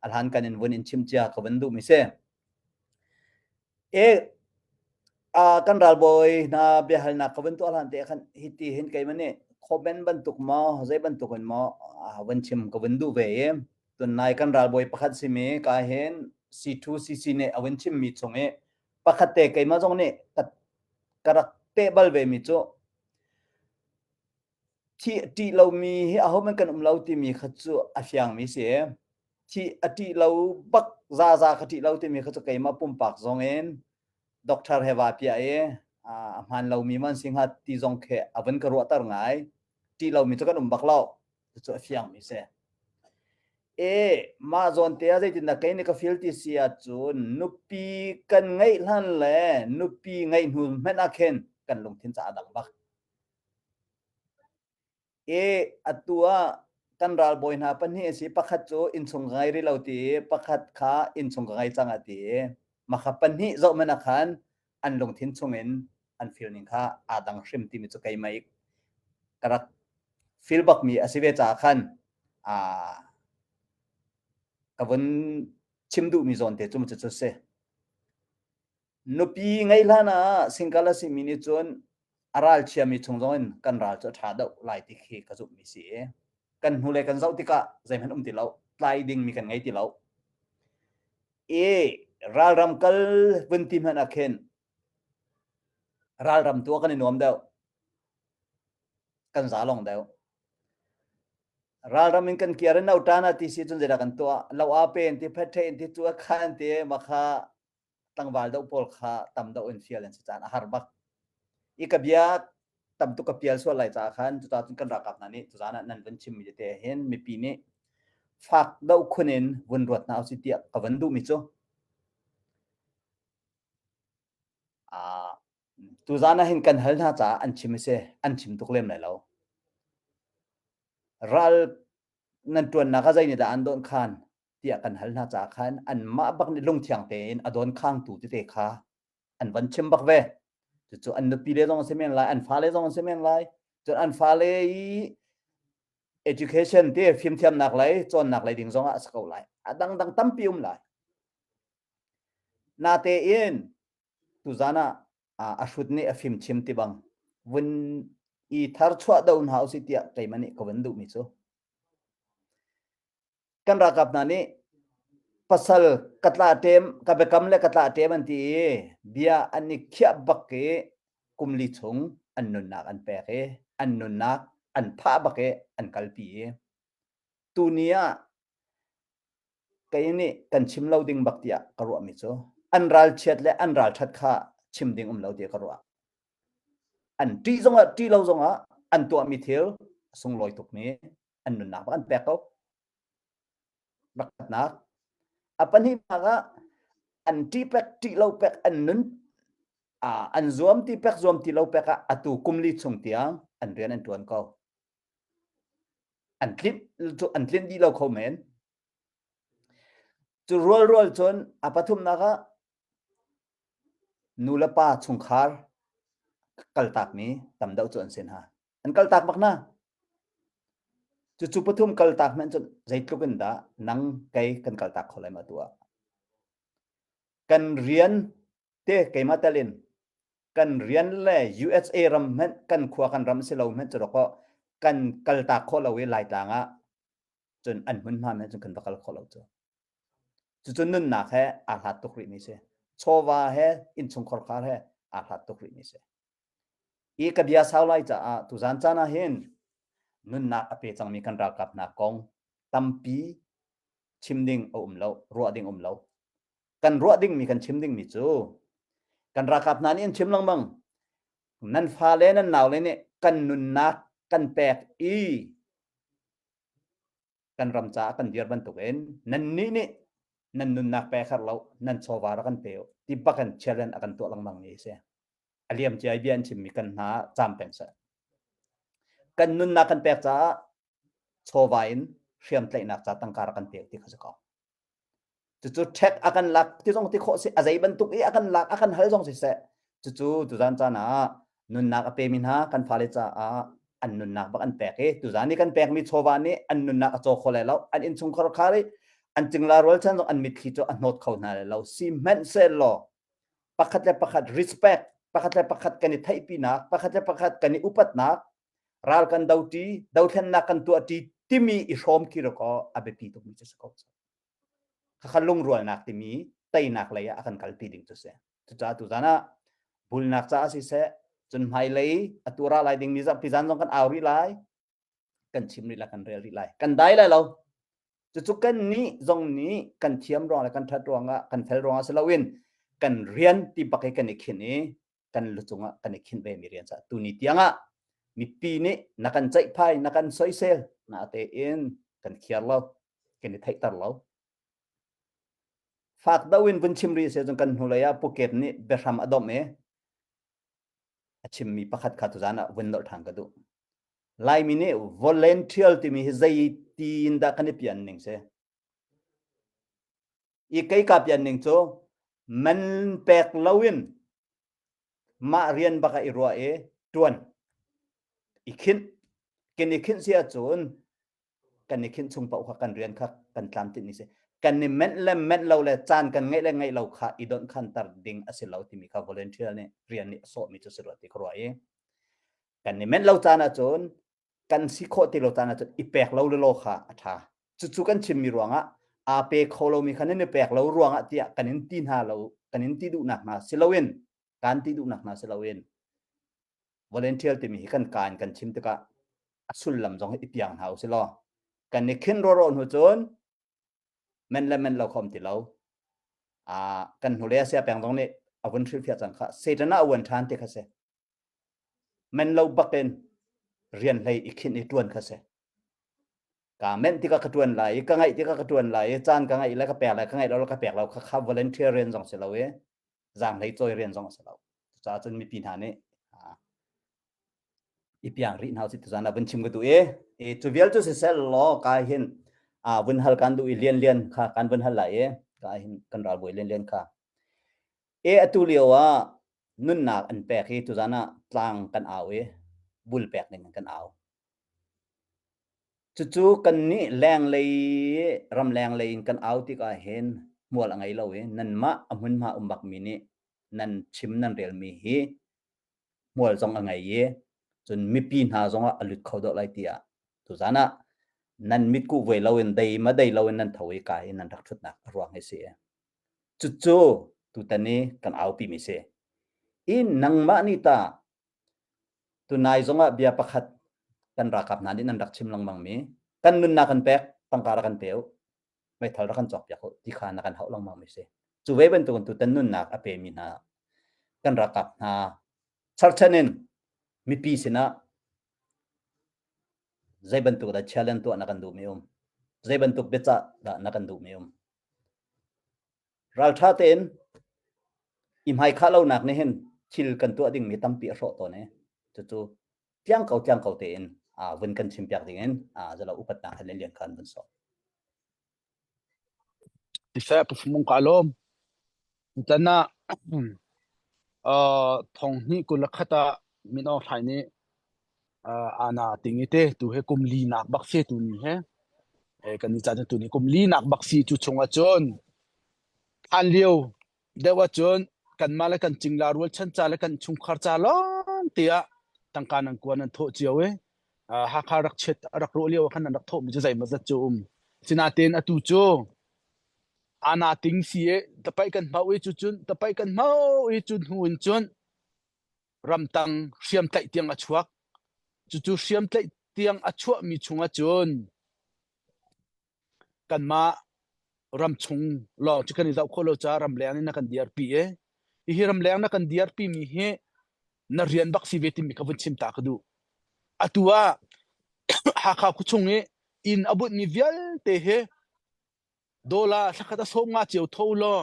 a hlan kan in vun in chim cia ka vun duh mi si. E kan ralbawi hna biahalnak ka vun tuah hlan te khan hiti hin keimah nih comment bantuk maw zei bantuk in maw vun chim ka vun duh ve i tunai kan ralbawi pakhat simi ka hin C2CC nih a vun chimmi chung i pakhat te keimah zong nih ka, ka rak teh bal ve mi cu Thih a ṭih lomi hi ahohmanh kan um lo timi kha cu a fiangmi si. Thih a ṭih lo bak zaza ka ṭih lo timi kha cu keimah pumpak zong in doctor he vaa piah i a hmaan lomi man si hnga ti zong khi a vun ka ruahter ngai. Ṭih lomi cu kan um bak lo. Cucu a fiangmi si. E mah zawn te ah zeitindah kei nih ka feel ti si ahcun nupi kan ngeih hlan le nupi ngeih hnu hmanh ah khin kan. kan lungthin ca a dang bak. I atu ah kan ralbawi hna pahnih a si. Pakhat cu innchung ka ngei rih lo ti i pakhat kha innchung ka ngei cang a ti i makha pahnih zoh hmanh ah khan an lungthin chungin an feel ning kha aa dang hrim timi cu keimah i ka rak feel bakmi a si ve caah khan aa ka vun chim duhmi zawn te cu cucu si. Nupi ngeih hlan ah single a simi nih cun a ralchiami chung zong in kan ral cu a ṭha deuh lai ti khi ka zumhmi si i kan hnulei kan zoh tikah zeihmanh um ti lo, tlai dingmi kan ngei ti lo. I ralram kal vun ti hmanh ah khin ralram tu ah kan i nuam deuh. Kan za long deuh. Ralram in kan kiar in no ṭan ah ti si cun zeidah kan tuah? Lo a pen ti phet in ti cu a khan ti makha tlangval deuh pawl kha tam deuh in fial an si caan a har bak. I ka bia tam tuk ka pial sual lai caah khan cuta cun kan ralkap hna nih tuzaan ah nan vun chimmi tete hin mipi nih fak deuh khun in vun ruat hna usih tiah ka vun duhmi cu ah tuzaan ah hin kan hal hna caah an chim a si an chim tuk lem lai lo. Ral nan ṭuannak ah zei nih dah an dawnh khan tiah kan hal hna caah khan anmah bak nih lungthiang tein a dawnkhangtu tete kha an van chim bak ve. Cucu an nupi le zong an si men lai, an fale zong an si men lai. Cun an fale i education te fimthiamnak lei, cawnnak lei ding zong ah a si ko lai. A dangdang tampi um lai. Natein tuzan ah a hrut nih a fim chim ti bang vun i thar chuah do hna usih tiah keimah nih ka vun duhmi cu kan ralkap hna nih pasal ka tla ṭem ka biakam le ka tla ṭem an ti i bia an i khiah bak i kum li chung an nunnak an pek i an nunnak an phah bak i an kalpi i tuni ah kei nih kan chim lo ding bak tiah ka ruahmi cu an ralchiat le an ralṭhat kha chim ding um lo tiah ka ruah. An ṭih zongah ṭih lo zongah an tuahmi thil a sunglawi tukmi an nunnak bak an pek ko. Pakhatnak. A pahnihnak ah an ṭih pek ṭih lo pek an nun an zuam ti pek zuam ti lo pek ah atu kum li chung tiang an rian an ṭuan ko. An tlinh an tlinh dih lo kho men. Cu rualrual cun a pathumnak ah nu le pa chungkhar kaltakmi tam deuh cu an si hna. An kaltak bak hna. Cucu pathum kaltak hmanh cun zeitluk in dah nang kei kan kaltak kho lai ma tu ah. Kan rian te keimah tel in kan rian le USA ram hmanh kan khua kan ram si lo hmanh cu dawkaw kan kaltak khawh lo i Laitlang ah cun an hmunhma hmanh cun kan va kal khawh lo cu. Cucu nunnak he aa hlat tuk rihmi si. Chawva he innchungkhar khar he aa hlat tuk rihmi si. I ka bia sau lai caah tuzan caan ah hin nunnak a pe cangmi kan ralkap hna kong tampi chim ding a um lo, ruah ding um lo. Kan ruah dingmi kan chim dingmi cu kan ralkap hna nih an chim lengmang. Nan fale nan naule nih kan nunnak kan pek i kan ram caah kan dir bantukin nannih nih nan nunnak pek har lo nan chawva rak kan pe ti bak in challenge a kan tuah lengmang mi a si. A liam cia bia an chimmi kan hna caam peng seh. Kan nunnak kan pek caah chawva in hriam tlaihnak ca tangka rak kan pek ti kha si ko. Cucu ṭhek a kan lak ti zong ti khawh si a zei bantuk i a kan lak a kan hal zong siseh cucu tuzan caan ah nunnak a pemi hna kan fale caah an nunnak bak an pek i tuzan i kan pekmi chawva nih an nunnak a caw kho lai lo an innchungkhar khar i an cingla rualchan zong an mitthli cu a hnawt kho hna lai lo sihmanhsehlaw pakhat le pakhat respect pakhat le pakhat kan i theihpinak pakhat le pakhat kan i upatnak ral kan do ṭi dothlennak kan tuah ṭi timi i hrawm khi rakaw a biapi tukmi cu si ko. Khakha lungrualnak timi teinak lei ah a kan kalpi ding cu si. Cucaah tuzan ah bulnak caah siseh, cun hmailei atu ra lai dingmi zarhpi zan zong kan au rih lai, kan chim rih lai, kan rel rih lai. Kan dai lai lo. Cucu kan nih zong nih kan thiam ruang le kan ṭhat ruangah, kan fel ruangah si loin kan rian ti bak i kan i khinh i kan lu cungah kan i khinh ve mi rian caah tuni tiangah mipi nih na kan ceihphai na kan soisel na tein kan khiar lo kan i theihter lo fak do in vun chim ri se cun kan hnulei ah pukep nih biahram a domh i. a chimmi pakhat kha tuzan ah vun nolh ṭhan ka duh. Laimi nih volunteer timi hi zei tiin dah kan i pian ning si? I kei ka pian ning cu man pek loin mah rian bak ah i ruah i ṭuan i khinh kan i khinh si ahcun kan i khinh chung paoh kha kan rian kha kan tlamtlinh ni si kan i menh le menh lo le caan kan ngeih le ngeih lo kha i donh khanter ding a si lo timi kha volunteer nih rian nih a sawhmi cu si rua ti ka ruah i kan i menh lo caan ahcun kan si khawh ti lo caan ahcun i pek lo le law kha a ṭha cucu kan chimmi ruangah aa pe kho lomi kha nan i pek lo ruangah tiah kan in ti hna lo kan in ti duhnak hna si loin kan ti duhnak hna si loin volunteer timi hi kan ka in kan chim tikah a sullam zong hi i piang hna usih law kan i khin rawraw hnu cun men le men lo khom ti lo a kan hnulei a sia peng zong nih a vun hrilhfiah cang kha Satan ah a uan ṭhan ti kha si men lo bakin rian hlei i khinh i ṭuan kha si ka men tikah ka ṭuan lai i ka ngaih tikah ka ṭuan lai i caan ka ngaih le ka pek lai ka ngaih lo le ka pek lo kha kha volunteer rian zong si lo i zaanghlei cawi rian zong a si lo cucaah cun mipi hna nih i piang rih hna usih tuzan ah vun chim ka duh i i cu vial cu siseh law ka hin a vun hal kan duh i lian lian kha kan vun hal lai i ka hin kan ralbawi lian lian kha e atu lio ah nunnak an pek i tuzan ah tlang kan au i bul pek ding kan au Cucu kannih lenglei ramleng lei in kan au tikah hin hmual a ngei lo i nanmah a hmunhma um bakmi nih nan chim nan relmi hi hmual zong a ngei i cun mipi hna zongah a lut kho dawh lai tiah tuzan ah nan mitkuh vuai loin dei ma dei loin nan tho i ka i nan rak ṭhutnak a ruang hi si. Cucu tutan i kan aupi mi si. I nangmah nih tah Tunai zongah bia pakhat kan ralkap hna nih nan rak chim lengmang mi kan nunnak kan pek tangka rak kan pe u meithal rak kan cawkpiak u ti kha na kan hauh lengmang mi si. Cu ve bantukin tutan nunnak a pe mi hna kan ralkap hna charchan in mipi sinah zei bantuk dah challenge tuah na kan duh mi um zei bantuk biacah dah na kan duh mi um Ralṭha tein i hmaikhah lonak nih hin thil kan tuah dingmi tampi a hrawh tawn i cucu tliang ko tliang ko tein vun kan chimpiak dingin zalo upatnak he lian khan vun sawm. Siseh pufumung ka lawm. Tan ah thong hnih kul le khat ah Min Aung Hlaing nih ana ting i te tu he kum li nak bak si tu ni he kan i ca tu ni kum li nak bak si cu chung ah cun hlan lio deuh ah cun kanmah le kan cingla rual chan ca le kan chungkhar ca lawng te ah tangka nan kuan an thawh cio i Hakha rak chiat a rak rawh lio ah khan an rak thawhmi cu zeimawzat cu um sinain atu cu ana ting si i tapaih kan hmau i cu cun tapaih kan hmau i cu hnu in cun ramtang hriamtlaih tiang a chuak. Cucu hriamtlaih tiang a chuahmi chungah cun kanmah ramchung lawng cu kan i zoh khawh lo caah ramleng in na kan dirpi i hihi ramleng na kan dirpi mi hi na rian bak si ve timi kha vun chim ta ka duh. Atu ah Hakha khuachung i inn a bunhmi vialte hi Dawla thlakhat a sawm nga cio tho law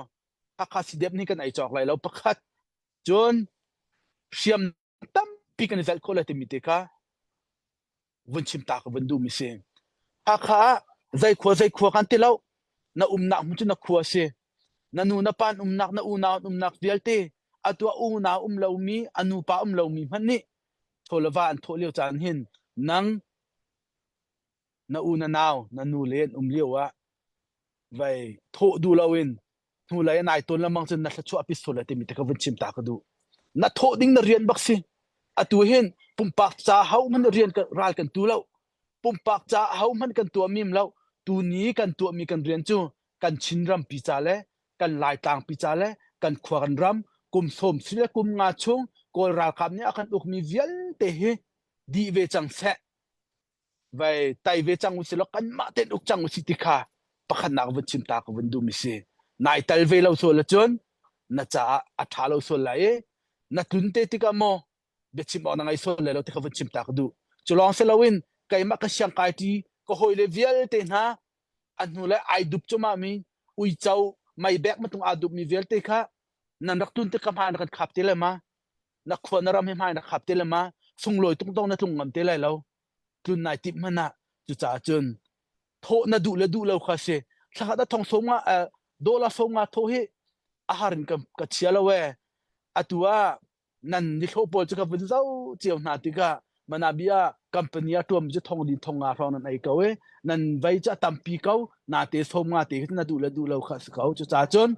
Hakha sidep nih kan ei cawk lai lo pakhat cun hriam tampi kan i zalh khawh lai timi te kha vun chim ta ka vun duhmi si. Hakha ah zei khua zei khua kan ti lo na umnak hmun cu na khua si na nu na pa an umnak na unau an umnak vialte atu ah unau um lomi a nu pa um lomi hmanh nih chaw le va an thawh lio caan hin nang na u na nau na nu le an um lio ah vai thawh duh loin hnulei an ai tawn lengmang cun na thluachuah pistol le timi te ka vun chim ta ka duh na thawh ding na rian bak si atu hin pumpak ca ho hmanh rian ral kan tu lo pumpak ca ho hmanh kan tuah mim lo tu ni kan tuah mi kan rian cu kan Chin rampi ca le kan Laitlang pi ca le kan khua kan ram kum sawm si le kum nga chung Kawl ralkap nih a kan ukmi vialte hi dih ve cang seh vai tai ve cang usih law kanmah tein uk cang usih ti kha pakhatnak vun chim ta ka vun duhmi si. Nai tal ve lo sual ahcun na caah a ṭha lo sual lai i na tlun te tikah maw biachim awk na ngei sual lai lo ti kha vun chim ta ka duh. Cu lawng si loin keimah ka siangkai ṭi ka hawile vialte hna a hnu le ai dup cuahmah mi uico meibek matung aa dupmi vialte kha nan rak tun tik ka hma na kan khap te le ma. Na khua na ram hi hmai na khap te le ma sunglawi tung tong na tlung ngam te lai lo. Tlun nai tip hmanh ah cucaah cun thawh na duh le duh lo kha si. Thlakhat a thong som nga dollar som nga thaw hi a har in ka ka chia lo e. Atu ah nan nithlo pawl cu ka vun zoh cio hna tikah manabia company a tuam cu thong din thong nga hrawng nan ei ko i nan vei cu a tampi ko na te som nga te na duh le duh lo kha si ko cucaah cun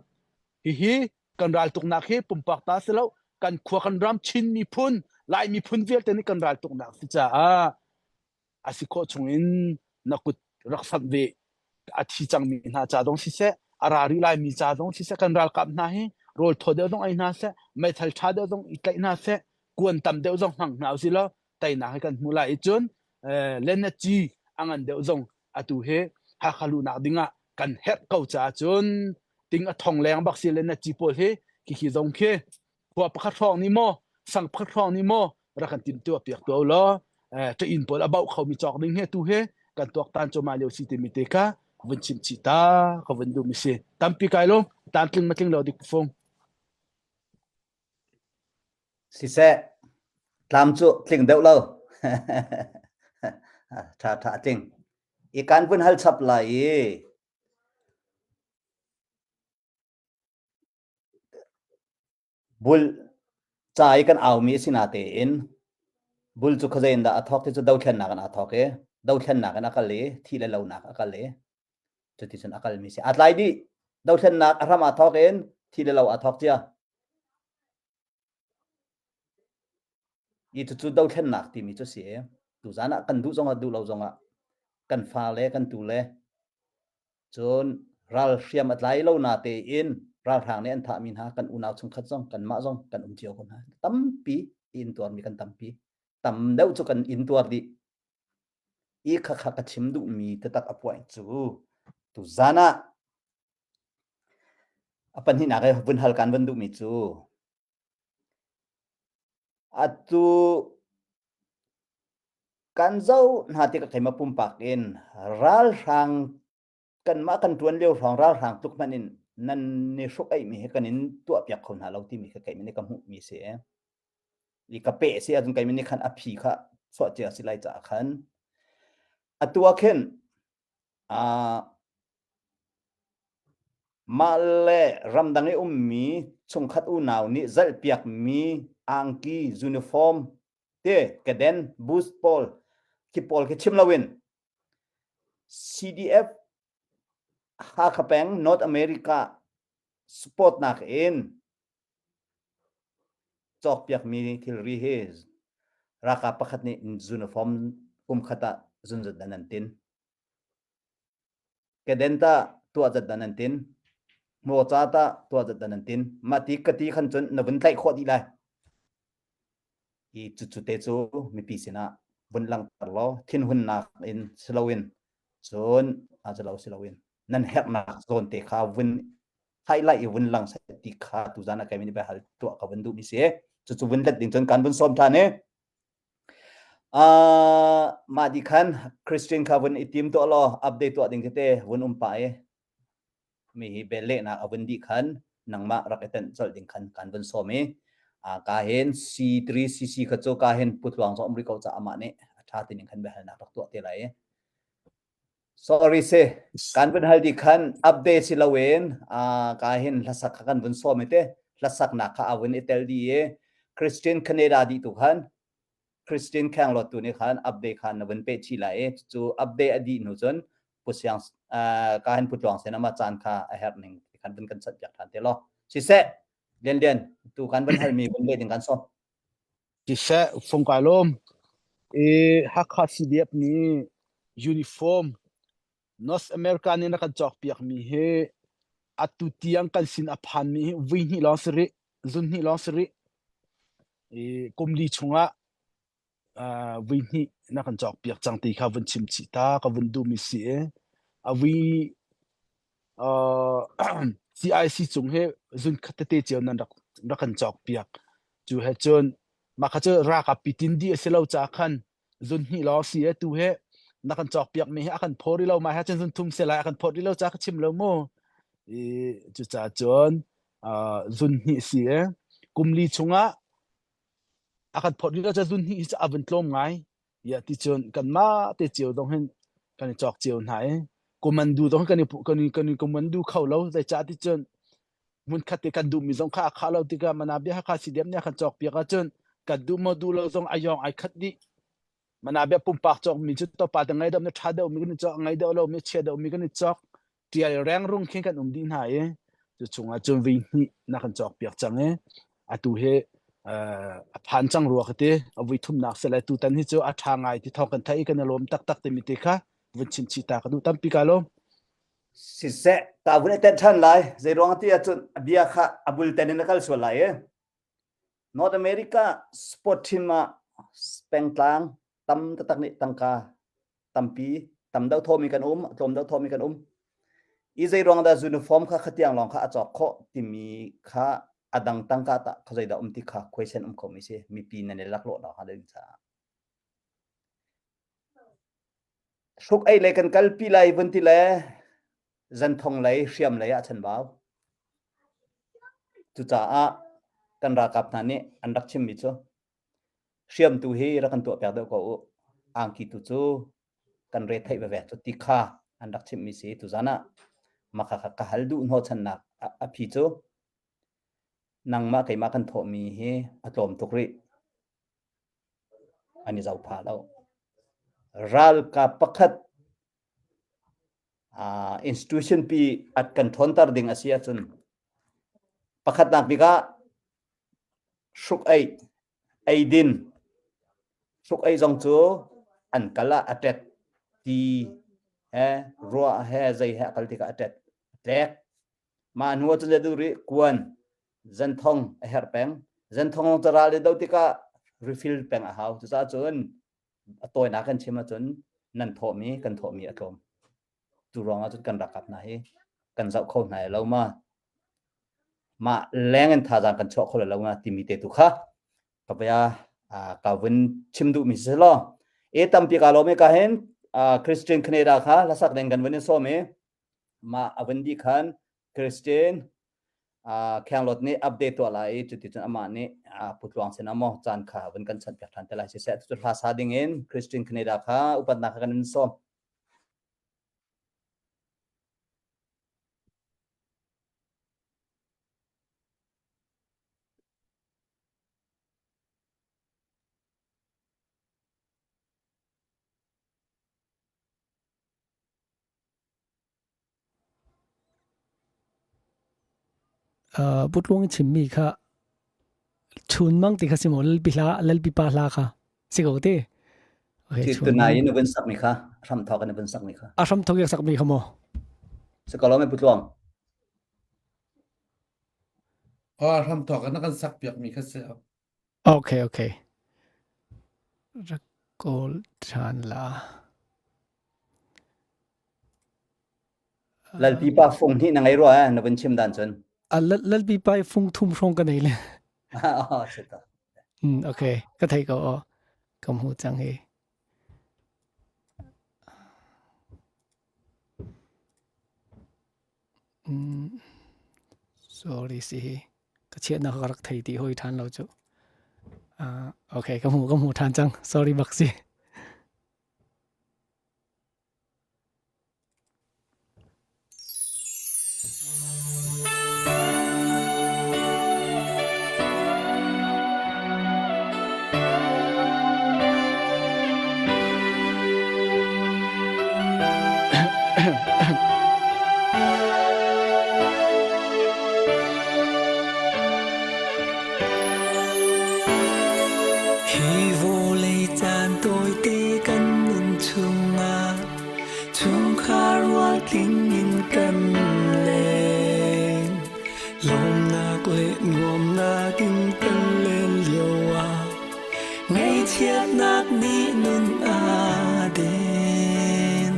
hihi kan raltuknak hi pumpak ta si lo kan khua kan ram Chin miphun Lai miphun vialte nih kan raltuknak si caah a si khawh chungin na kut rak samh ve a thi cangmi hna ca zong siseh a ra rih laimi ca zong siseh kan ralkap hna hi rawl thaw deuh zong ei hna seh meithal ṭha deuh zong i tlaih hna seh kuan tam deuh zong hmang hna usih law teinak hi kan hmuh lai i cun lennaci a ngan deuh zong atu hi Hakha luhnak dingah kan herh ko caah cun ting a thong leng bak si lennaci pawl hi khi zong khi khua pakhat hrawng nih maw sang pakhat hrawng nih maw rak kan timhtuah piak tuah law ṭa inn pawl a bauh khomi cawk ding he tu he kan tuaktan cuahmah lio si timi te kha vun chim chih ta ka vun duhmi si tampi kai lo tlamtling matling lo dik fung Siseh tlam cu tling deuh lo ṭha ṭha tling i kan vun hal chap lai i Bul ca i kan aumi a si natein bul cu khuazei in dah a thawk ti cu dothlennak in aa thawk i dothlennak in a kal i thi le lonak a kal i cuticun a kalmi si. Aa tlai dih. Dothlennak a hram aa thawk in thi le lo aa thawk cia. I cucu dothlennak timi cu a si i tuzan ah kan duh zongah duh lo zongah kan fale kan tule Cun ral hriam a tlai lo na tein ralhrang nih an thahmi hna kan unau chungkhat zong kanmah zong kan um cio ko hna. Tampi intuarmi kan tampi. Tam deuh cu kan intuar dih. I khakha ka chim duhmi taktak a puai cu tuzan ah a pahnihnak i vun hal kan vun duhmi cu atu Kan zoh hna tikah keimah pumpak in ralhrang kanmah kan ṭuan lio hrawng ralhrang tluk hmanh in nan ni hruk eihmi hi kan in tuahpiak kho hna lo timi kha keimah nih ka hmuhmi si. I ka peh si ahcun keimah nih khan a phi kha chuah cia si lai caah khan atu ah khin uh, mah le ramdang i ummi chungkhat unau nih zalhpiakmi angki uniform te keden boost pawl khi pawl khi chim loin CDF Hakha peng North America support nak in cawkpiakmi thilri hi ralkap pakhat nih uniform kum khat ah zunzat dan an tin. Keden ta tuah zat dan an tin. Hmawca ta tuah zat dan an tin. Mah ti ka ti khan cun na vun tlaih khawh dih lai. I cucu te cu mipi sinah vun langhter law thinhunnak in si loin cun a lo si loin nan herhnak zawn te kha vun highlight i vun lang seh ti kha tuzan ah kei min hal tuah ka vun duh mi si cucu vun let ding cun kan vun sawm than i uh, mah di khan Christian kha vun i tim tuah law update tuah ding tete vun um pa i mi hi bel lehnak a vun dih khan nangmah rak i tenh colh ding khan kan vun sawm i ka hin C3CC kha cu ka hin putluang zong um rih ko ca amah nih a ṭha ti ning khan biahalnak rak tuah te lai i sorry si kan vun hal dih khan update si loin ka hin hlasak kha kan vun sawm i te hlasaknak kha a vun i tel dih i Christian Canada dih tu khan Christian Khenglawt tu nih khan update khan na vun peh chih lai i cu update a dih hnu cun Pu Siang ka hin Pu Tluang sen ama caan kha a herh ning khan vun kan chanh piak than te law siseh Lian Lian tu kan vun halmi vun leh ding kan sawm Siseh fung kai lawm i Hakha CDF nih uniform North America nih na kan cawk piak mi hi atu tiang kan sin a phan mi hi vui hnih lawng si rih zun hnih lawng si rih i kum li chungah uh, vui hnih na kan cawk piak cang ti kha vun chim chih ta ka vun duh mi si i a vui uh, CIC cung he zun khat tete cio nan rak rak kan cawk piak cu he cun mah kha cu ralkap pi tin di a si lo ca khan zun hnih lawng si e tu he na kan cawk piak mi hi a kan phaw rih lo ma he cun zun thum se lai a kan phawt rih lo ca ka chim lo mu i cucaah cun uh, zun hnih si e kum li chungah. A kan phorh rih lo ca zun hnih hi cu a vun tlawm ngai. Ya ti cun kanmah te cio zong hin kan i cawk cio hna i kumandu zong kan i kan i kan i kumandu kho lo zeicah ti cun hmunkhat te kan duhmi zong kha a khah lo tikah mana bia Hakha CDF nih a kan cawk piak ahcun kan duh maw duh lo zong a yawng ai khat dih. Mana bia pumpak cawkmi cu topa te ngei deuh mi ṭha deuh mi kan i cawk ngei deuh lo mi chia deuh mi kan i cawk ṭial rengrung khin kan um dih hna i cu chungah cun vi hnih na kan cawk piak cang i atu hi a phan cang rua ka ti a vui thumnak se le tutan hi cu a ṭha ngai ti thawng kan theih i kan i lawm taktak timi te kha vun chim chih ta ka duh tampi ka lawm. Siseh, ta vun i tenh ṭhan lai. Zeiruang ti ahcun a bia kha a bulten in a kal sual lai i North America sport team ah pengtlang tam taktak nih tangka tampi tam deuh thawmi kan um tlawm deuh thawmi kan um i zei ruang dah uniform kha khatiang lawng kha a cawk khawh timi kha a dang tangka tah kha zeidah um ti kha question um khomi si mipi nan i laklawh nak hnga ding caah hruk ei le kan kalpi lai vun ti le zanthong lei hriam lei ah chanbau cucaah kan ralkap hna nih an rak chimmi cu Hriam tu hi rak kan tuahpiak deuh ko u. Angki tu cu kan re theih veve cu ti kha an rak chimhmi si tuzan ah maka kha ka hal duh hnawhchannak a phi cu nangmah keimah kan thawhmi hi a tlawm tuk rih. An i zoh phah lo. Ralkap pakhat uh, institution pi at kan ṭhawnter ding a si ahcun pakhatnak bik ah Hruk eih, eidin. Hruk eih zong cu an kal ah a ṭet. Ti he ruah he zei he a kal tikah a ṭet. A tlek. Mah hnu ahcun zei duh rih kuan, zenthong a herh peng. Zenthong zong cu ral i do tikah refill peng a hau. Cucaah cun a tawinak kan chim ahcun nan thawhmi kan thawhmi a tlawm. Tu ruangah cun kan ralkap hna hi kan zoh kho hna lo ma. Mah leng in thazaang kan chuah kho lo nga timi te tu kha ka bia ka vun chim duh mi si law e tampi ka lawm e ka hin Christian Canada kha hlasak ding kan vun in sawm i mah a vun di khan Christian Khenglawt nih update tuah lai i cuticun amah nih putluang sin amo caan kha vun kan chanh piak ṭhan te lai siseh cucu hla sa ding in Christian Canada kha upatnak kha kan in sawm. Putluang chimmi kha chunmang ti kha si maw lalpi hla lalpi pa hla kha si ko te. Okay, tunai in vun sak mi kha hram thawk in vun sak mi kha. A hram thawk sak mi kha maw? Si ko lo me putluang. Oh, hram thawk in kan sak piak mi kha si. Okay, okay. Rak kawl than la. Lalpi pa fung hnih na ngei rua eh na vun chim dan cun. A lalpi pa fung thum hrawng ka nei le. Oh, sita. Mm, okay, ka thei ko o. Kam hu chang hi. Mm, sorry si hi. Ka chiat na ka rak thei ti hoi than lo chu. Uh, okay, ka mu ka mu than chang. Sorry bak si. Hi vawlei caan tawite kan nun chungah chungkhar rual tling in kan leng. Lawmnak le nuamnak in kan len lio ah Ngaihchiatnak nih nun aa den.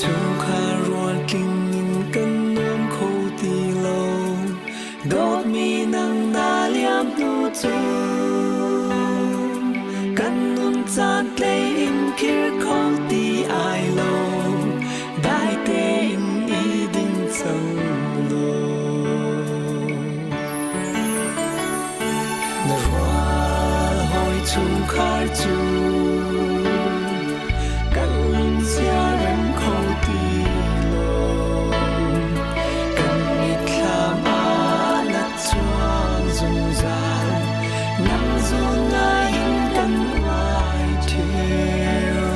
Chungkhar rual tling in kan nuam kho ti lo. Dawtmi nang na liam hnu cun kan nun caan tlei in khir kho ti ai lo. Dai tein i din cang law. Na rual hawi cu kan lungsiarem kho ti lo. Kan mitthlam ah na cuang zungzal, nang zawn ngai in kan uai ṭheo.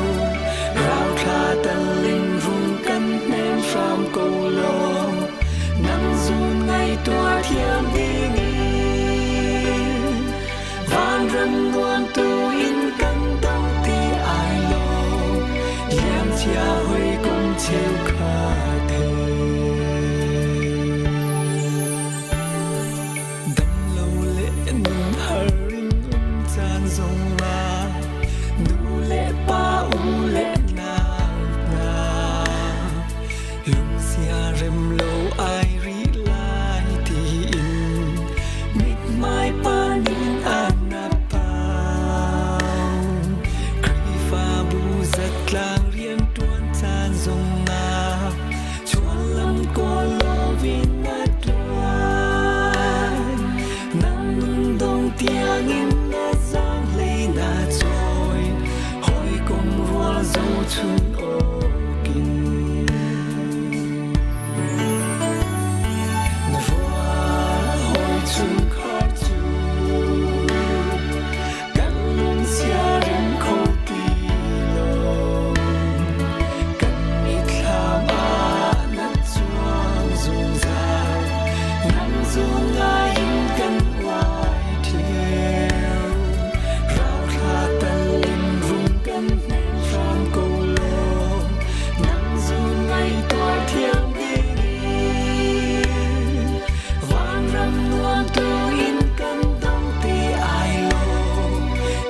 Rauthla tal in rung kan hnem hram ko law, nang zuun ngai tuar thiam ding in vanram nuam tu in kan dong ti ai lo, liamcia hawikom cheukhat he. Dam lo le nun har in um caan zongah nu le pa u le nau hna lungsia rem lo ai rih lai tiin mithmai pa nin an na pau. Khrihfabu zatlang rianṭuan caan zongah chuanlam kawl loin na ṭuan. Nang nundong tiangin na zaanghlei na cawi, hawikom rual zohchun awkin. Na rual hawi chungkhar cu kan lungsiarem kho ti lo. Kan mitthlam ah na cuang zungzal, nang zuun ngai in kan uai ṭheo. Rauthla tal in rung kan hnem hram ko law, nang zuun ngai tuar thiam ding in. Vanram nuam tu in kan dong ti ai lo,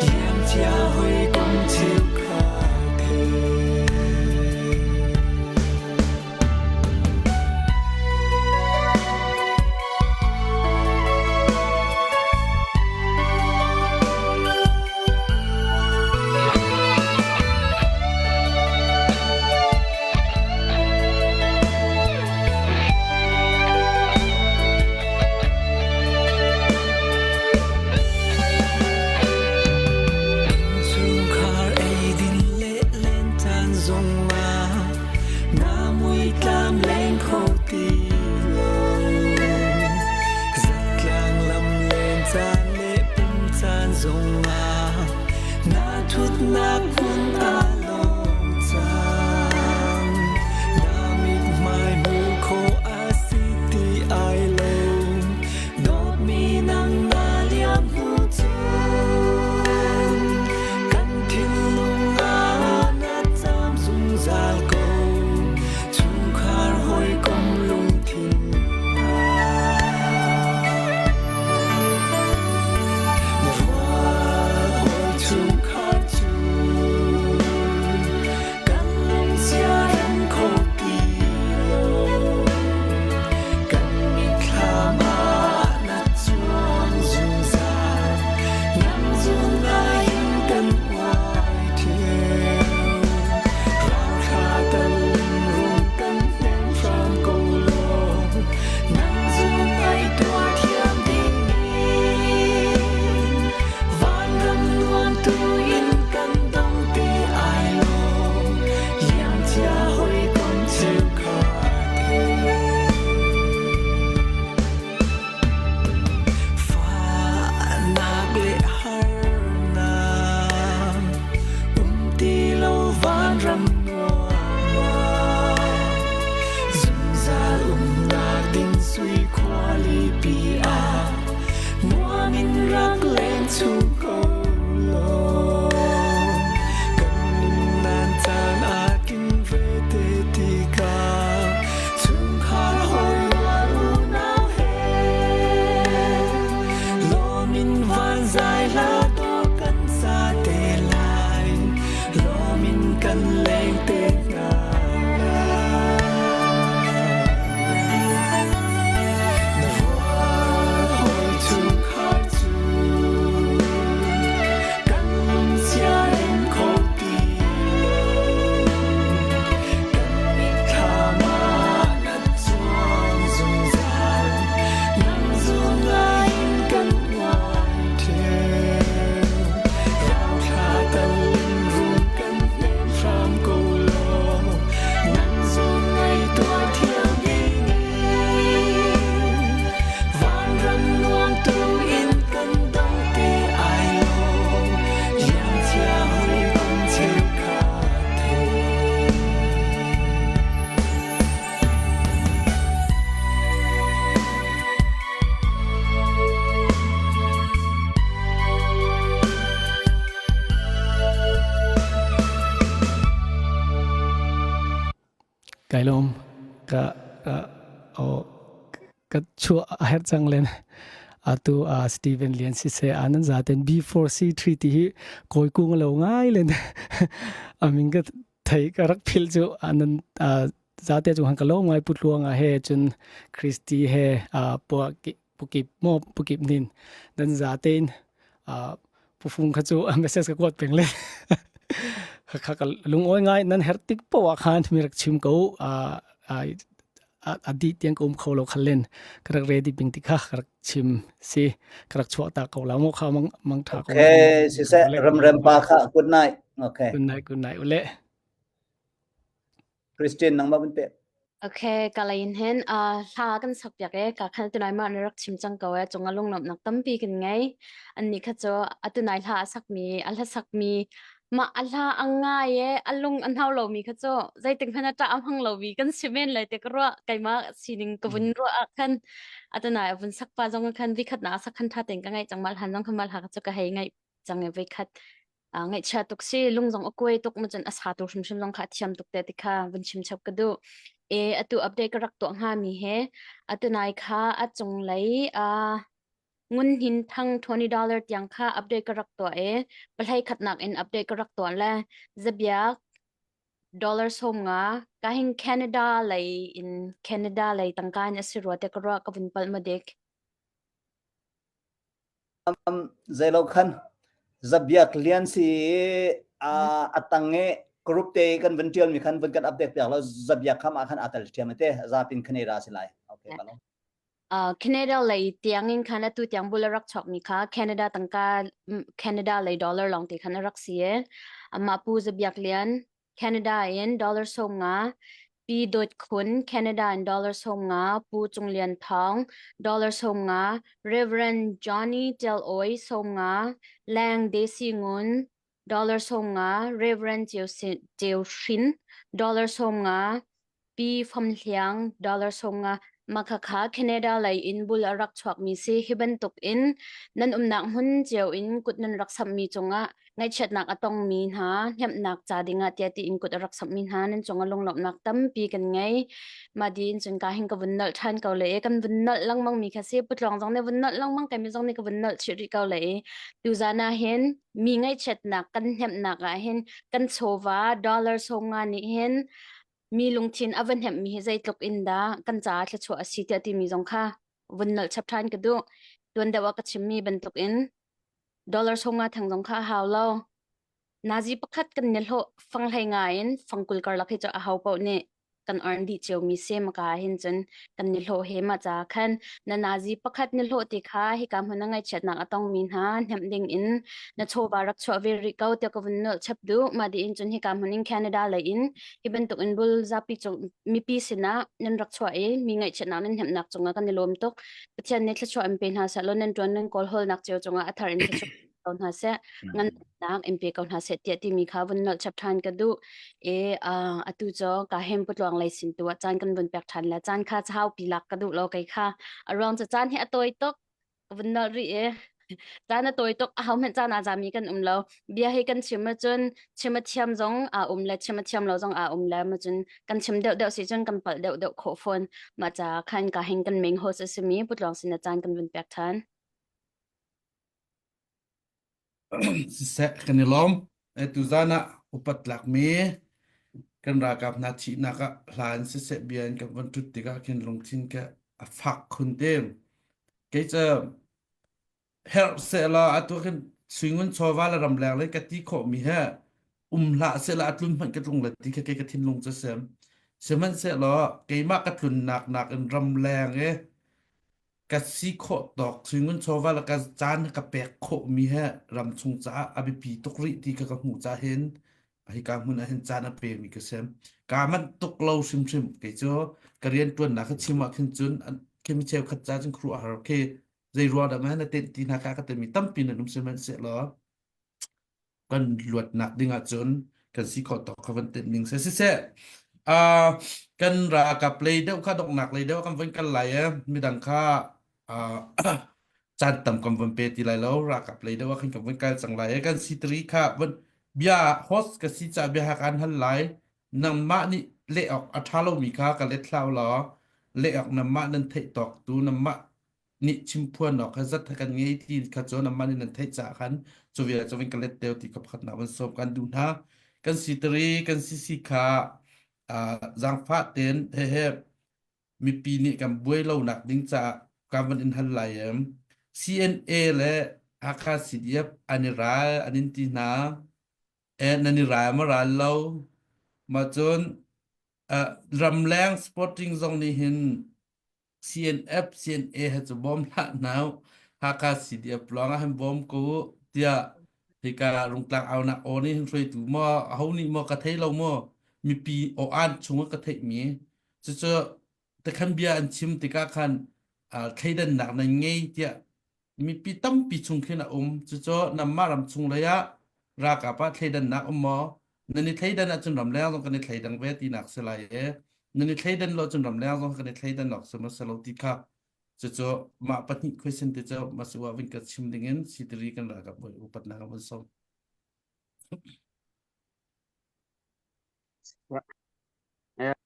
liamcia hawikom cheukhat he. Innchungkhar eidin le len caan zongah na muitlam leng kho ti lo. Zatlang lam len caan le pum caan zongah na thutnak hmun aa lawm cang. Na mithmai hmuh khawh a si ti ai lo. Dawtmi nang na liam hnu cun kan thinlung ah na caam zungzal ko. Chungkhar hawikom lungthin ah. Na rual hawi chungkhar cu. Kai lawm. Ka ka oh ka chuah a herh cang len. Atu uh, Steven Lian siseh anan zaten B4C treaty hi kawi kung lo ngai len. Amin ka thei ka rak phil cu anan uh, zate cu han ka lo ngai putluang a he cun Christy he uh, pua pukip mo pukip nin dan zaten uh, pufung kha cu message ka kuat peng le kha ka lungawi ngai nan her tik po ah khan mi rak chim ko uh, a di tiang ka um kho lo khal len ka rak ready ping ti kha ka rak chim si ka rak chuah ta ko la mo kha mang mang tha ko Okay, siseh ramrem pa kha good night. Okay. Good night, good night ule. Christian nangmah vun pek. Okay, ka lain hin uh, hla kan sak piak e ka khan tunai ma na rak chim cang ko e chung a lunglawmhnak tampi kan ngei. An nih kha cu atunai hla a sakmi a hla sakmi ma a hla a ngai e a lung a hnau lomi kha cu zeitik hmanh a ṭah a hmang lomi kan si men lai te ka ruah keimah sining ka vun ruah ah khan atunai a vun sak pa zong khan vikhat na a sak khan ṭha tein ka ngaih cang mal han zong khan mal ha kha cu ka hei ngaih cang e vikhat ngaihchia tuk si lung zong a kuai tuk ma cun a sa tu hrimhrim zong kha a thiam tuk te ti kha vun chim chap ka duh e atu update ka rak tuah hnga mi he atu nai kha a cunglei a ngun hin thang $20 tiang kha update ka rak tuah e pahlei khatnak in update ka rak tuah le zabiak dollar 50 ka hin Canada lei in Canada lei tangka in a si rua te ka ruah ka vun palh ma dik Zeilo khan zabiak lian si a tang i group te kan vun tial mi khan vun kan update piak lo zabiak kham ah khan aa tel ṭhiam te zapin Canada si lai. Okay, ka lawm. Uh, Canada lei tiang in khan atu tiang bul a rak chok mi kha Canada tangka Canada lei dollar lawng te khan a rak si e. Amah Pu Zabiak Lian Canada in dollar 50, Pi Dawt Khun Canada in dollar 50, Pu Cung Lian Thawng dollar 50, Reverend Johnny Tel Oi 50, Lang Desi Ngun dollar 50, Reverend Ceu Hrin dollar 50, Pi Fam Hliang dollar 50, Makhakha Canada lei in bul a rak chuakmi si. Hi bantuk in nan umnak hmun cio in kut nan rak samhmi cungah ngaihchiatnak a tongmi hna hnemhnak ca dingah tiah tiin kut a rak samhmi hna nan cungah lunglawmhnak tampi kan ngei. Mah di in cun ka hin ka vun nolh ṭhan ko le kan vun nolh lengmang mi kha si putlawng zong nih vun nolh lengmang kei mi zong nih ka vun nolh chih rih ko le tuzan ah hin mi ngaihchiatnak kan hnemhnak ah hin kan chawva dollar 50 nih hin mi lungthin a va hnemhmi hi zeitluk in dah kan caah thluachuah a si tiah timi zong kha vun nolh chap ṭhan ka duh. Tuan deuh ah ka chimmi bantukin dollar 50 theng zong kha a hau lo. Nazi pakhat kan ni hlawh fang hlei nga in fangkul karlak hi cu a ho paoh nih kan earn dih ciomi si maka hin cun kan ni hlawh he ma ca khan na nazi pakhat ni hlawh ti kha hika hmun a ngaihchiatnak a tongmi hna hnemh ding in na chawva rak chuah ve rih ko tiah ka vun nolh chap duh ma di in cun hika hmun in Canada lei in hi bantuk in bul zapi cung mipi sinah nan rak chuah i mi ngaihchiatnak nan hnemhnak cungah kan i lawm tuk Pathian nih thluachuah in pe hna seh law nan ṭuan nan kawl hawlnak cio cungah a thar in thluachuah ko hna seh ngannak in pe ko hna seh tiah timi kha vun nolh chap ṭhan ka duh e atu cu ka hem putluang lei sin tu ah caan kan vun pek ṭhan le caan kha chau pi lak ka duh lo kei kha a ruang cu caan hi a tawi tuk ka vun nolh rih e caan a tawi tuk a ho hmanh caan aa zami kan um lo bia hi kan chim ahcun chim a thiam zong aa um le chim a thiam lo zong aa um le ma cun kan chim deuh deuh si cun kan palh deuh deuh khawh fawn mah ca khan ka hin kan main host a simi putluang sin a caan kan vun pek ṭhan Siseh kan i lawm. Tuzan ah upat tlakmi kan ralkap hna thihnak ah hla in siseh bia in kan von ṭut tikah khin lungthin ka a fak khun te. Kei cu herh sehla atu khin suingun chawva le ramleng le ka ti khawhmi he um hlah sehla a tlun hmanh ka tlung le ti kha kei ka thinlung cu sem. Sihmanhsehlaw keimah ka tlunnak nakin ramleng i ka si khawh tawk suingun chawva le ka caan ka pek khawhmi he ramchung caah a biapi tuk rih ti kha ka hmuh ca hin hika hmun ah hin caan a pemi ka si. Kaa manh tuk lo hrimhrim kei cu ka rian ṭuannak kha chim ah khin cun khi mi cheukhat ca cun khuaruahhar khi zei ruang dah ma na tenh ti hna ka ka timi tampi nan um sihmanhsehlaw kan luatnak ding ahcun kan si khawh tawk kha van tenh ning seh siseh uh, kan ralkap lei deuh kha donghnak lei deuh kan van kal lai e midang kha uh, caan tam kan van pe ti lai lo ralkap lei deuh ah khin kan van kal cang lai e kan si tri kha van bia host ka si ca bia ha kan hal lai Nangmah nih leh awk a ṭha lomi kha ka let hlah u law leh awk nangmah nan theih tawk tu nangmah nih chimphuan awk kha zat kan ngei ti kha cu nangmah nih nan theih caah khan cu vial cu vin ka let teo ti ka pakhatnak van sawm kan duh hna. Kan si tari kan sisi kha zaangfah tein hehe mipi nih kan buai lonak ding caah kan van in hal lai em. CNA le Hakha CDF an i ral an in ti hna. Eh, nan i ral ma ral lo. Ma cun uh, ramleng sporting zong nih hin CNF, CNA he cu bawm hlah nau. Hakha CDF lawng ah hin bawm ko tiah hika rungtlang aunak aw nih hin hruaitu maw aho nih maw ka thei lo maw mipi aw an chung ah ka theih mi cucu takhan bia an chim tikah khan uh, thleidannak nan ngei tiah mipi tampi chung khin a um. Cucu nanmah ram chung lei ah ralkap ah thleidannak um maw? Nan i thleidan ahcun ramleng zong kan i thleidang ve tinak si lai i nan i thleidan lo cun ramleng zong kan i thleidan awk si maw si lo ti kha cucu mah pahnih question te cu masiwa vin ka chim ding in sitiri kan ralkap bawi upatnak a vun sawm.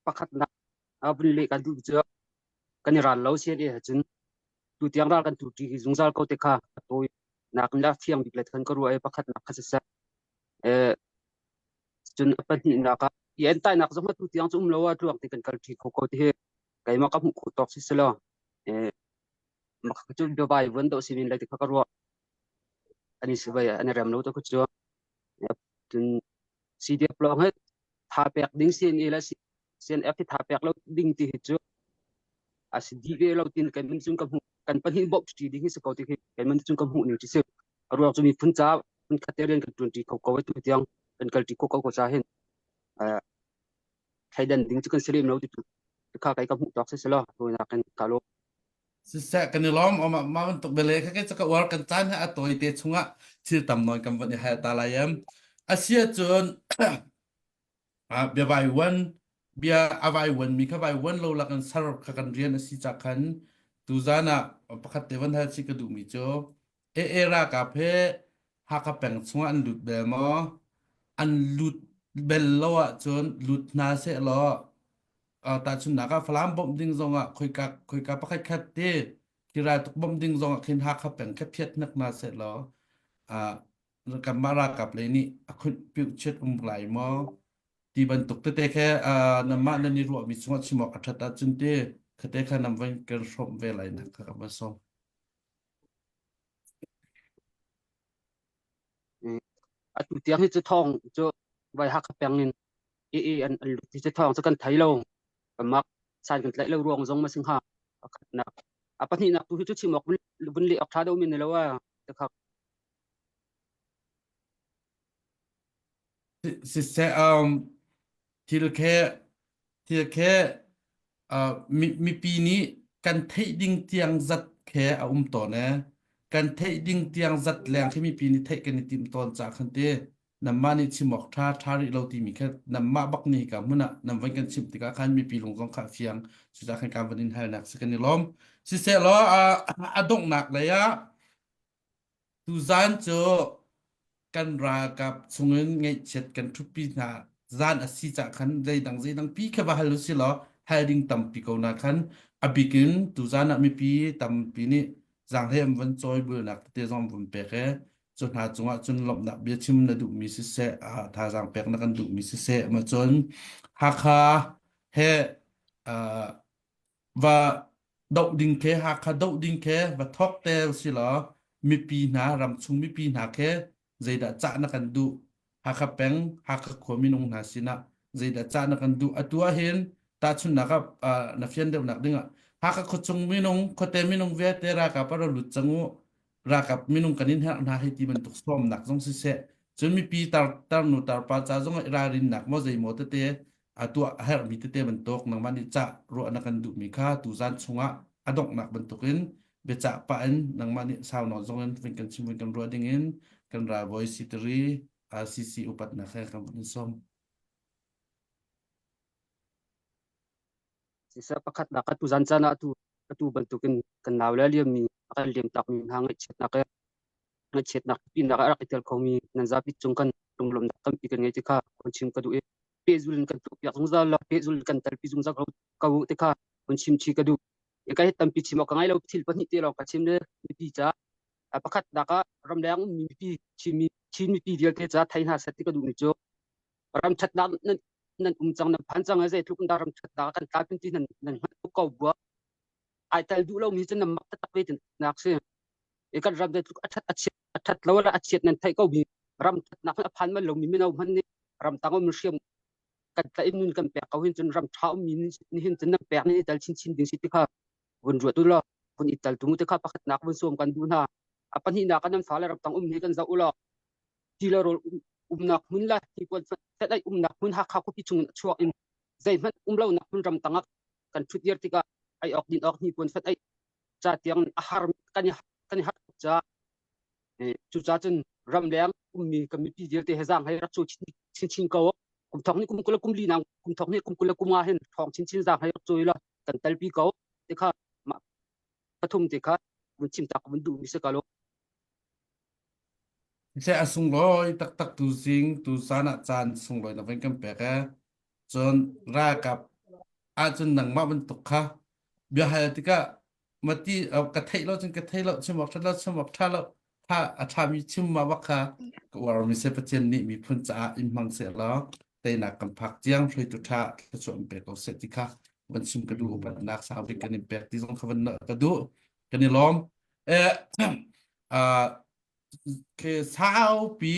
Pakhatnak vun leh kan duh cu kan i ral lo sian e cun tutiang ral kan tu ṭi zungzal ko te kha a tawi nak in la thiang bik le khan ka ruah i pakhatnak kha siseh eh cun a pahnihnak ah i entainak zong tu tiang cu um lo ah tluang te kan kal ṭi kho ko ti hi keimah ka hmuh khawh tawk si selaw eh mak cu biavai vuan do simin lai ti kha ka ruah ani si vai ani rem lo to khu chu cun CDF lawng he tha pek ding CNA le CNF hi tha pek lo ding ti hi cu a si dih ve lo tin kan min cun ka hmuh kan pahnih bawmh ṭi ding hi si ko ti khi kan min cun ka hmuh ning ti si a ruang cu miphun ca phun khat te rian kan ṭuan ṭi kho ko tu tiang kan kal ṭi kho ko ko ca hin thleidan ding cu kan si lem lo ti tu kha kai ka hmuh tawk si selaw nak in ka lo Siseh kan i lawm ma ma bantuk bele kha ke ka uar kan caan he a tawi te chungah thil tam nawn kan van i hal ta lai em asia cun bia vai wan bia a vai wan mi kha vai wan lo la kan sar kha kan rian a si ca khan tuzan ah pakhat te van hal si ka duh mi cu e e ralkap he Hakha peng chungah an lut bel maw an lut bel lo ahcun lut hna seh law tahchunhnak ah Falam bawmh ding zongah khoika khoika pakhat khat te khi raltuk bawmh ding zongah khin Hakha peng kha phiat hnek hna seh law kanmah ralkap lei nih a khunh piuh chiat um lai maw ti bantuk tete khe nanmah nan i ruahmi chungah chim awk a ṭhat ahcun ti khate kha nan van kan hrawmh ve lai nak kha ka van sawm. Atu tiang hi cu thawng cu vai Hakha peng in i i an an lut hi cu thawng cu kan thei lo. Mak san kan tlaih lo ruang zong ma sing ha. Pakhatnak. A pahnihnak tu hi cu chim awk vun leh awk ṭha deuh mi ni lo a. Takhak. Siseh um thil khe thil khe uh, mipi nih kan theih ding tiang zat khe a um tawn e kan theih ding tiang zat leng khi mipi nih theih kan i tim tawn ca khan te namah nih chim awk ṭha ṭha rih lo timi kha namah bak nih ka hmun ah nam van kan chimh tikah khan mipi lung zong kha fiang cucaah khan kan van in halnak si kan i lawm siseh law a donghnak lei ah Tuzaan cu kan ralkap chungin ngaihchiat kan ṭhutpi hna zan a si cah khan zeidang zeidang pi kha va hal usih law hal ding tampi ko na khan a bik in tuzaan ah mipi tampi nih zaanghlei an von cawi bulnak tete zong an vun pek i cu hna cungah cun lawmhnak biachim na duhmi siseh thazaang pek na kan duhmi siseh ma cun Hakha he va doh ding khe Hakha doh ding khe va thawk te si law mipi hna ramchung mipi hna khe zeidah cah na kan duh Hakha peng Hakha khua minung hna sinah zeidah cah na kan duh atu ah hin tahchunhnak ah na fian deuhnak dingah Hakha khuachung minung khuate minung vialte ralkap ah ra lut cang u ralkap minung kan in herh hna hei ti bantuk sawmnak zong siseh cun mipi tar tarnu tarpa ca zong ah i ralrinnak maw zeimaw tete a tuah a herhmi tete bantuk nangmah nih cah ruah na kan duhmi kha tuzan chungah a donghnak bantukin biacah pah in nangmah nih sau nawn zong in vun kan chim vun kan ruah ding in kan ralbawi sitari RCC upatnak he kan vun in sawm. Siseh pakhatnak ka tuzan caan ah atu atu bantukin kan nau le liammi a kan liam takmi hna ngaihchiatnak he ngaihchiatnak pinak ah a rak i tel khomi nan zapi cung kan lunglawmhnak tampi kan ngei ti kha hun chim ka duh i. pehzul in kan tuahpiak zungzal lo pehzul in kan telpi zungzal ko ko te kha hun chim chi ka duh. Ka hi tampi chim awk ka ngai lo thil pahnih te lawng ka chim le mipi ca pakhat nak ah ramleng ummi mipi Chinmi Chin mipi vialte ca thei hna seh ti ka duh mi cu ram ṭhatnak nan nan um cang nan phan cang zeitluk in dah ram ṭhatnak kan tla ti nan nan hngalh tuk ko bua ai tel duh lomi cu nan mak taktak ve nak si i kan ram zeitluk a ṭhat a chiat a ṭhat lo le a chiat nan theih ko mi ram ṭhatnak a phan bal lomi mino hmanh nih ram tang um hriam kan tlaih in nun kan pek ko hin cun ram ṭha ummi nih hin cun nan pek nih i tel chinchin ding si ti kha vun ruat u law vun i tel tung te kha pakhatnak vun sawm kan duh hna. A pahnihnak ah nan fale ram tang um hi kan zoh u law ti le rawl umnak hmun le hnipuan fenh aih umnak hmun Hakha khuapi chung in a chuak in zeihmanh um lonak hmun ram tang ah kan ṭhut dir tikah ei awk din awk hnipuan fenh aih ca tiang a har kan i kan i har tuk caah cucaah cun ramleng ummi kan mipi vialte he zaang hei rak cawi chinchin ko kum thong nih kum 20 le kum li nang kum thong nih kum 20 le kum nga hin thong chinchin zaang hei rak cawi la kan telpi ko ti kha mah pathum ti kha vun chim tak vun duh mi si ka lo. Siseh a sunglawi taktak tu zing tu zan ah caan sunglawi na van kan pek ee. Cun ralkap ahcun nangmah bantuk kha biahal tikah mati ka theih lo cun ka thei lo chim awk ṭha lo chim awk ṭha lo tha a ṭhami chim ma bak kha ka uarmi se Pathian nih miphun caah in hmang seh law teinak kan phak tiang hruaitu ṭha thluachuah in pe ko seh ti kha van chim ka duh upatnak sau bik kan in pek ti zong kha van ka duh kan i lawm eh ke saupi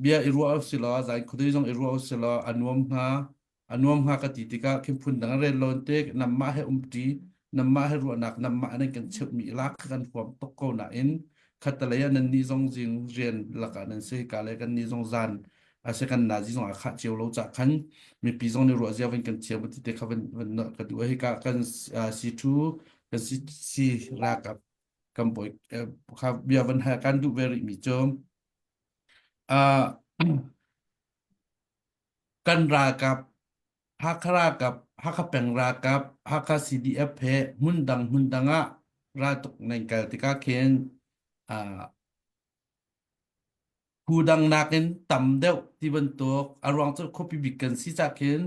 bia i ruah usih law zai khuadei zong i ruah usih law a nuam hnga a nuam hnga ka ti tikah khin phun dang rel lawn te namah he umṭi namah he ruahnak namah nan kan cheuhmi lak kha kan huam tuk ko nain khattelei ah nan nih zong zing rian lakah nan si ka le kan nih zong zan ase kan nazi zong a khah cio lo cah khan mipi zong nih ruah zia van kan thiam ti te kha van van ka duh hi ka kan si thu kan si si ralkap kan bawi kha bia van hal kan duh ve rih mi cu Kan ralkap, Hakha ralkap, Hakha peng ralkap, Hakha CDF he hmundang hmundang ah raltuk nan kal tikah khin phu dang nakin tam deuh ti bantuk a ruang cu khuapi bik kan si cah khin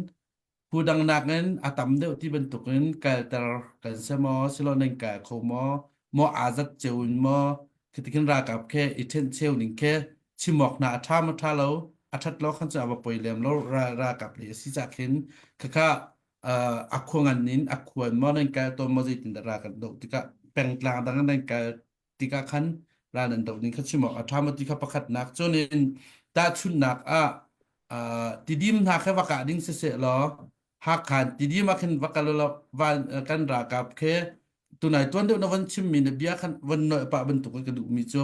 Phu dang nakin a tam deuh ti bantukin kalter kan si maw, silo nan kal kho maw, maw aa zat cio in maw, khitikin ralkap khe i ṭhen cheu ning khe chim awk hna a ṭha maw ṭha lo, a ṭhat lo khan cu a va poi lem lo ralkap lei a si cah khin khakha a khua ngan in a khuan maw nan kal tawn maw zeitindah ral kan doh tikah pengtlang dang nan kal tikah khan ral nan doh ning kha chim awk a ṭha maw ti kha pakhatnak cun in tahchunhnak ah tidim hna kha va kah ding siseh law Hakhan tidim ah khin va kal law van kan ralkap khe tunai tuan deuh na van chimmi na bia khan van noi pah bantuk ka duhmi cu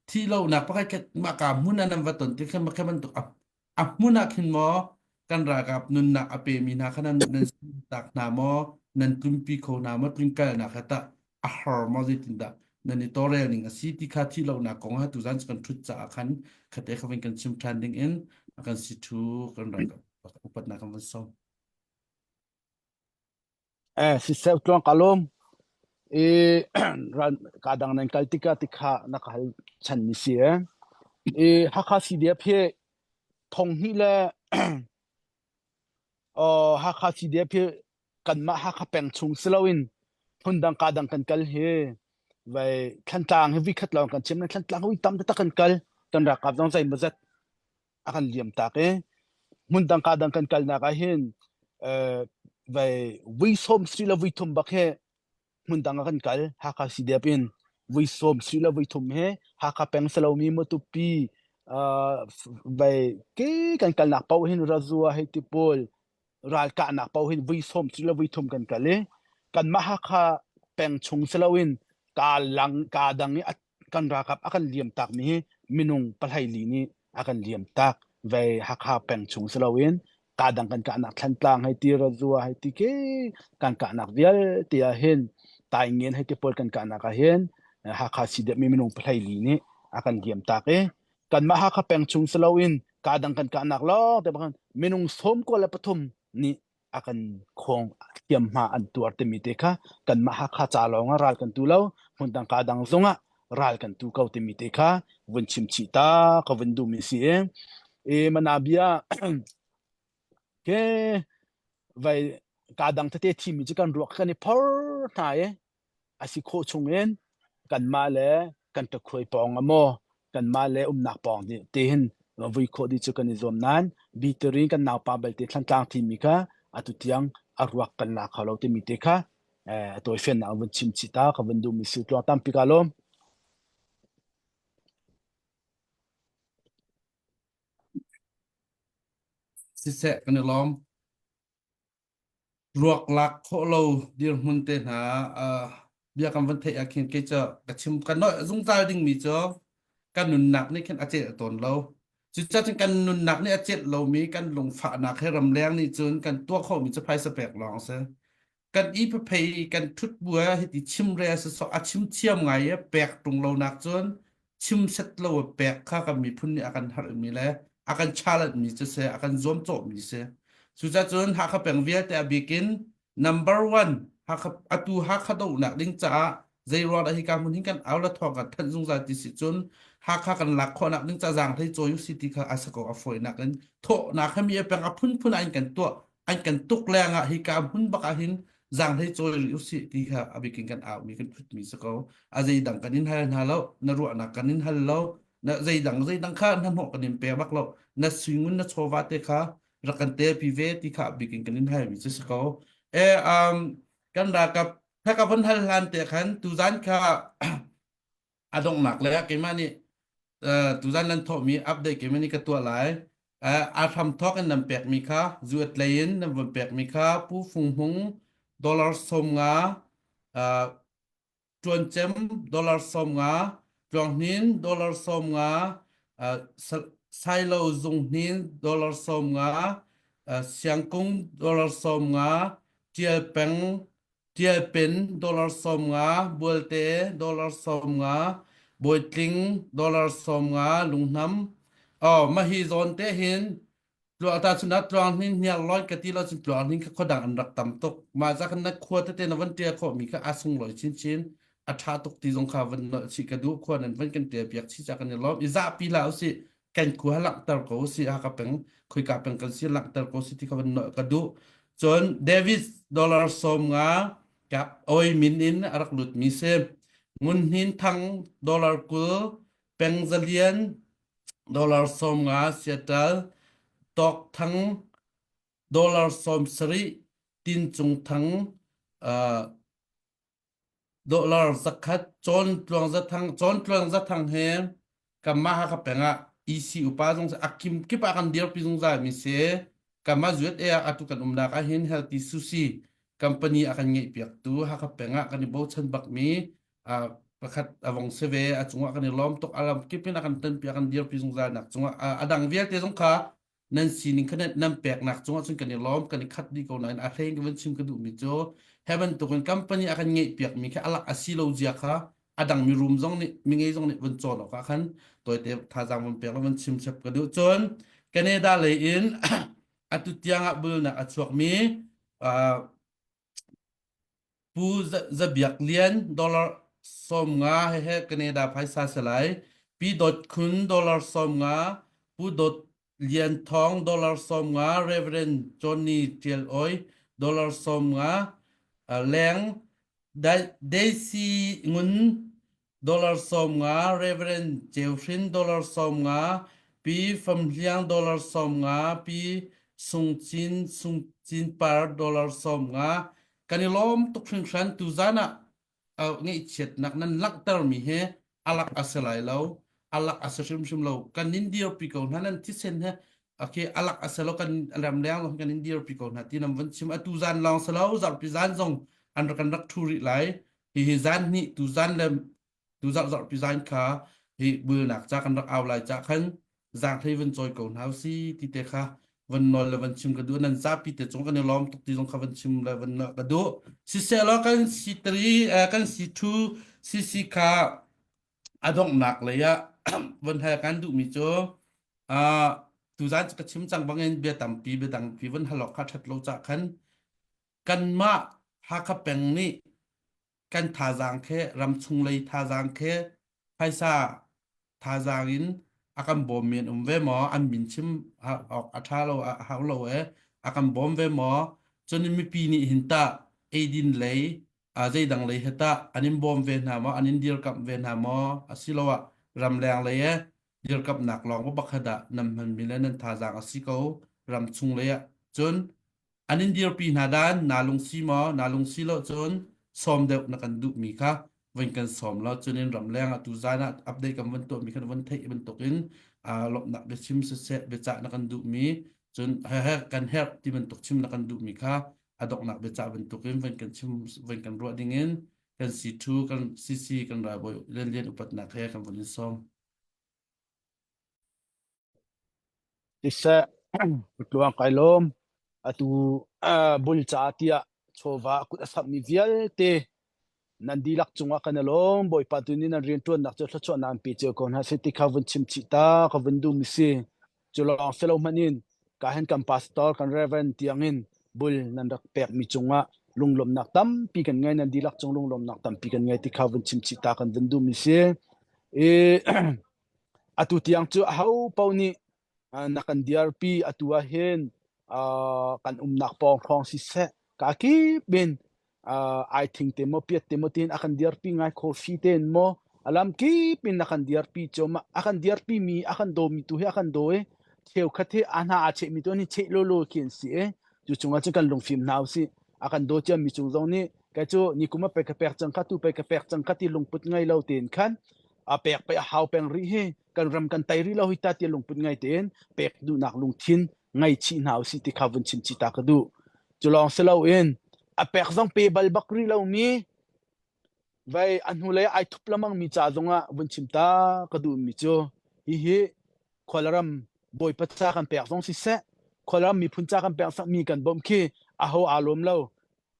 thi lonak pakhat khat mah ka hmun ah nan va ton ti khan kha bantuk a hmun ah khin maw kan ralkap nunnak a pemi hna kha nan nan tak hna maw nan tlunpi kho hna maw tlunkalnak kha tah a har maw zeitindah nan i tawlrel ning a si ti kha thi lonak kong ha tuzan kan ṭhut caah khan khate kha kan chim ṭhan ding in a kan si thu kan ralkap upatnak kan van sawm. Eh, siseh tluang ka lawm. I ran ka dang nan kal tikah tikha na ka hal chan mi si eh. I Hakha CDF hi thong hnih le uh, Hakha CDF hi kanmah Hakha peng chung si loin phundang ka dang kan kal hi vai Thlantlang hi vikhat lawng kan chim na Thlantlang hi tam taktak kan kal kan ralkap zong zei mazat a kan liam tak i hmundang ka dang kan kalnak ah hin vai vui sawm sri le vui thum bak he hmundang ah kan kal Hakha CDF in vui sawm sri le vui thum he Hakha peng salomi Matupi vai ke kan kalnak paoh hin Razua hei ti pawl ralkahnak paoh hin vui sawm sri le vui thum kan kal i kanmah Hakha peng chung siloin ka lang ka dang i kan ralkap a kan liam tak mi hi minung pahlei li nih a kan liam tak ve Hakha peng chung si loin ka dang kan kahnak Thlantlang hei ti Razua hei ti ke kan kahnak vialte ah hin Taingen hei ti pawl kan kahnak ah hin Hakha si deuh mi minung pahlei li nih a kan liam tak i kanmah Hakha peng chung si loin ka dang kan kahnak lawng te bang minung 13 nih a kan khawng hliamhma an tuar timi te kha kanmah Hakha ca lawng ah ral kan tu lo hmundang ka dang zong ah ral kan tu ko timi te kha vun chim chih ta ka vun duhmi si i e mana bia. Ke vai ka dang tete thimi cu kan ruak kan i phor hna i a si khawh chungin kanmah le kan ṭakhuai pawng ah maw kanmah le umnak pawng te hin vui khawh dih cu kan i zuam nain bitiri kan naupa belte Thlantlang thimi kha atu tiang a ruak kan la kho lo timi te kha a tawifiannak vun chim chih ta ka vun duhmi si tluang tampi ka lawm. Siseh kan i lawm. Ruak lak khawh lo dirhmun te hna uh, bia kan van theih ah khin kei cu ka chim ka noi zungzal dingmi cu kan nunnak nih khin a celh tawn lo. Cucaah cun kan nunnak nih a celh lomi kan lungfahnak he ramleng nih cun kan tuah khawhmi cu phaisa pek lawng a si. Kan i phaphei kan ṭhut bu ah hiti chimre sisawh a chim thiam ngai i pek ṭung lo nak cun chim set lo pek kha kan miphun nih a kan harhmi le a kan challenge mi cu si a kan zuamcawhmi si. Cucaah cun Hakha peng vialte a bik in number one Hakha atu Hakha dohnak ding caah zei ruang dah hika hmun hin kan au le thawng kan thanh zungzal ti si cun Hakha kan lak khawhnak ding ca zaang hlei cawi usi ti kha a si ko a fawinak in thawhnak he mi a peng a phunphun ah in kan tuah an kan tuk leng ah hika hmun bak ah hin zaang hlei cawi rih usih ti kha a bikin kan au mi kan phut mi si ko a zeidang kan in hal hna lo na ruahnak kan in hal lo na zeidang zeidang kha na hnawh kan in pe bak lo na suingun na chawva te kha rak kan te pi ve ti kha bikin kan in hal mi cu si ko e um kan ralkap kha ka von hal hlan te khan tuzan kha a donghnak le keimah nih uh, tuzan nan thawhmi update keimah nih ka tuah lai uh, a hram thawk in nan pekmi kha zuat lei in nan von pekmi kha Pu Fung Hmung dollar 50 uh, Ṭuancem dollar 50 Tluang Hnin dollar 50 uh, Sailo Zung Hnin dollar 50 uh, Siangkung dollar 50 Ṭial Peng Ṭialpen dollar 50, Bualte dollar 50, Bawitling dollar 50, Lunghnam. Oh, mah hi zawn te hin ta chun ah tluang hnin hniar lawi ka ti lo cun tluang hnin kha khuadang an rak tam tuk. Mah za khan na khua tete na van ṭial khawh mi kha a sunglawi chinchin. A ṭha tuk ti zong kha van nolh chih ka duh. Khua nan van kan ṭial piak chih ca kan i lawm. I zahpi hlah usih. Kan khua langhter ko usih. Haka peng, khoika peng kan si langhter ko usih ti kha van nolh ka duh. Cun David dollar 50 kap oi min in a rak lutmi si. Ngun Hnin Thang dollar 20, Peng Zalian dollar 50 Seattle, Tawk Thang dollar 70, Tin Cung Thang uh, Dollar zakhat cawn tluang zathang cawn tluang zathang he kanmah Hakha peng ah EC upa zong a kim kip ah kan dirpi zungzal mi si. Kanmah USA ah atu kan umnak ah hin Healthy Sushi company a kan ngeih piaktu Hakha peng ah kan i bochan bakmi uh, pakhat a vong si ve a cungah kan i lawm tuk a lam kip in a kan tanpi a kan dirpi zungzal nak cungah a dang vialte zong kha nan sining kha nan peknak cungah cun kan i lawm kan i khat dih ko nain a hlei ka van chim ka duhmi cu he bantukin company a kan ngeih piakmi kha alak a si lo zia kha a dang mi room zong nih mi ngei zong nih vun cawn awk ah khan tawite thazaang vun pek la vun chim chap ka duh cun Canada lei in atu tiang ah bulnak a chuakmi Pu Za Biak Lian dollar 50 hehe Canada phaisa si lai. Pi Dawt Khun dollar 50, Pu Dawt Lian Thawng dollar 50, Reverend Johnny Tial Oi dollar 50, Leng Daisy Ngun dollar 50, Reverend Ceu Hrin dollar 50, Pi Fam Hliang dollar 50, Pi Sung Cin Sung Cin Par dollar 50. Kan i lawm tuk hringhran tuzan ah ngeihchiatnak nan langhtermi he alak a si lai lo alak a si hrimhrim lo kan in dirpi ko hna nan thisen he okay alak a si lo kan ramleng zong kan in dirpi ko hna ti nam van chim atu zan lawng si lo zarhpi zan zong an rak kan rak thu rih lai Hihi zan hnih tu zan le tu zarh zarhpi zan kha hi bulnak ca kan rak au lai ca khan zaanghlei van cawi ko hna usi ti te kha van nawl le van chim ka duh nan zapi te cung kan i lawm tuk ti zong kha van chim le van ka duh siseh law kan C3 kan C2 CC kha a donghnak lei ah van hal kan duhmi cu tuzan ka chim cang bangin bia tampi bia dangpi van halok kha that lo ca khan Kanmah Hakha peng nih kan thazaang khi ramchung lei thazaang khi phaisa thazaang in a kan bawmmi an um ve maw? An min chim awk a ṭha lo a hau lo e. a kan bawm ve maw? Cun mipi nih hin tah eidin lei zeidang lei he tah an in bawm ve hna maw? An in dirkamh ve hna maw? Asiloah ramleng lei he dirkamhnak lawng pakhat ah nan hmanmi le nan thazaang a si ko ram chung lei ah cun an in dirpi hna dan naa lungsi maw naa lungsi lo cun sawm deuh na kan duhmi kha van kan sawm lo cun in ramleng ah tu zan ah update kan van tuahmi khan van theih bantukin lawmhnak biachim siseh biacah na kan duhmi cun he he kan herh ti bantuk chim na kan duhmi kha a donghnak biacah bantukin van kan chim van kan ruah dingin kan C2 kan CC kan ralbawi lianlian upatnak he kan vun in sawm. Siseh, tluang kai lawm. Atu bul ca tiah chawva a kut a samhmi vialte nan dihlak cungah kan i lawm. Bawipa tu nih nan rianṭuannak cu thluachuahnak an pe cio ko hna seh ti kha vun chim chih ta ka vun duhmi si. Cu lawng si lo hmanh in ka hin kan pastor kan reverend tiangin bul nan rak pekmi cungah lunglawmhnak tampi kan ngei nan dihlak cung lunglawmhnak tampi kan ngei ti kha vun chim chih ta kan vun duhmi si. I atu tiang cu aho paoh nih na kan dirpi atu ah hin kan umnak pawng hrawng siseh ka kip in ai thing te maw piat te maw tiin a kan dirpi ngai coffee te in maw alam kip in a kan dirpi cho ma a kan dirpi mi a kan daw mi tu hi a kan daw i cheukhat hi a hna aa cheh mi tu an cheh lolo khi an si i cu cungah cun kan lungfim hna usih a kan daw cia mi cung zong nih kai cu ni kum a pe ka pek cang kha tu pe ka pek cang kha ti lungput ngei lo tein khan a pek pe a hau peng rih hi kan ram kan tei rih lo hi ta ti lungput ngei tein pek duhnak lungthin ngei chih hna usih ti kha vun chim chih ta ka duh. Cu lawng si loin a pek zong pe bal bak rih lomi vai a hnulei ai thup lamang mi ca zongah vun chim ta ka duhmi cu hihi khualram bawipa ca kan pek zong siseh khualram miphun ca kan pek mi kan bawmh khi aho aa lawm lo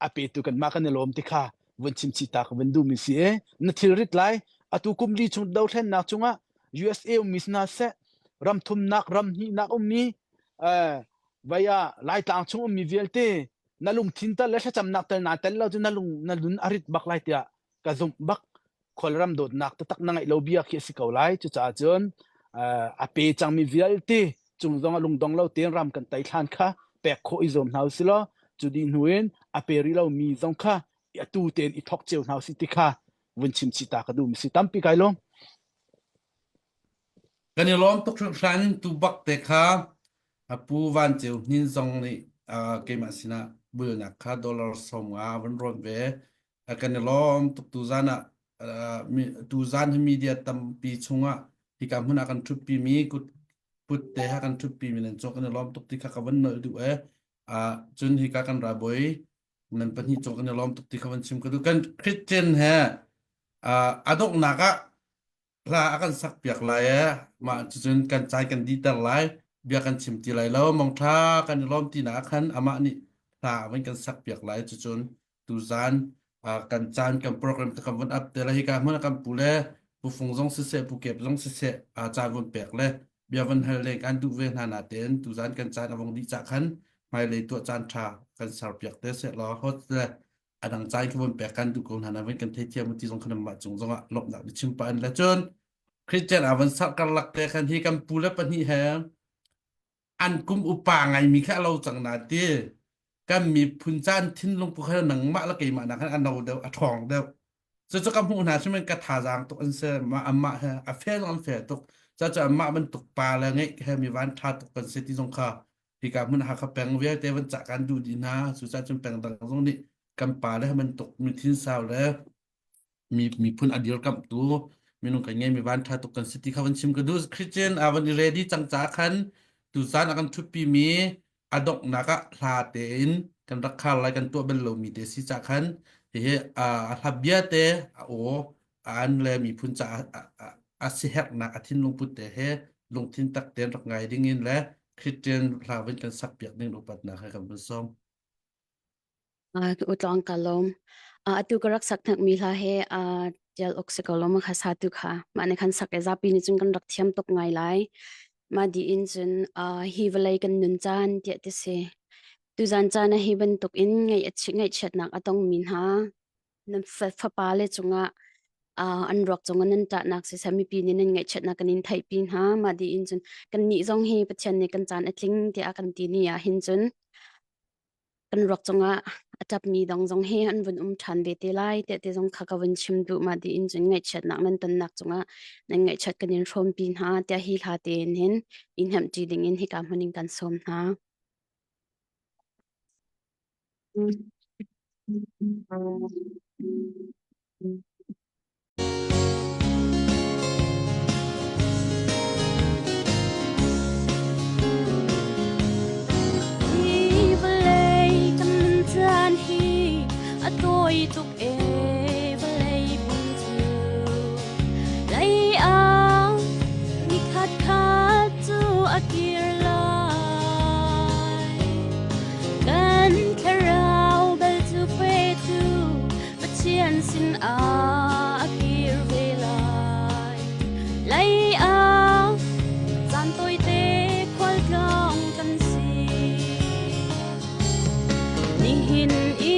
a petu kanmah kan i lawm ti kha vun chim chih ta ka vun duhmi si i na thilrit lai atu kum li chung dothlennak cungah USA ummi si hna seh ram thumnak ram hnihnak ummi vai ah Laitlang chung ummi vialte na lungthin tal le thlacamnak tal naa tel lo cu na lung na lun a rit bak lai tiah ka zumh bak khualram dawtnak taktak na ngeih lo bia khi a si ko lai. Cucaah cun a pe cangmi vialte cung zong ah lungdong lo tein ram kan tei thlan kha pek khawh i zuam hna usih law cu dih hnu in a pe rih lomi zong kha atu tein i thawk cio hna usih ti kha vun chim chih ta ka duhmi si tampi kai lawm. Kan i lawm tuk hringhran tu bak te kha a pu Van Ceu Hnin zong nih keimah sinah bulnak kha dollar 50 van rawn ve. Kan i lawm tuk tuzan ah tuzan hi media tampi chungah hika hmun ah kan ṭhutpi mi kut put te ha kan ṭhutpi mi nan cung kan i lawm tuk ti kha ka van nolh duh e. Cun hika kan ralbawi nan pahnih cung kan i lawm tuk ti kha van chim ka duh. Kan Christian he a donghnak ah hla a kan sak piak lai e mah cucun kan caan kan diter lai bia kan chim ti lai lo mongtha kan i lawm ti na khan amah nih hla van kan sak piak lai cucun tuzan kan caan kan program te kan vun up te lai hika hmun kan pu le pu fung zong siseh pu kep zong siseh a caan vun pek le bia van hal le kan duh ve hna na ten tuzan kan caan avong dih cha khan hmailei tuah caan tha kan ser piak te se law hot le a dang caan khi von pek kan duh ko hna na van kan theithiam ti zong khan mah cung zongah lawmhnak biachim pah in le cun Christian a van sarh karlak te khan hi kan pu le pahnih he an kum upa ngaimi kha a lo cang na ti kan miphun caan thinlung pu kha nangmah le keimah nak khan a no deuh a ṭhawng deuh cucu ka hmuh hna cuman ka thazaang tuk an si mah amah he a fel an fel tuk cucu amah bantuk pa le ngeih he mi van ṭha tuk kan si ti zong kha hika hmun Hakha peng vialte van cah kan duh dih hna cucaah cun peng dang zong nih kan pa le bantuk mi thinsau le mi miphun a dirkamhtu minung kan ngei mi van ṭha tuk kan si ti kha van chim ka duh Christian a van i ready cang ca khan tuzan a kan ṭhutpi mi a donghnak ah hla tein kan rak khar lai kan tuah bal lomi te si ca khan hihi a hla bia te a aw an le miphun ca a siherhnak a thinlung put te he lungthin tak tein rak ngai ding in le Christian hla vin kan sak piak ding upatnak he kan vun sawm. Utlawng ka lawm. Atu ka rak sak thak mi hla he tial ok si ko lawm kha sa tu kha. Mah ne khan sak e zapi ni cun kan rak thiam tuk ngai lai. Mah di in cun hi vawlei kan nun caan tiah ti si. Tuzan caan ah hi bantuk in ngaih ngaihchiatnak a tong mi hna nan fapa le cungah an ruak cungah nan ṭahnak siseh mipi nih nan ngaihchiatnak kan in theihpi hna. Mah dih in cun kannih zong hi Pathian nih kan caan a tling tiah a kan ti ni ah hin cun. Kan ruak cungah a ṭapmi dang zong hi an vun um ṭhan ve te lai tiah ti zong kha ka vun chim duh. Mah tiin cun ngaihchiatnak nan tonnak cungah nan ngaihchiat kan in hrawmpi hna tiah hi hla tein hin i hnemhṭi dingin hika hmun in kan sawm hna. Hi vawlei kan nun caan hi a tawi tuk ee vawlei pum cu lei ah nikhat khat cu a kir lai. Kan thlarau bel cu petu Pathian sin ah a kir ve lai. Lei ah caan tawite khualtlawng kan si. Nihin i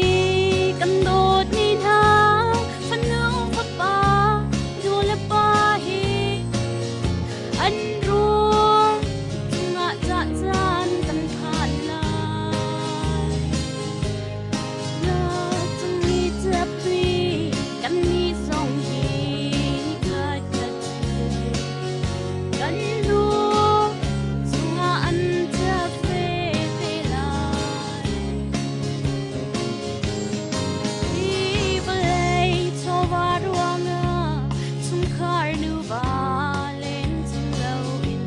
kan dawtmi hna fanu fapa nu le pa hi an ruang cungah cah caan kan phan lai. Kannih zong hi nikhat khat cu kan lu cungah an tlak ve te lai. Hi vawlei chawva ruangah chungkhar nuva len chung loin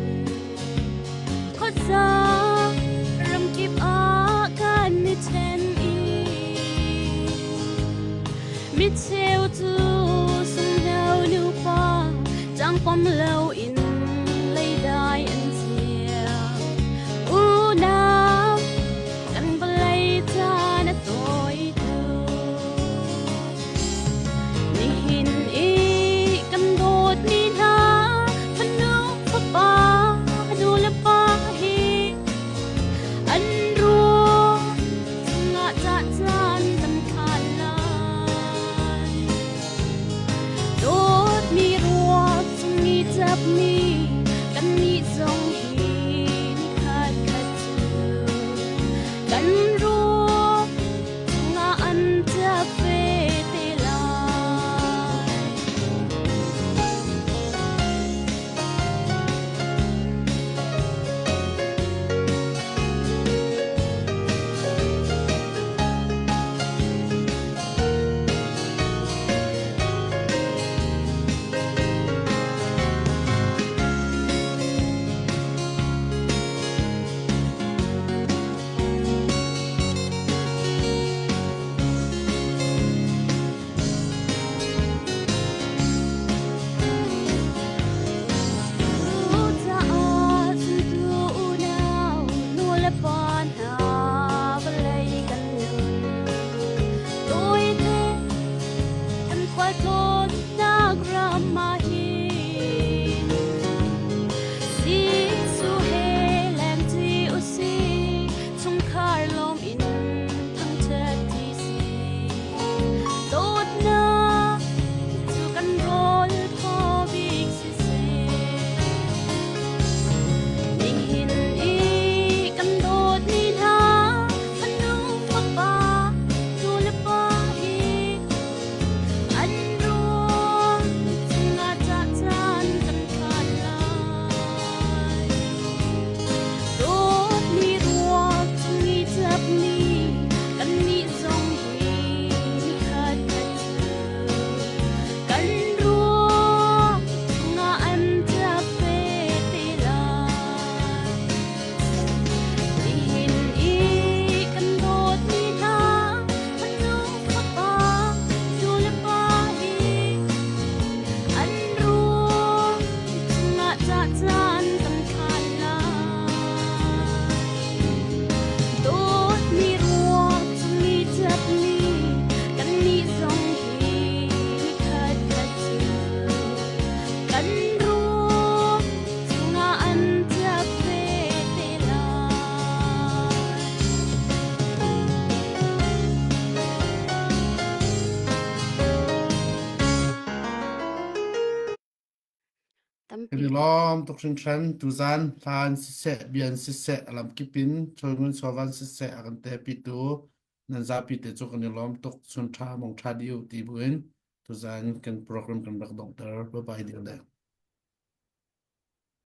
Khuaza ramkip ah kan i ṭhen i micheu cu sunghno nupa ṭangpom loin leidai an chia. Unau kan vawlei caan a tawi tuk. Nihin i kan dawtmi hna fanu fapa nu le pa hi an ruang cungah cah caan kan khan lai. Dawtmi ruak cung i tlapmi kannih zong hi nikhat khat cu kan ruak nga an tlap ve te lai. Cucaah zumtu unau nulepa hna vawlei kan nun tawite kan khualtlawnnak ram ah hin Jesuh he lengṭi u sih chungkhar lawm in thangṭhat ti si. Dawtnak cu kan rawl thaw bik siseh. Nihin i kan dawtmi hna fanu fapa nu le pa hi an ruang cungah cah caan kan phan lai. Dawtmi ruak cung i tlapmi kannih zong hi nikhat khat cu kan ruak cungah an tlap ve te lai. Nihin i kan dawtmi hna fanu fapa nu le pa hi an ruak cungah cah caan kan phan lai. Dawtmi ruak cung i tlapmi kannih zong hi nikhat khat cu kan ruak cungah an tlap ve te lai. Kan i lawm tuk hringhran. Tuzan hla in siseh, bia in siseh, a lamkip in Choi Ngun Sovan siseh a kan tepitu. Nan zapi te cu kan i lawm tuk. Chun ṭha mong ṭha dih u ti buin tuzan kan program kan rak donghter. Bye bye dih le.